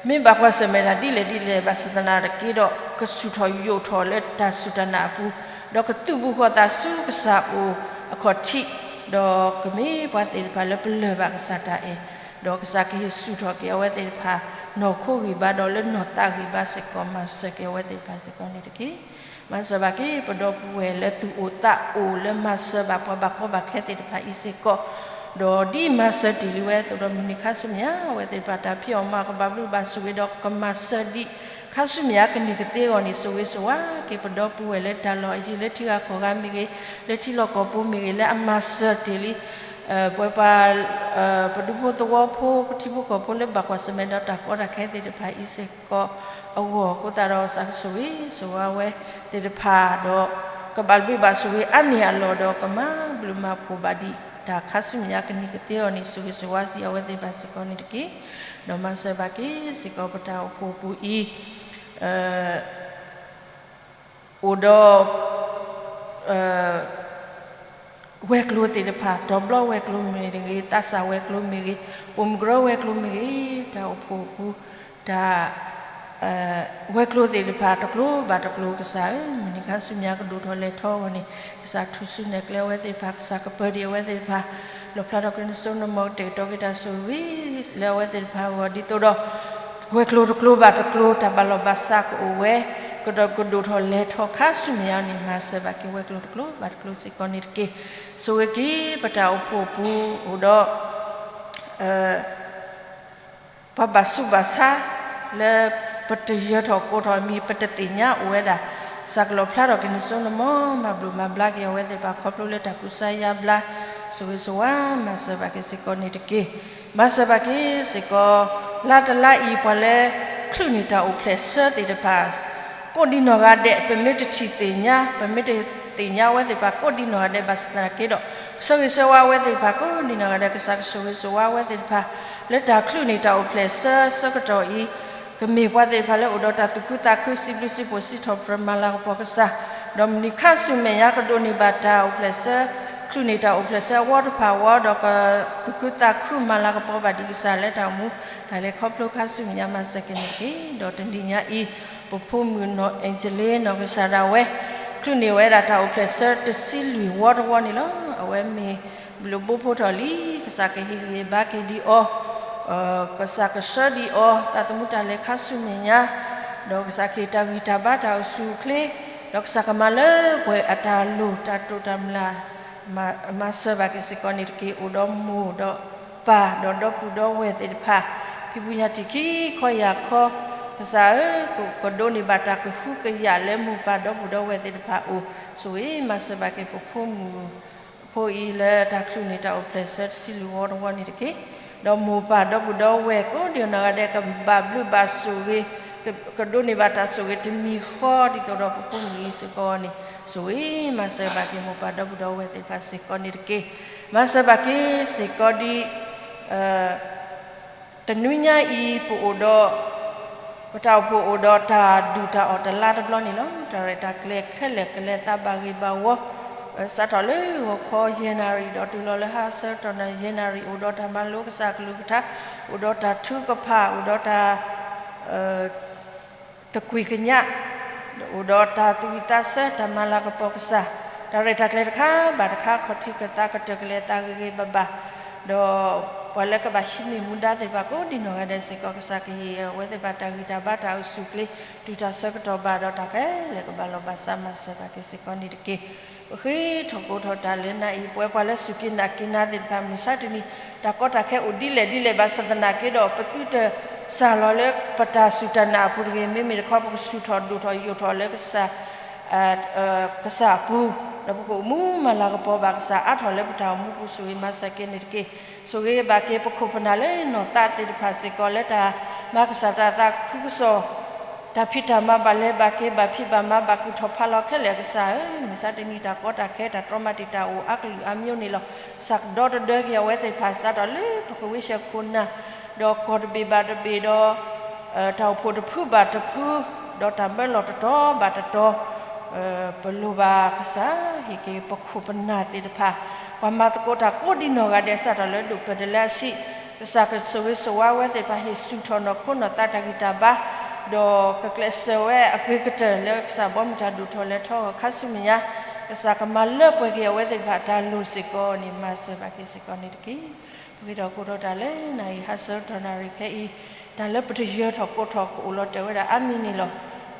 မ့ၢ်ဘၣ်ကွၢ်ဆၢၣ်မဲာ်တၢ်ဒ်လဲၣ်ဒ်လဲၣ် ဘၣ်ဆၣ်သနာ်က့ဒီး ကဆူၣ်ထီၣ်ယိာ်ထီၣ်လၢတၢ်စူၢ်တၢ်နာ်အပူၤ, ဒီးကသုးဘူးဃီၤသးဆူကစၢ်အိၣ်အခီၣ်ထံး, ဒီးကမ့ၢ်ပှၤသ့ၣ်တဖၣ်လၢပလၢၢ်ဘၣ်ကစၢ်တၢ်အဲၣ်, ဒီးကစၢ်ကဟ့ၣ်ဆူၣ်ထီၣ်က့ၤအဝဲသ့ၣ်တဖၣ် နီၢ်ခိဂံၢ်ဘါဒီးလၢနီၢ်သးဂံၢ်ဘါစ့ၢ်ကီး မၤစၢၤက့ၤအဝဲသ့ၣ်တဖၣ်စ့ၢ်ကီးန့ၣ်တက့ၢ်. မၤစၢၤဘၣ်က့ၤ ပဒီပုၢ်ဝဲၢ်လၢသူၣ်အိၣ်သးအိၣ်လၢမၤစၢၤဘၣ်ပှၤဘၣ်ကီဘၣ်ခဲသ့ၣ်တဖၣ်အံၤစ့ၢ်ကီး, ဒီးဒ်မၤစၢၤတ့ၢ်လံဝဲအသိးဒီး မုၢ်နံၤခါဆူမဲာ်ညါ အဝဲသ့ၣ်တဖၣ်တၢ်ဖံးအီၣ်မၤအီၣ်ကဘၣ်ဘျုးဘၣ်ဆိၣ်ဂ့ၤဒီး ကမၤစၢၤဒံး ခါဆူမဲာ်ညါကန့ၢ်ကသ့အဂီၢ်န့ၣ် ဆိၣ်ဂ့ၤဆိၣ်ဝါက့ၤပဒီပုၢ်ဝဲၢ်လၢတၢ်လီၢ်အယံၤ လၢထံဂၤကီၢ်ဂၤမ့ၢ်ဂ့ၤ, လၢထံလီၢ်ကီၢ်ပူၤမ့ၢ်ဂ့ၤ လၢအမၤစၢၤတ့ၢ်လံ ပဝဲပှၤ ပဒူဖိသဝီဖိ ပထံဖိကီၢ်ဖိလၢဘၣ်ကွၢ်ဆၢၣ်မဲာ်ဒီးတၢ်ကီတၢ်ခဲသ့ၣ်တဖၣ်အံၤစ့ၢ်ကီးအဂီၢ်, အဃိသတးဒီးကစၢ်ကဆိၣ်ဂ့ၤဆိၣ်ဝါဝဲသ့ၣ်တဖၣ်ဒီး ကဘၣ်ဘျုးဘၣ်ဆိၣ်ဂ့ၤအါန့ၢ်အလီၢ်ဒီး ကမၤဘျုးမၤဖှိၣ်ဘၣ်ဒံးတၢ်ခါဆူမဲာ်ညါ ကန့ၢ်ကသ့အဂီၢ်န့ၣ် ဆိၣ်ဂ့ၤဆိၣ်ဝါစ့ၢ်ကီးအဝဲသ့ၣ်တဖၣ်စ့ၢ်ကီးန့ၣ်တက့ၢ်. ဒီးမၤစၢၤဘၣ်က့ၤစ့ၢ်ကီးပတၢ်အိၣ်ဖှိၣ်ပူၤအံၤ အိၣ်ဒီး ဝဲၤကျိၤသ့ၣ်တဖၣ်, တီၤဘျီဝဲၤကျိၤမ့ၢ်ဂ့ၤ, သးစၢ်ဝဲၤကျိၤမ့ၢ်ဂ့ၤ, ပိာ်မုၣ်ကရၢဝဲၤကျိၤမ့ၢ်ဂ့ၤ, တၢ်အိၣ်ဖှိၣ်အပူၤ တၢ် ဝဲၤကျိၤသ့ၣ်တဖၣ် တကျိၤဘၣ်တကျိၤ ကစၢ်ဧၢ, မုၢ်နံၤခါဆူမဲာ်ညါကဒိၣ်ထီၣ်လဲၤထီအဂီၢ်န့ၣ် ကစၢ်ထူၣ်စုနဲၣ်ကျဲအဝဲသ့ၣ်တဖၣ်, ကစၢ်ကပၢၤဒံးအဝဲသ့ၣ်တဖၣ်, လီၣ်ဖျါထီၣ်က့ၤနစိနမီၤ ကတဲာ်ကတီၤက့ၤတၢ်ဆိၣ်ဂ့ၤလၢအဝဲသ့ၣ်တဖၣ်အဂီၢ် ဒ်သိးဒီး ဝဲၤကျိၤတကျိၤဘၣ်တကျိၤ တၢ်ဘၣ်လီၢ်ဘၣ်စးကအိၣ်ဝဲ, ကဒီးကဒိၣ်ထီၣ်လဲၤထီၣ်ခါဆူမဲာ်ညါန့ၣ် မၤစၢၤဘၣ်က့ၤဝဲၤကျိၤတကျိၤဘၣ်တကျိၤစ့ၢ်ကီးန့ၣ်တက့ၢ်. ဆိၣ်ဂ့ၤက့ၤပတၢ်အိၣ်ဖှိၣ်အပူၤအိၣ်ဒီး ပှၤဘၣ်ဆူးဘၣ်ဆါလၢ ပတယၢၤထီၣ်ကိးထီၣ်အမံၤ ပတသ့ၣ်ညါအိၣ်ဝဲဒၣ်, ကစၢ်ကလီၣ်ဖျါထီၣ်က့ၤနစိနမီၤ မၤဘျုးမၤဘျါက့ၤအဝဲသ့ၣ်တဖၣ် ခီဖျိလၢတၢ်ကူစါယါဘျါ ဆိၣ်ဂ့ၤဆိၣ်ဝါမၤစၢၤဘၣ်က့ၤစ့ၢ်ကီးန့ၣ်တက့ၢ်. မၤစၢၤဘၣ်က့ၤစ့ၢ်ကီး လါတလါအံၤ ပှၤလၢချုးန့ၢ်တၢ်အိၣ်ဖျဲၣ်ဆၢသ့ၣ်တဖၣ် ကိးဒံနီၢ်ဂၤဒဲး ပမ့ၢ်တထံၣ်သ့ၣ်ညါ ပမ့ၢ်တသ့ၣ်ညါအဝဲသ့ၣ်တဖၣ် ကိးဒံနီၢ်ဂၤဒဲး ဘၣ်ဆၣ်သနာ်က့ဒီး ပဆၢဂ့ၤဆၢဝါအဝဲသ့ၣ်တဖၣ် ကိးဒံနီၢ်ဂၤဒဲး ကစၢ်ကဆိၣ်ဂ့ၤဆိၣ်ဝါအဝဲသ့ၣ်တဖၣ် လၢတၢ်ချုးန့ၢ်တၢ်အိၣ်ဖျဲၣ်ဆၢဆၢကတီၢ်အံၤ ကမ့ၢ်ပှၤသ့ၣ်တဖၣ်လၢအိၣ်ဒီးတၢ်သူၣ်ခုသးခု စံးဘျုးစံးဖှိၣ်စံးထီၣ်ပတြၢၤမၤလၤကပီၤကစၢ်, ဒီးမုၢ်နံၤခါဆူမဲာ်ညါ ကဒိးန့ၢ်ဘၣ်တၢ်အိၣ်ဖျဲၣ်ဆၢ ချုးန့ၢ်တၢ်အိၣ်ဖျဲၣ်ဆၢအဝီတဖၣ်အဂီၢ် ဒီးကသူၣ်ခုသးခုမၤလၤကပီၤဘၣ်ဒံးကစၢ်လၢတၢ်အိၣ်မူ တၢ်လဲၤခီဖျိခါဆူမဲာ်ညါ မၤစၢၤက့ၤန့ၣ်တက့ၢ်. ဒီးတနံၤညါအံၤ ပဖိမုၣ်နီၢ်အဲၣ်ကလ့ နီၢ်ကစၢ်ဒၣ်ဝဲ ချုးန့ၢ်ဝဲဒၣ်တၢ်အိၣ်ဖျဲၣ်ဆၢတဆံလွံၢ်ဝီတဝီန့ၣ်လီၤ. အဝဲမ့ၢ်ဘျုးဘိဖိထီၣ်လံ, ကစၢ်ကဟ့ၣ်ဂံၢ်ဘါက့ၤဒံးအီၤ, ကစၢ်ကဆှၢဒံးအီၤ သးသမူတၢ်လဲၤခါဆူမဲာ်ညါ, ဒီးကစၢ်ကဟ့ၣ်တၢ်ဂံၢ်တၢ်ဘါတၢ်အိၣ်ဆူၣ်အိၣ်ချ့, ဒီးကစၢ်ကမၤလၢပှဲၤအတၢ်လိၣ်တၢ်တိာ်တၢ်မျၢ် မၤစၢၤဘၣ်က့ၤစ့ၢ်ကီးန့ၣ်တက့ၢ်. အိၣ်ဒီးမိၢ်ဒီးပၢ်ဒီးဒီပုၢ်ဒီဝဲၢ်သ့ၣ်တဖၣ် ဖံဖုညါတံၢ်ခံခီယာ်ခီ, ကစၢ်ဧၢ, ကဒိးန့ၢ်ဘၣ်တၢ်ကဟုကယာ်လၢမိၢ်ပၢ်ဒီပုၢ်ဒီဝဲၢ်သ့ၣ်တဖၣ်အအိၣ်, ဆိၣ်ဂ့ၤမၤစၢၤဘၣ်က့ၤပဖိမုၣ်ဖိအံၤလၢတၢ်ချုးန့ၢ်တၢ်အိၣ်ဖျဲၣ်ဆၢတဆံလွံၢ်ဝီတဝီန့ၣ်တက့ၢ်. ဒီးမိၢ်ပၢ်ဒီပုၢ်ဒီဝဲၢ်ကိးဒံနီၢ်ဂၤဒဲး ကဘၣ်ဘျုးဘၣ်ဆိၣ်ဂ့ၤ, ကဒိးန့ၢ်ဘၣ်တၢ်ဆိၣ်ဂ့ၤတမံၤဃီ ဒ်သိးဒီးပဖိမုၣ်အံၤစ့ၢ်ကီးန့ၣ်, ဆိၣ်ဂ့ၤမၤစၢၤဘၣ်က့ၤမိၢ်ပၢ်ဒီပုၢ်ဒီဝဲၢ်သ့ၣ်တဖၣ်စ့ၢ်ကီးန့ၣ်တက့ၢ်. မၤစၢၤဘၣ်က့ၤစ့ၢ်ကီးဒ် တနွံညါအံၤ ပအိၣ်ဒီး ပတၢ်အိၣ်ဖှိၣ်အိၣ်ဒီးတၢ်ဒုၣ်တၢ်အီၣ်တလါတဘျီန့ၣ်လီၤ. တၢ်ရဲၣ်တၢ်ကျဲၤခဲလၢာ်ကလဲၤသးဘၣ်ဂ့ၤဘၣ်ဝီ, စးထီၣ်လၢဂီၤခီယဲၢ်နၣ်ရံၣ်ဒီးတုၤလီၤလၢဟါဆၢကတီၢ်နၣ်ရံၣ် ယဲၢ်နၣ်ရံၣ် အိၣ်ဒီးတၢ်မၤလိကစၢ်ကလုၢ်ကထါ, အိၣ်ဒီးတၢ်ထုကဖၣ်, အိၣ်ဒီးတၢ် တကွံာ်ကညး, အိၣ်ဒီးတၢ်သူၣ်ဝံၣ်သးဆၢ တၢ်မၤလၤကပီၤကစၢ်, တၢ်ရဲၣ်တၢ်ကျဲၤတခါဘၣ်တခါ ခီၣ်ထံးကသးကတၢၢ်ကလဲၤသးဂ့ၤဂ့ၤဘၣ်ဘၣ်, ဒီးပှၤလၢကဘၣ်ဟံးန့ၢ်မူဒါသ့ၣ်တဖၣ် ကိးဒံနီၢ်ဂၤဒဲးစ့ၢ်ကီး ကစၢ်ကဟ့ၣ်အဝဲသ့ၣ်တဖၣ်တၢ်ဂံၢ်တၢ်ဘါတၢ်အိၣ်ဆူၣ်အိၣ်ချ့ တုၤတၢ်ဆၢကတီၢ်ဘၣ်ဒီးတၢ်ခဲလၢာ်ကဘၣ်လီၤဘၣ်စး မၤစၢၤဘၣ်က့ၤစ့ၢ်ကီးန့ၣ်တက့ၢ်. ပဃ့ထီၣ်ကိးထီၣ်တၢ်လၢနၤအံၤ ပဝဲပှၤလၢစူၢ်က့ၤနာ်က့ၤနၤသ့ၣ်တဖၣ် မုၢ်ဆါတနံၤ တၢ်ကီတၢ်ခဲအိၣ်ဒ်လဲၣ်ဒ်လဲၣ်ဘၣ်ဆၣ်သနာ်က့ဒီး ပသုတစၢ်လီၤလၢပတၢ်စူၢ်တၢ်နာ်အပူၤတဂ့ၤ, မ့မ့ၢ်တခီ ပကစူၢ်ထီၣ်ဒိၣ်ထီၣ်ယိာ်ထီၣ်လၢ ကစၢ်အပူၤ, ဒီးပကအိၣ်မူမၤလၤကပီၤဘၣ်ကစၢ်အါထီၣ်လၢပတၢ်အိၣ်မူပူၤ ဆိၣ်ဂ့ၤမၤစၢၤက့ၤန့ၣ်တက့ၢ်. ဆိၣ်ဂ့ၤဘၣ်က့ၤပခိၣ်ပနၢ်လၢနီၢ်သးသ့ၣ်တဖၣ်စ့ၢ်ကီး လၢတၢ်မၤကစၢ်တၢ်သးခုကစီၣ် တၢ်ဖံးတၢ်မၤဘၣ်လဲၤဘၣ်က့ၤ ဘၣ်ဖံးဘၣ်မၤဘၣ်ကူၣ်ထီၣ်ဖးလီၤခဲလၢာ် ကစၢ်ဧၢ, မုၢ်ဆါတနံၤတၢ်ကီတၢ်ခဲ တၢ်တြီမၤတံာ်တာ်အိၣ်အါကလုာ်အါမျိုးန့ၣ်လီၤ. ကစၢ်ကဒီတဒၢက့ၤအဝဲသ့ၣ်တဖၣ် စးထီၣ်လၢပကဝံၤဆှၢခိၣ်နၢ် ဒီးကီၢ်တဘ့ၣ်ဘၣ်တဘ့ၣ်ဒီး တၢ်အိၣ်ဖှိၣ်တဖုဘၣ်တဖု ဒီးတၢ်မၢလီၤတတီၤဘၣ်တတီၤ ပလိၣ်ဘၣ်ကစၢ်ဟ့ၣ်က့ၤပခိၣ်ပနၢ်သ့ၣ်တဖၣ် ပှၤမၤသကိးတၢ်ကိးဒံနီၢ်ဂၤဒဲး စးထီၣ်လၢဒိၣ်ပၢၢ်တလၢအဆံး ကစၢ်ကဆိၣ်ဂ့ၤဆိၣ်ဝါဝဲသ့ၣ်တဖၣ် ဟ့ၣ်ဆူၣ်ထီၣ်နီၢ်ခိနီၢ်သးတၢ်ဂံၢ်တၢ်ဘါ ဒီးကကျဲးစၢးဝဲအဂ့ၤကတၢၢ်လၢကစၢ်ဘီမုၢ်တၢ်ဒိၣ်ထီၣ်လဲၤထီၣ်ခါဆူမဲာ်ညါ ကစၢ်ကမၤလၢပှဲၤက့ၤအဝဲသ့ၣ်တဖၣ်တၢ်လိၣ်စ့ၢ်ကီးန့ၣ် မၤစၢၤဘၣ်က့ၤစ့ၢ်ကီးန့ၣ်တက့ၢ်. ပဃ့ထီၣ်ကိးထီၣ်တၢ်လၢနၤအံၤ ဟါဆၢကတီၢ်နၣ်ရံၣ်ခဲအံၤ တၢ်လၢပတယၢၤထီၣ်ကိးထီၣ်ကအိၣ်လီၤတဲာ်ဝဲဒၣ်အါမံၤန့ၣ်လီၤ.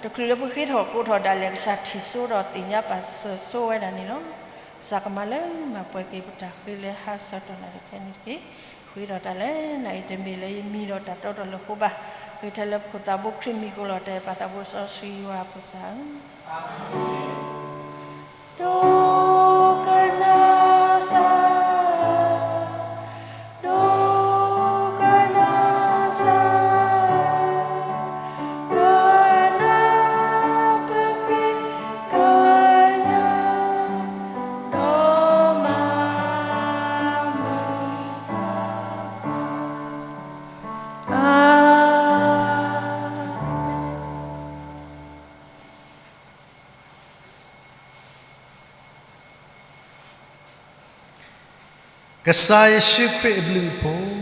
တချုးလၢပဃ့ထီၣ်ကိးထီၣ်ဒၣ်လဲာ် ကစၢ်ထံၣ်စိဒီးသ့ၣ်ညါပာ်စၢၤစိဝဲဒၣ်န့ၣ်လီၤ. ကစၢ်ကမၤလၢမၤပှဲၤက့ၤပတၢ်ဃ့လၢဟါဆၢကတီၢ်နၣ်ရံၣ်ခဲအံၤန့ၣ်တက့ၢ်. ဃ့ထီၣ်တၢ်လၢနၤအံၤ တမ့ၢ်လၢယမံၤဒီးတၢ်တီတီၢ်လိာ်ဃိဘၣ်. ဃ့ထဲလၢပခိၣ်သးဘိခရံာ်မံၤဃိလီၤတဲာ် ပၢ်သးဘိစီဆှံယွၤပကစၢ်ဧၢ ဒိကနၣ်စၢ်, ဒိကနၣ်စၢ်, ကနၣ်ပဃ့ကညး, ဒီးမၤမုာ် ကစၢ်ယ့ၣ်ၡူးခရံာ်အဘျုးအဖှိၣ်,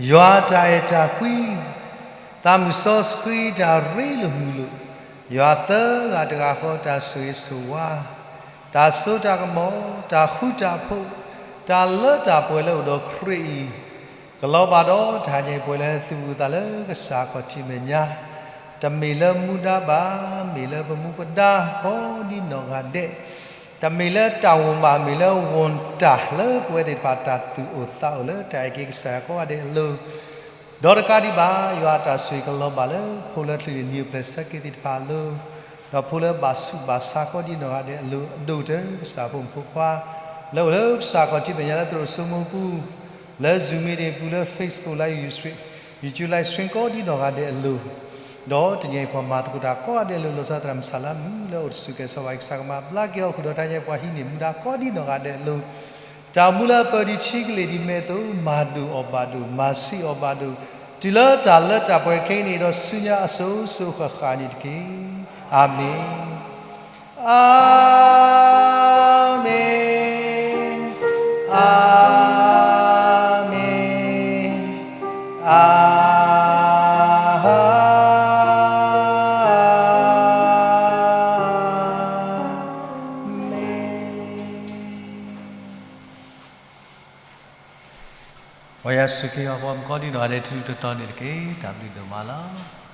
ယွၤတၢ်အဲၣ်တၢ်ကွံ, သးမုၢ်စီဆှံတၢ်ရ့လိာ်မုာ်လိာ်, ယွၤသၢဂၤတဂၤဃီတၢ်ဆိၣ်ဂ့ၤဆိၣ်ဝါ, တၢ်စိတၢ်ကမီၤ, တၢ်ဃူတၢ်ဖိး, တၢ်လၢတၢ်ပှဲၤလၢအိၣ်ဒီးခရံာ်အံၤ, ကလီၤဘၣ်ဒီးတဟါညါအံၤပှဲၤလၢသုးဘူးသးလၢကစၢ်ခီၣ်ထံးမဲာ်ညါ, တမ့ၢ်လၢမူဒါဘၣ်, မ့ၢ်လၢပမူပဒါကိးဒံနီၢ်ဂၤဒဲး, တမ့ၢ်လၢတၢ်ဝီၢ်ဘၣ်, မ့ၢ်လၢဝီၢ်တၢ်လၢပဝဲသ့ၣ်တဖၣ်တၢ်သူၣ်အိၣ်သးအိၣ်လၢတၢ်အဲၣ်က့ၤကစၢ်ယွၤကိးဂၤဒဲးအလိၤ ဒီးတကးဒံးဘၣ် ယွၤအတၢ်ဆိၣ်ဂ့ၤကလီၤဘၣ်လၢ ဖိလၢချံးန့ၣ် နံၤအိၣ်ဖျဲၣ်ဆၢက့ၤသ့ၣ်တဖၣ်အလိၤ, ဒီးဖိလၢဘၣ်ဆူးဘၣ်ဆါကိးဒံနီၢ်ဂၤဒဲးအလိၤ, အဒိၣ်ကတၢၢ် ကစၢ်ဖိမုၣ်ဖိခွါ လၢအိၣ်လၢကစၢ်ခီၣ်ထံးမဲာ်ညါလၢသရိာ်စိမိပူၤ, လၢ Zoom meeting ပူၤ လၢ Facebook လၢ YouTube လၢ stream ကိးဒံနီၢ်ဂၤဒဲးအလိၤ, ဒီးတနံၤအံၤပှၤမၤသကိးတၢ်ကိးဂၤဒဲးအလိၤ လီၤဆီဒၣ်တၢ်မုၢ်ဆါလါမုၢ်လၢအိၣ်တဆူၣ်ကဲၤစီၤပၤ ကစၢ်ကမၤဘျါက့ၤအီၤဃုာ်ဒီးတၢ်ညါ ပှၤဟံးန့ၢ်မူဒါကိးဒံနီၢ်ဂၤဒဲးအလိၤ, တၢ်အိၣ်မူလၢအပၢၢ်ဒံးဆံးကလ့ၢ်ဒံးမဲာ်အသိး မၤဒိၣ်အီၣ်ဘၣ်ဒိၣ် မၤဆံးအီၣ်ဘၣ်ဒိၣ် တုၤလၢတၢ်လၢတၢ်ပှဲၤခဲအံၤန့ၣ် ဒီးဆူညါအစိၤစိၤဃၣ်ဃၣ်န့ၣ်တက့ၢ်. အၤမ့ၣ်. အၤမ့ၣ်, အၤမ့ၣ်, အၤမ့ၣ်. ပှၤယွၤဆိၣ်ဂ့ၤအီၤ ပှၤကိးဒံနီၢ်ဂၤဒဲး ထူထူတီတီန့ၣ်တက့ၢ်. တၢ်ဘျုးဒိၣ်မးလီၤ.